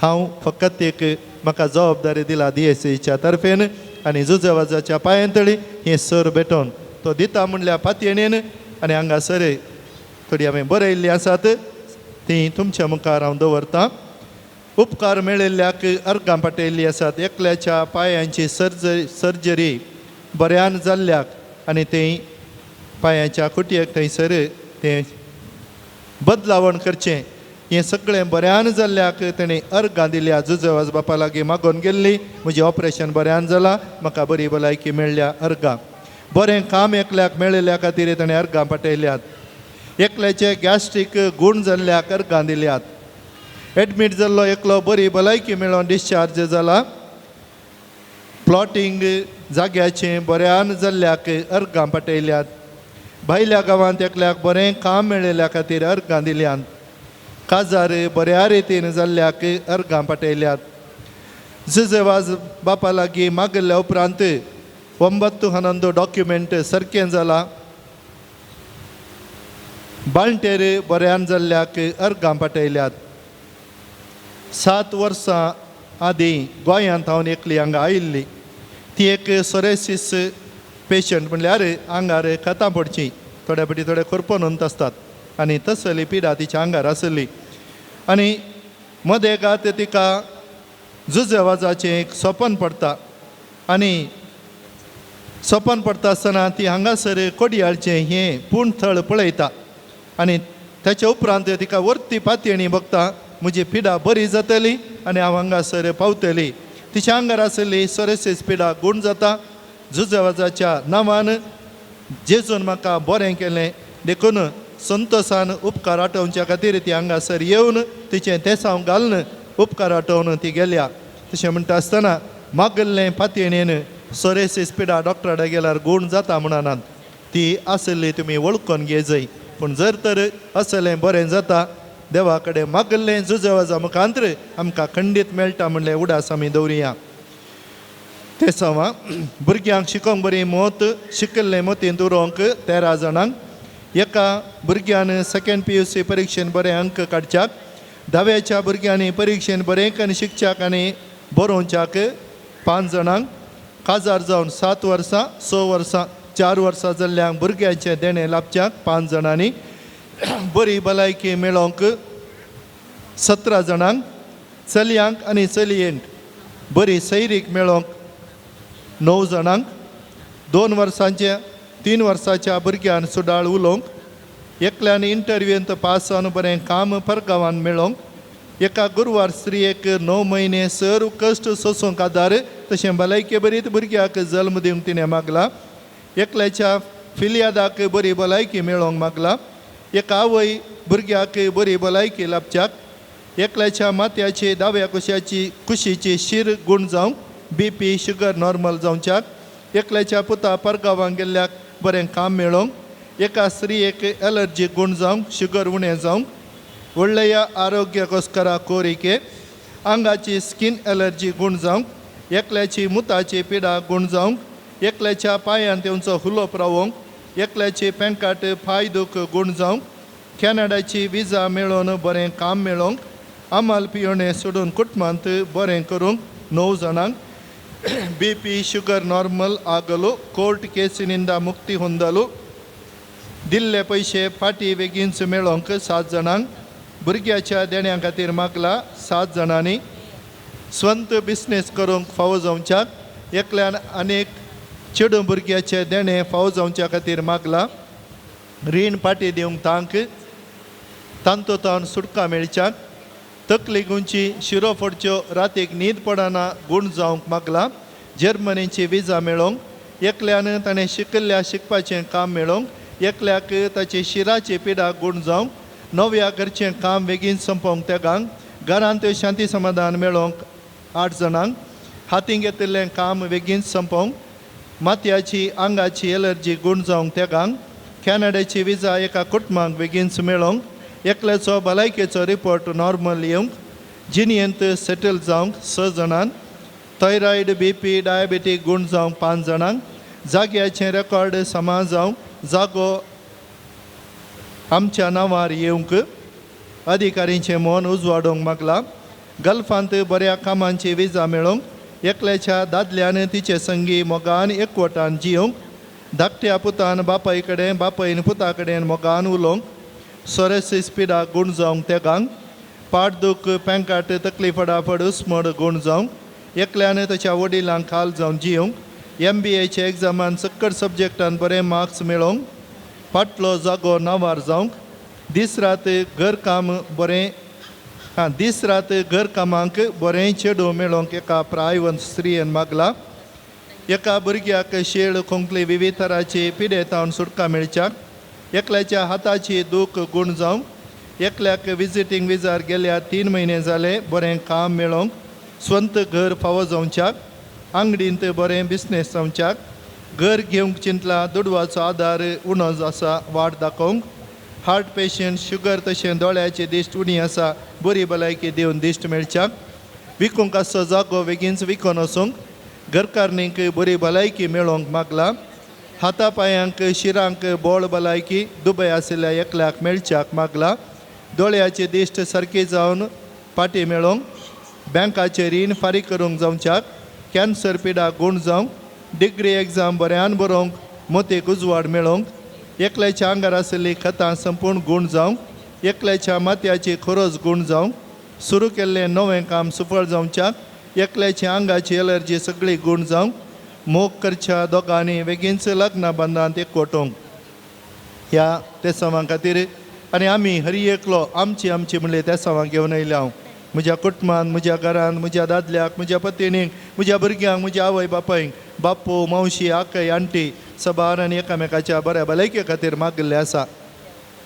हांव फकत एक म्हाका जबाबदारी दिला DSCच्या तर्फेन आनी जुजेवाजाच्या पांयांतळी हें सर भेटोवन तो दिता म्हणल्यार पातयेणेन आनी हांगासर थोडी हांवें बरयल्लीं आसात तीं तुमच्या मुखार हांव दवरतां. उपकार मेळिल्ल्याक अर्गां पाटयल्लीं आसात. एकल्याच्या पांयांची सर्जरी बऱ्यान जाल्ल्याक आनी थंय पांयांच्या खुटयेक थंयसर तें बदलावण करचें हें सगळें बऱ्यान जाल्ल्याक तेणें अर्गां दिल्या. जुजेवाज बापा लागीं मागोवन गेल्ली म्हजें ऑपरेशन बऱ्यान जालां म्हाका बरी भलायकी मेळ्ळ्या अर्गां. बरें काम एकल्याक मेळिल्ल्या खातीर ताणें अर्गां पाटयल्यात. एकल्याचे गॅस्ट्रीक गूण जाल्ल्याक अर्गां दिल्यात. एडमीट जाल्लो एकलो बरी भलायकी मेळोवन डिस्चार्ज जाला. प्लॉटींग जाग्याचें बऱ्यान जाल्ल्याक अर्गां पाटयल्यात. भायल्या गांवांत एकल्याक बरें काम मेळिल्ल्या खातीर अर्गां दिल्यात. काजार बऱ्या रितीन जाल्ल्याक अर्गां पाटयल्यात. जुजेवाज बापा लागीं मागिल्ल्या उपरांत 9 11 डॉक्युमेंट सारकें जाला. बाळंटेर बऱ्यान जाल्ल्याक अर्गां पाटयल्यात. 7 वर्सां आदीं गोंयांत हांव एकली हांगा आयिल्ली ती एक सोरेसीस पेशंट म्हणल्यार आंगार खतां पडचीं थोड्या फावटी थोडे खोरपोन आसतात आनी तसली पिडा तिच्या आंगार आसली आनी मदेगात तिका जुजेवाजाचें एक सपन पडटा आनी सपन पडटा आसतना ती हांगासर कोडयाळचें हें पूण थळ पळयता आनी ताच्या उपरांत तिका वरती पातयेणी बघता म्हजी पिडा बरी जातली आनी हांव हांगासर पावतली. तिच्या आंगार आसली सोरेसीस पिडा गूण जाता. जुजेवाजाच्या नांवान जेजून म्हाका बरें केलें देखून संतोसान उपकार आठोवच्या खातीर ती हांगासर येवन तिचें तेसांव घालून उपकार आठोवन ती गेल्या. तशें म्हणटा आसतना मागल्लें पातयेणेन सोरेसीस पिडा डॉक्टरा कडेन गेल्यार गूण जाता म्हणनात ती आसली तुमी वळखून घेजय पूण जर तर असलें बरें जाता देवा कडेन मागल्लें जुजेवाजा मुखांत्र आमकां खंडीत मेळटा म्हणलें उडास आमी दवरुया. ते सवां भुरग्यांक शिकोवंक बरी मोत शिकल्लें मोतींत उरोवंक 13 जाणांक एका भुरग्यान सेकंड PUC परिक्षेन बरे अंक काडच्याक, धाव्याच्या भुरग्यांनी परिक्षेन बरें करून शिकच्याक आनी बरोवच्याक 5 जाणांक, काजार जावन 7 वर्सां 6 वर्सां 4 वर्सां जाल्ल्यांक भुरग्यांचें देणें लाभच्याक 5 जाणांनी, बरी भलायकी मेळोवंक 17 जाणांक, चलयांक आनी चलयेंक बरी सैरीक मेळोवंक 9 जाणांक, 2 वर्सांच्या 3 वर्साच्या भुरग्यान सुडाळ उलोवंक, एकल्यान इंटरव्यूंत पास जावन बरें काम परगांवान मेळोवंक, एका गुरवार स्त्रियेक 9 म्हयने सर्व कश्ट सोसूंक आदार तशें भलायके बरीत भुरग्याक जल्म दिवंक तिणें मागला, एकल्याच्या फिलयादाक बरी भलायकी मेळोवंक मागला, एका आवय भुरग्याक बरी भलायकी लाभच्याक, एकल्याच्या माथ्याची दाव्या कुशाची कुशीची शीर गूण जावंक, BP sugar normal जावच्याक, एकल्याच्या पुता परगांवांक गेल्ल्याक बरें काम मेळोवंक, एका स्त्रियेक एलर्जी गूण जावंक, शुगर उणें जावंक, व्हडल्या आरोग्याकोस्करा कोरिके, आंगाची स्कीन एलर्जी गूण जावंक, एकल्याची मुताची पिडा गूण जावंक, एकल्याच्या पांयांत येवचो हुलोप रावोवंक, एकल्याची पेंकाट पांय दूख गूण जावंक, कॅनडाची विजा मेळोवन बरें काम मेळोवंक, आमाल पियोणें सोडून कुटुंबांत बरें करूंक 9 जाणांक, BP sugar normal ಆಗಲು, ಕೋರ್ಟ್ ಕೇಸಿನಿಂದ ಮುಕ್ತಿ ಹೊಂದಲು, दिल्ले पयशे फाटी बेगीनच मेळोवंक 7 जाणांक, भुरग्याच्या देण्या खातीर मागला 7 जाणांनी, स्वंत बिजनेस करूंक फावो जावच्याक, एकल्यान अनेक चेडूं भुरग्याचे देणें फावो जावच्या खातीर मागला, रीण फाटी दिवंक तांक, तांतूत सुटका मेळच्याक, तकली गुंची शिरो फोडच्यो रातीक न्हीद पडना गूण जावंक मागला, जर्मनीची विजा मेळोवंक, एकल्यान ताणें शिकिल्ल्या शिकपाचें काम मेळोवंक, एकल्याक ताची शिराची पिडा गूण जावंक, नव्या घरचें काम बेगीन सोंपोवंक तेगांक, घरांत शांती समाधान मेळोवंक 8 जाणांक, हातीं घेतिल्लें काम बेगीन सोंपोवंक, मातयाची आंगाची एलर्जी गूण जावंक तेगांक, कॅनडाची विजा एका कुटुंबाक बेगीन मेळोवंक, एकल्याचो भलायकेचो रिपोर्ट नॉर्मल येवंक, जिणेंत सेटल जावंक 6 जाणांक, थायरॉयड BP diabetic गूण जावंक 5 जाणांक, जाग्याचें रेकॉर्ड समा जावंक, जागो आमच्या नांवार येवंक, अधिकारींचें मन उजवाडोवंक मागला, गल्फांत बऱ्या कामांची विजा मेळोवंक, एकल्याच्या दादल्यान तिचे संगी मोगान एकवटान जियोवंक, धाकट्या पुतान बापाय कडेन बापायन पुता कडेन मोगान उलोवंक, सोरेसीस पिडा गूण जावंक तेगांक, पाट दूख पेंकाट तकली फडाफड उस्मड गूण जावंक, एकल्यान ताच्या वडिलांक खाल जावन जियोवंक, MBAच्या एग्जामान सक्कड सब्जेक्टान बरे मार्क्स मेळोवंक, फाटलो जागो नांवार जावंक, दीस रात घरकाम बरें आं दीस रात घरकामांक बरें चेडूं मेळोवंक एका प्रायवंत स्त्रियेन मागला, एका भुरग्याक शेळ खोंकली विविध तराची पिडेतावन सुटका मेळच्याक, एकल्याच्या हाताची दूख गूण जावंक, एकल्याक विजिटींग विजार गेल्या 3 म्हयने जाले बरें काम मेळोवंक, स्वंत घर फावो जावच्याक, आंगडींत बरें बिजनेस जावच्याक, घर घेवंक चिंतला दुडवाचो आदार उणो आसा वाट दाखोवंक, हार्ट पेशंट शुगर तशें दोळ्याची दिश्ट उणी आसा बरी भलायकी दिवन दिश्ट मेळच्याक, विकूंक आसचो जागो बेगीनच विकून वचूंक, घरकारणीक बरी भलायकी मेळोवंक मागला, हाता पांयांक शिरांक बोळ भलायकी दुबय आशिल्ल्या एकल्याक मेळच्याक मागला, दोळ्याची दिश्ट सारकी जावन फाटी मेळोवंक, बँकाचें रीण फारीक करूंक जावच्याक, कॅन्सर पिडा गूण जावंक, डिग्री एग्जाम बऱ्यान बरोवंक, मोतीक उजवाड मेळोवंक, एकल्याच्या आंगार आशिल्ली खतां संपूर्ण गूण जावंक, एकल्याच्या मातयाची खोरोज गूण जावंक, सुरू केल्लें नवें काम सुफळ जावच्याक, एकल्याच्या आंगाची एलर्जी सगळी गूण जावंक, मोग करच्या दोगांनी बेगीनच लग्न बंधांत एकवटोवंक. ह्या तेसांवां खातीर आनी आमी हरी एकलो आमची आमची म्हणले तेसांवां घेवन येयल्या हांव म्हज्या कुटुंबान, म्हज्या घरान, म्हज्या दादल्याक, म्हज्या पत्नीक, म्हज्या भुरग्यांक, म्हज्या आवय बापायक, बाप्पू मावशी आकय आंटी सबार आनी एकामेकाच्या बऱ्या भलायके खातीर मागिल्लें आसा.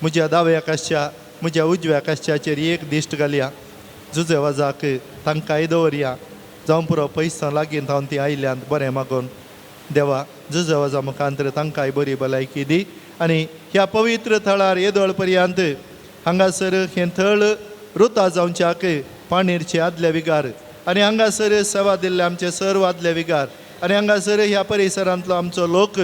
म्हज्या दाव्या काश्या म्हज्या उजव्या काश्याचेर एक दिश्ट घालया, जुजे वाजाक तांकांय दवरया, जावं पुरो पयस लागीं थावन ती आयल्यांत बरें मागून देवा जुजे वाजा मुखांतर तांकांय बरी भलायकी दी. आनी ह्या पवित्र थळार येदोळ पर्यंत हांगासर हें थळ रुता जावच्याक पाणीरचे आदले विगार आनी हांगासर सेवा दिल्ले आमचे सर्व आदले विगार आनी हांगासर ह्या परिसरांतलो आमचो लोक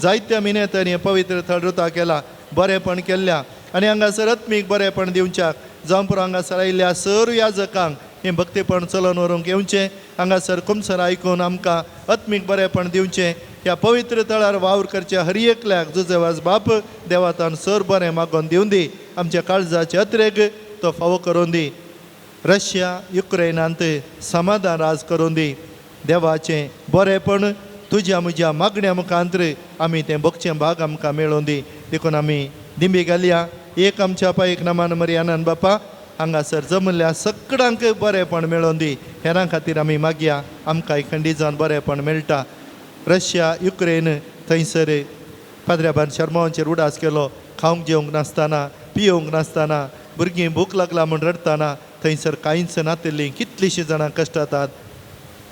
जायत्या मिनेतांनी हें पवित्र थळ रुता केला. बरेंपण केल्ल्या आनी हांगासर आत्मीक बरेंपण दिवच्याक जावं पुरो. हांगासर आयिल्ल्या सर याजकांक हें भक्तीपण चलोवन व्हरूंक येवचें. हांगासर कुमसर आयकून आमकां आत्मीक बरेंपण दिवचें. ह्या पवित्र तळार वावर करच्या हर एकल्याक जुजेवाज बाप देवातान सर बरें मागोवन दिवन दी. आमच्या काळजाचे अत्रेग तो फावो करून दी. रशिया युक्रेनांत समाधान राज करून दी. देवाचें बरेंपण तुज्या म्हज्या मागण्या मुखांतर आमी तें भोगचें भाग आमकां मेळोवन दी. देखून आमी दिंबी घालया. एक आमच्या पायक नामान मरियानन बापा हांगासर जमल्या सगळ्यांक बरेंपण मेळोवन दी. हेरां खातीर आमी मागया. आमकां खंडीत जावन बरेंपण मेळटा. रशिया युक्रेन थंयसर पाद्र्याबान शर्मांचेर उडास केलो. खावंक जेवंक नासतना पियोवंक नासतना भुरगीं भूक लागला म्हूण रडटना थंयसर कांयच नातिल्लीं कितलींशीं जाणां कश्टातात.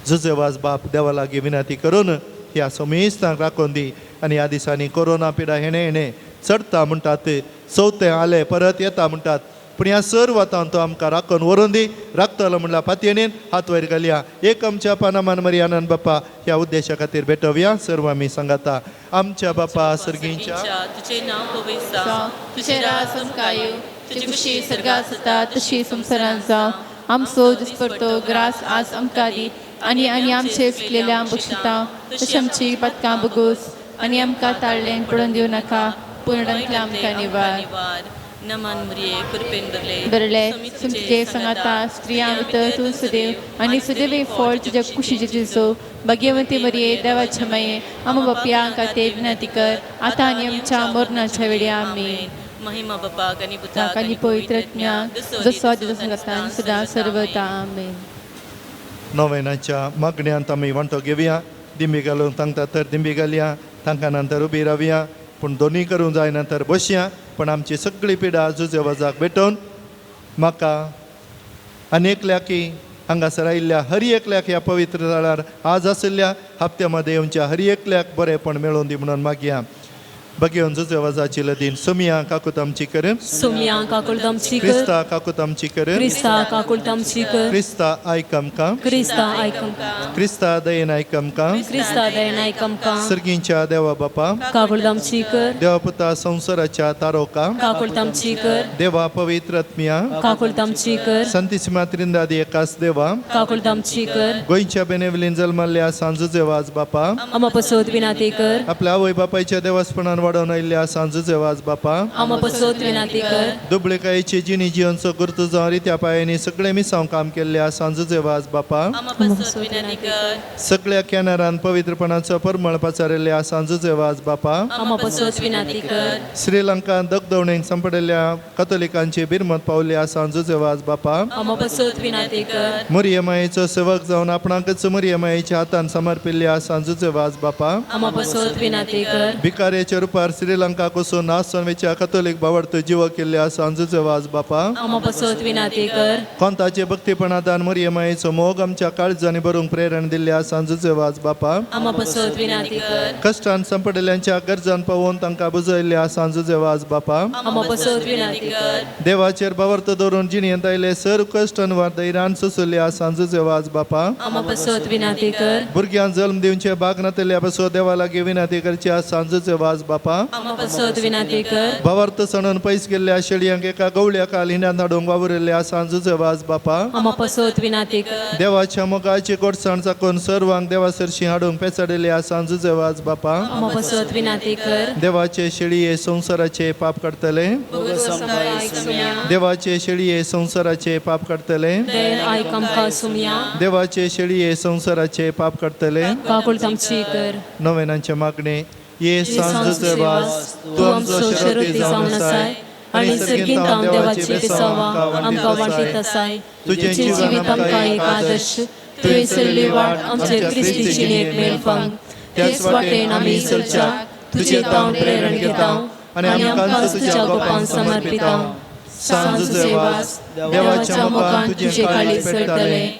जुजेवाज बाप देवा लागीं विनंती करून ह्या समेस्तांक राखून दी. आनी ह्या दिसांनी कोरोना पिडा हेणें हेणें चडटा म्हणटात, चवथें आलें परत येता म्हणटात, पूण ह्या सर्व वतान तो आमकां राखून व्हरून दी. राखतलो म्हणल्यार पातयेन हात वयर घालया. एक आमच्या पानामान मरियानंद बापा ह्या उद्देशा खातीर भेटोवया. सर्व आमी सांगाता. आमच्या बापा सर्गींच्या तुझे नाव पवित्र जावं, तुझे राज आमकां येवं, तुजी खुशी सर्गात जाता तशी संवसारांत जावं. आमचो दिसपडतो ग्रास आज आमकां दी आनी आनी आमचे चुकलेल्या बक्षिता तशी आमची पदकां बगोस आनी आमकां ताळ्ळें पडून दिवं नाका, पूण आमकां निवार. नमन मुरये कृपेन भरले बरले तुमचे संगाता स्त्रियां भितर तूं सुदेव आनी सुदेवी फळ तुज्या कुशीचे जेजू. भाग्यवंती मरिये देवाच्या माये आमा बापया खातीर विनंती कर आतां आनी आमच्या मरणाच्या वेळी. आमेन. महिमा बापाक आनी पुताक आनी पवित्र आत्म्याक, जसो आदी तसो सदां सर्वता. आमेन. नोवेनाच्या मागण्यांत आमी वांटो घेवया. दिंबी घालूंक तांकां तर दिंबी घालया, तांकां नंतर उबी रावया, पूण दोनी करूंक जायना तर बसया. पण आमची सगळी पिडा जुजेवाजाक भेटोवन म्हाका आनी एकल्याकी हांगासर आयिल्ल्या हर एकल्याक ह्या पवित्र जाळार आज आशिल्ल्या हप्त्या मदें येवच्या हर एकल्याक बरेंपण मेळोवन दी म्हणून मागया. भगेवन जुजेवाजाची लदीन सुमिया काकूत आमची कर. सुमिया काकुळत आमची कर. क्रिस्ता काकूत आमची कर. क्रिस्ता काकुळत आमची कर. क्रिस्ता आयक आमकां. क्रिस्ता आयक आमकां. क्रिस्ता दयेन आयक आमकां. क्रिस्ता दयेन आयक आमकां. सर्गींच्या देवा बापा काकुळत आमची कर. देवा पुता संवसाराच्या तारोका काकुळत आमची कर. देवा पवित्र आत्म्या काकुळत आमची कर. संतीसिमा त्रिंदादी एकास देवा काकुळत आमची कर. गोंयच्या बेनेवलीन जल्मल्ल्या सांजुजेवाज बापा आमा पसोत विनाती कर. आपल्या आवय बापायच्या देवासपणान वाडोवन आयिल्ल्या सांजुजेवाज बापा आमा पसोत विनाती कर. दुबळेकायेची जिणी जिवनचो गुर्तू जावन रित्या पायांनी सगळे मिसांव काम केल्ल्या सांजुजेवाज बापा आमा पसोत विनंती कर. सगळ्या कॅनरान पवित्रपणाचो परमळ पचारिल्ल्या सांजुजेवाज बापा आमा पसोत विनाती कर. श्रीलंकान दगदवणेक सांपडिल्ल्या कथोलिकांची बिरमत पावल्या सांजुजेवाज बापा आमा पसोत विनाती कर. मुरियमायेचो सेवक जावन आपणाकच मुरियमायेच्या हातान समर्पिल्ल्या सांजुजेवाज बापा आमा पसोत विनाती कर. भिकाऱ्याच्या रुपार श्रीलंका कोसून नासनवेच्या कथोलीक भावार्थ जीव केल्ल्या सांजुजेवाज बापा आमा पसोत विनाती कर. कोंताचे भक्तीपणादान मुरियमायेचो मोग आमच्या काळजांनी भरूंक प्रेरण दिल्ल्या सांजुजेवाज बापा आमा पसोत विनाती कर. कश्टान सांपडिल्ल्यांच्या गरजान पावोवन तांकां बुजयल्ल्या सांजुजेवाज बापा आमा पसोत विनाती कर. देवाचेर भावार्थ दवरून जिणेंत आयले सर कश्ट अनवार धैर्यान सोंसुल्ल्या सांजुजेवाज बापा आमा पसोत विनाती कर. भुरग्यांक जल्म दिवचे भाग नातिल्ल्या पसो देवा लागीं विनंती करच्या सांजुजेवाज बापा आमा पसोत विनाती कर. भावार्थ सणून पयस गेल्ल्या शेळयांक एका गवळ्या काल हिंडान हाडूंक वावुरिल्ल्या सांजुजेवाज बापा आमा पसोत विनाती कर. देवाच्या मोगाची गोडसाण चाकून सर्वांक देवा सरशी हाडूंक पेचाडिल्ल्या सांजुजेवाज बापा आमा पसोत विनाती कर. देवाचे शेळये संवसाराचे पाप काडटले. देवाचे शेळये संवसाराचे पाप काडटले. दयेन आयक आमकां सुमिया. देवाचे शेळये संवसाराचे पाप काडटले. काकुळत आमची कर. नोवेनांचे मागणे. ये सांजुजेवाज तूं आमचो शरती जावन आसाय आनी सर्गींत हांव देवाची बेसावा आमकां वांटीत आसाय. तुजें जिवीत आमकां एक आदर्श, तुवें चल्ली वाट आमचे क्रिस्ती जिणेक मेळपाक, तेच वाटेन आमी चलच्याक तुजें तावन प्रेरण घेता आनी आमकां तुज्या गोपान समर्पिता. सांजुजेवाज देवाच्या मोगान तुजें काळीज चडटलें,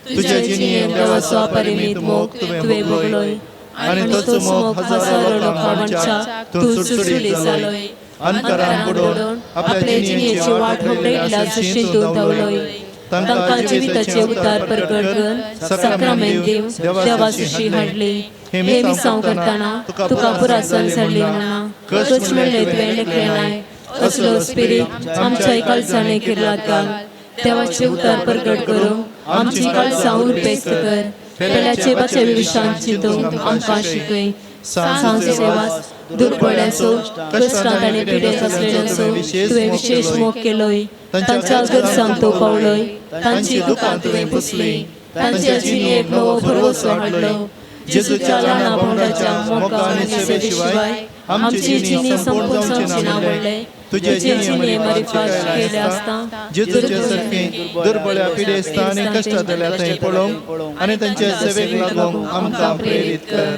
तुज्या जिणेंत देवाचो अपरिमीत मोग तुवें भोगलोय आनी तोच मोग हजारो लोकां वांटच्या तूं सुडसुडीत जालोय. अंतरान बुडोवन आपले जिणेची वाट होगडायल्या जशी तूं धांवलोय. तांकां जिविताचे उतार प्रगट करून साक्रामेंत दिवन देवा सुशी हाडली. हे मिसांव करतना तुका पुरासन सरली म्हणा. कश्ट म्हणलें तुवें लेखलें नाय. असलो स्पिरीत आमच्या काळजांनी किर्लात घाल. देवाचे उतार प्रगट करूंक आमची काळजां उरपेस्त कर. पेल्याचे बाचे विशांत चिंतूंक आमकां शिकय. सांजचे दुर्बळ्यांचो कश्टांत आनी पिडेत आसलेल्यांचो तुवें विशेश मोग केलोय. तांच्या गरजांक तूं पावलोय. तांची दुकां तुवें पुसली. तांच्या जिणेक नवो भरवसो हाडलो. जेजूच्या ल्हाना भावंडाच्या मोगा आनी सेवे शिवाय आमची जिणी संपूर्ण जावची ना म्हणलें तुजे जिणे मारिफात केले आसता. जेजूचे सारखे दुर्बळ्या पिडेस्तां आनी कश्टांतल्या थंय पळोवंक आनी तांचे सेवेक लागूंक आमकां प्रेरीत कर.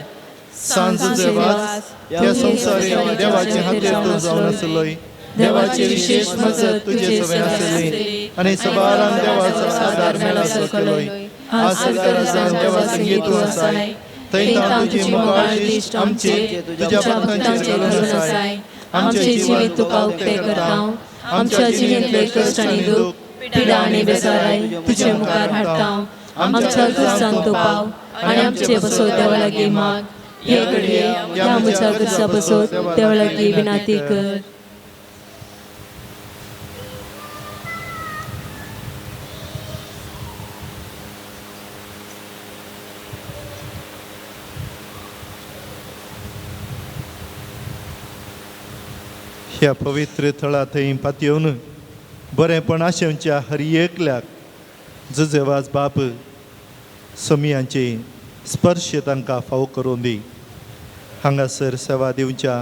सांजचे वास ह्या संवसारी देवाचे हातीर तूं जावन आसलोय. देवाची विशेश मजत तुजे सवें आसली आनी सबारान देवाचो आदार मेळासो केलोय. आज सरकारान देवा संगीत तूं आसाय थंय तांव तुजी मोगाळ दिश्ट आमचे तुज्या भक्तांचेर घालून आसाय. आमचें जिवीत तुका उक्तें करता. आमच्या जिणेंतले कश्ट आनी दूख, पिडा आनी बेजाराय तुजे मुखार हाडटा. आमच्या गरजांक तूं पाव आनी आमचे बसोत देवा लागीं माग. हे घडये ह्या आमच्या गरजा बसोत देवा लागीं विनंती कर. ह्या पवित्र थळा थंय पातयेवन बरेंपण आशेवच्या हर एकल्याक जुजेवाज बाप सोमियांचे स्पर्श तांकां फावो करून दी. हांगासर सेवा दिवच्या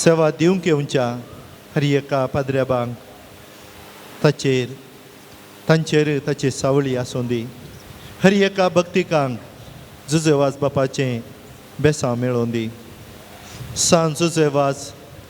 सेवा दिवंक येवच्या हर एका पाद्र्याबांक ताचेर तांचेर ताची सावळी आसूं दी. हर एका भक्तिकांक जुजेवाज बापाचें बेसांव मेळोवन दी. सांज जुजेवाज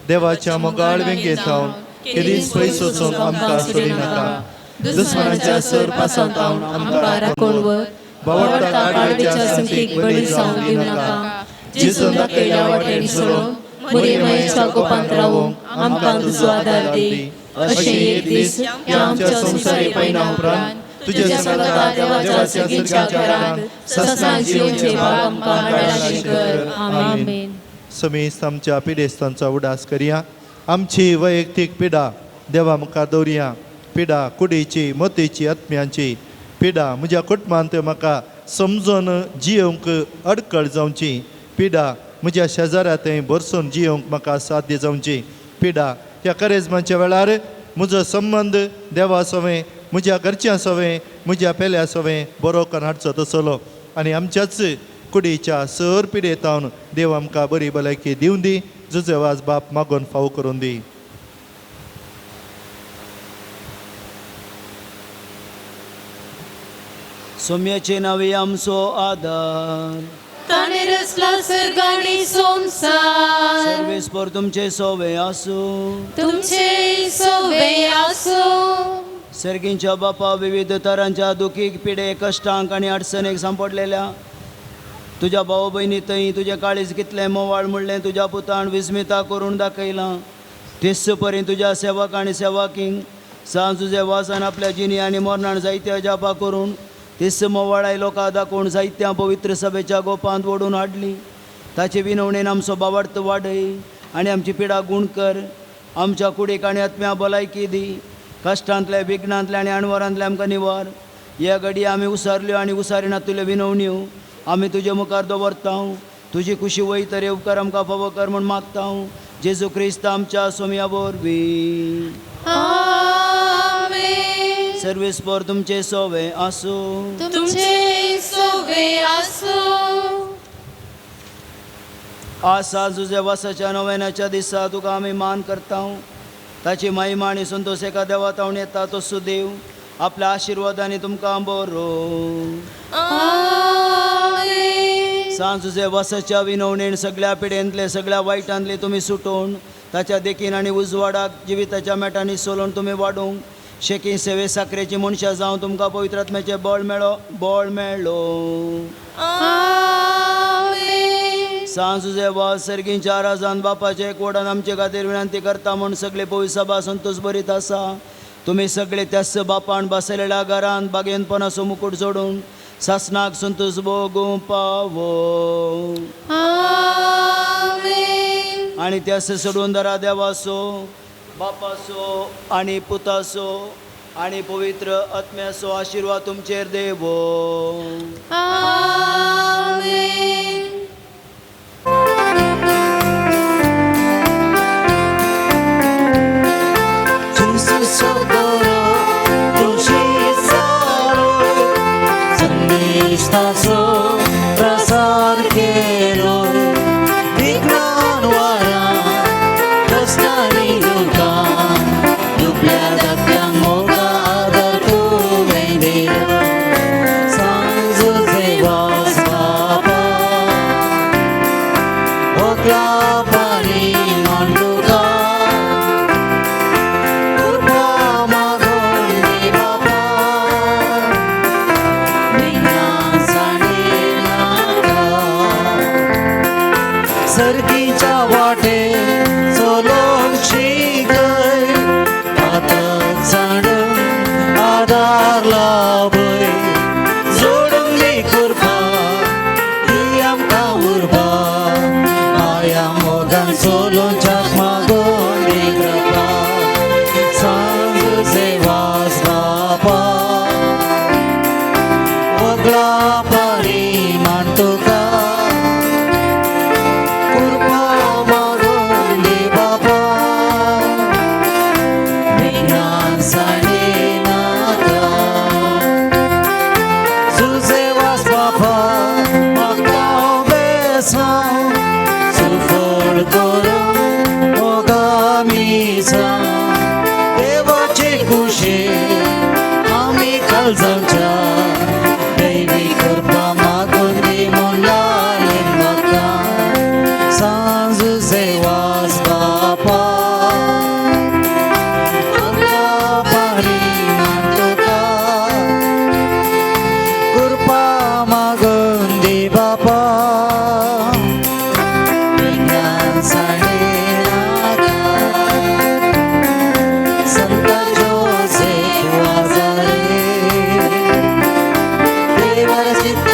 देवाच्या मोगाळ वेंगेंत हांव केदींच पयस वचूंक आमकां सोडिनाका. दुस्मनाच्या सर पासांत हांव आमकां राखून व्हर. बावडटा आडवेच्या संगतीक बळी जावंक दिवनाका. जेजून दाखयल्या वाटेन चलोवंक मोरे मायेच्या गोपांत रावूंक आमकां तुजो आदार दी. अशें एक दीस ह्या आमच्या संवसारी पयना उपरांत तुज्या सांगाता देवाच्या सर्गाच्या घरांत ससां जिवचे भाग आमकां मेळाशें कर. आमेन. समेस्त आमच्या पिडेस्तांचो उडास करया. आमची वैयक्तीक पिडा देवा मुखार दवरया. पिडा कुडीची, मतीची, आत्म्यांची पिडा म्हज्या कुटुंबांत म्हाका समजून जियोवंक अडकळ जावची. पिडा म्हज्या शेजाऱ्या थंय भरसून जियोवंक म्हाका साध्य जावची. पिडा ह्या करेजमाच्या वेळार म्हजो संबंद देवा सवें, म्हज्या घरच्यां सवें, म्हज्या पेल्या सवें बरो करून हाडचो तसलो आनी आमच्याच कुडीच्या सर पिडेतावन देव आमकां बरी भलायकी दिवन दी. जुजेवाज बाप मागून फावो करून दी. सोम्याचे नावे आमचो आदार. ताणें रचला सर्ग आनी संवसार. सर्वेस्पर तुमचे सोवे आसूं. तुमचे सोवे आसूं. सर्गींच्या बापा विविध तरांच्या दुखीक, पिडे, कश्टांक आनी अडचणेक सांपडलेल्या तुज्या भाव भयणी थंय तुजें काळीज कितलें मोवाळ म्हणलें तुज्या पुतान विस्मिता करून दाखयलां. तेच परी तुज्या सेवक आनी सेवकींक सांज तुजे वासान आपल्या जिणी आनी मरणान जायत्या अजापां करून तेच मोवाळाय लोकां दाखोवन जायत्या पवित्र सभेच्या गोपांत ओडून हाडली. ताचे विनवणेन आमचो बावार्थ वाडय आनी आमची पिडा गूण कर. आमच्या कुडीक आनी आत्म्या भलायकी दी. कश्टांतले, विघ्नांतले आनी अणवरांतले आमकां निवार. ह्या घडये आमी उसारल्यो आनी उसारिना तुल्यो विनवण्यो आमी तुजे मुखार दवरता. तुजी खुशी वयतरे उपकार आमकां फावो कर म्हूण मागता. जेजू क्रिस्त आमच्या सोम्या वरवीं. आमेन. सर्वेस्पर तुमचे सोवे आसूं. तुमचे सोवे आसूं. आसा तुज्या वासाच्या नव्याच्या दिसा तुका आमी मान करता. ताची महिमा आनी संतोष एका देवा तावन येता तो सुदेव आपल्या आशिर्वादांनी तुमकां बरो. आमेन. सांज तुजे वासाच्या विनवणेन सगळ्या पिडेंतले, सगळ्या वायटांतले तुमी सुटोवन ताच्या देखीन आनी उजवाडाक जिविताच्या मेटांनी सोलोवन तुमी वाडूंक शेकी सेवे साकरेची मनशां जावन तुमकां पवित्र आत्म्याचें बळ मेळो बळ मेळ्ळो. आमेन. सांज तुजे वास सर्गींच्या राजान बापाचे एकवटान आमचे खातीर विनंती करता म्हूण सगळे पवित्र सभा संतोष भरीत आसा. तुमी सगळे त्याच बापान बसलेल्या घरान बागेनपणाचो मुकूट जोडून सासनाक संतोष भोगूं पावो. आमेन. आनी त्या सोडून दरा देवासो बापासो आनी पुतासो आनी पवित्र आत्म्याचो आशिर्वाद तुमचेर देवो. आमेन. प्रसार केलो विज्ञान वारा प्रस्नानी तुका दुबल्या धाकट्यांक मोगा आदार तुवें दिलो सांजुजे वास बाबा ओकला पारी मान तुका कृपा मागून दी बाबा विज्ञान नाका सर्गीच्या वाटे चलोवंक शिकय पातक सांडून आदार लाभय जोडून दी कृपा दी आमकां उर्बा माया मोगान चलोवच्याक मागून दी कृपा सांजुजे वास बापा वगळा पारी मान तुका कृपा मागून दी बाबा विज्ञान साणी नाका जुजे वास बाबा मागता बेसांव सुफळ करून मोगा मिसांव देवाचे कुशे आमी काळजांच्या दैवी कृपा मागून दी म्हणलाले म्हाका सांजुजे वास बापा आमकां पारी मान तुका कृपा मागून दी बापा विज्ञान साणी नाका संत जोसेफ वाजारे देवर चित्त.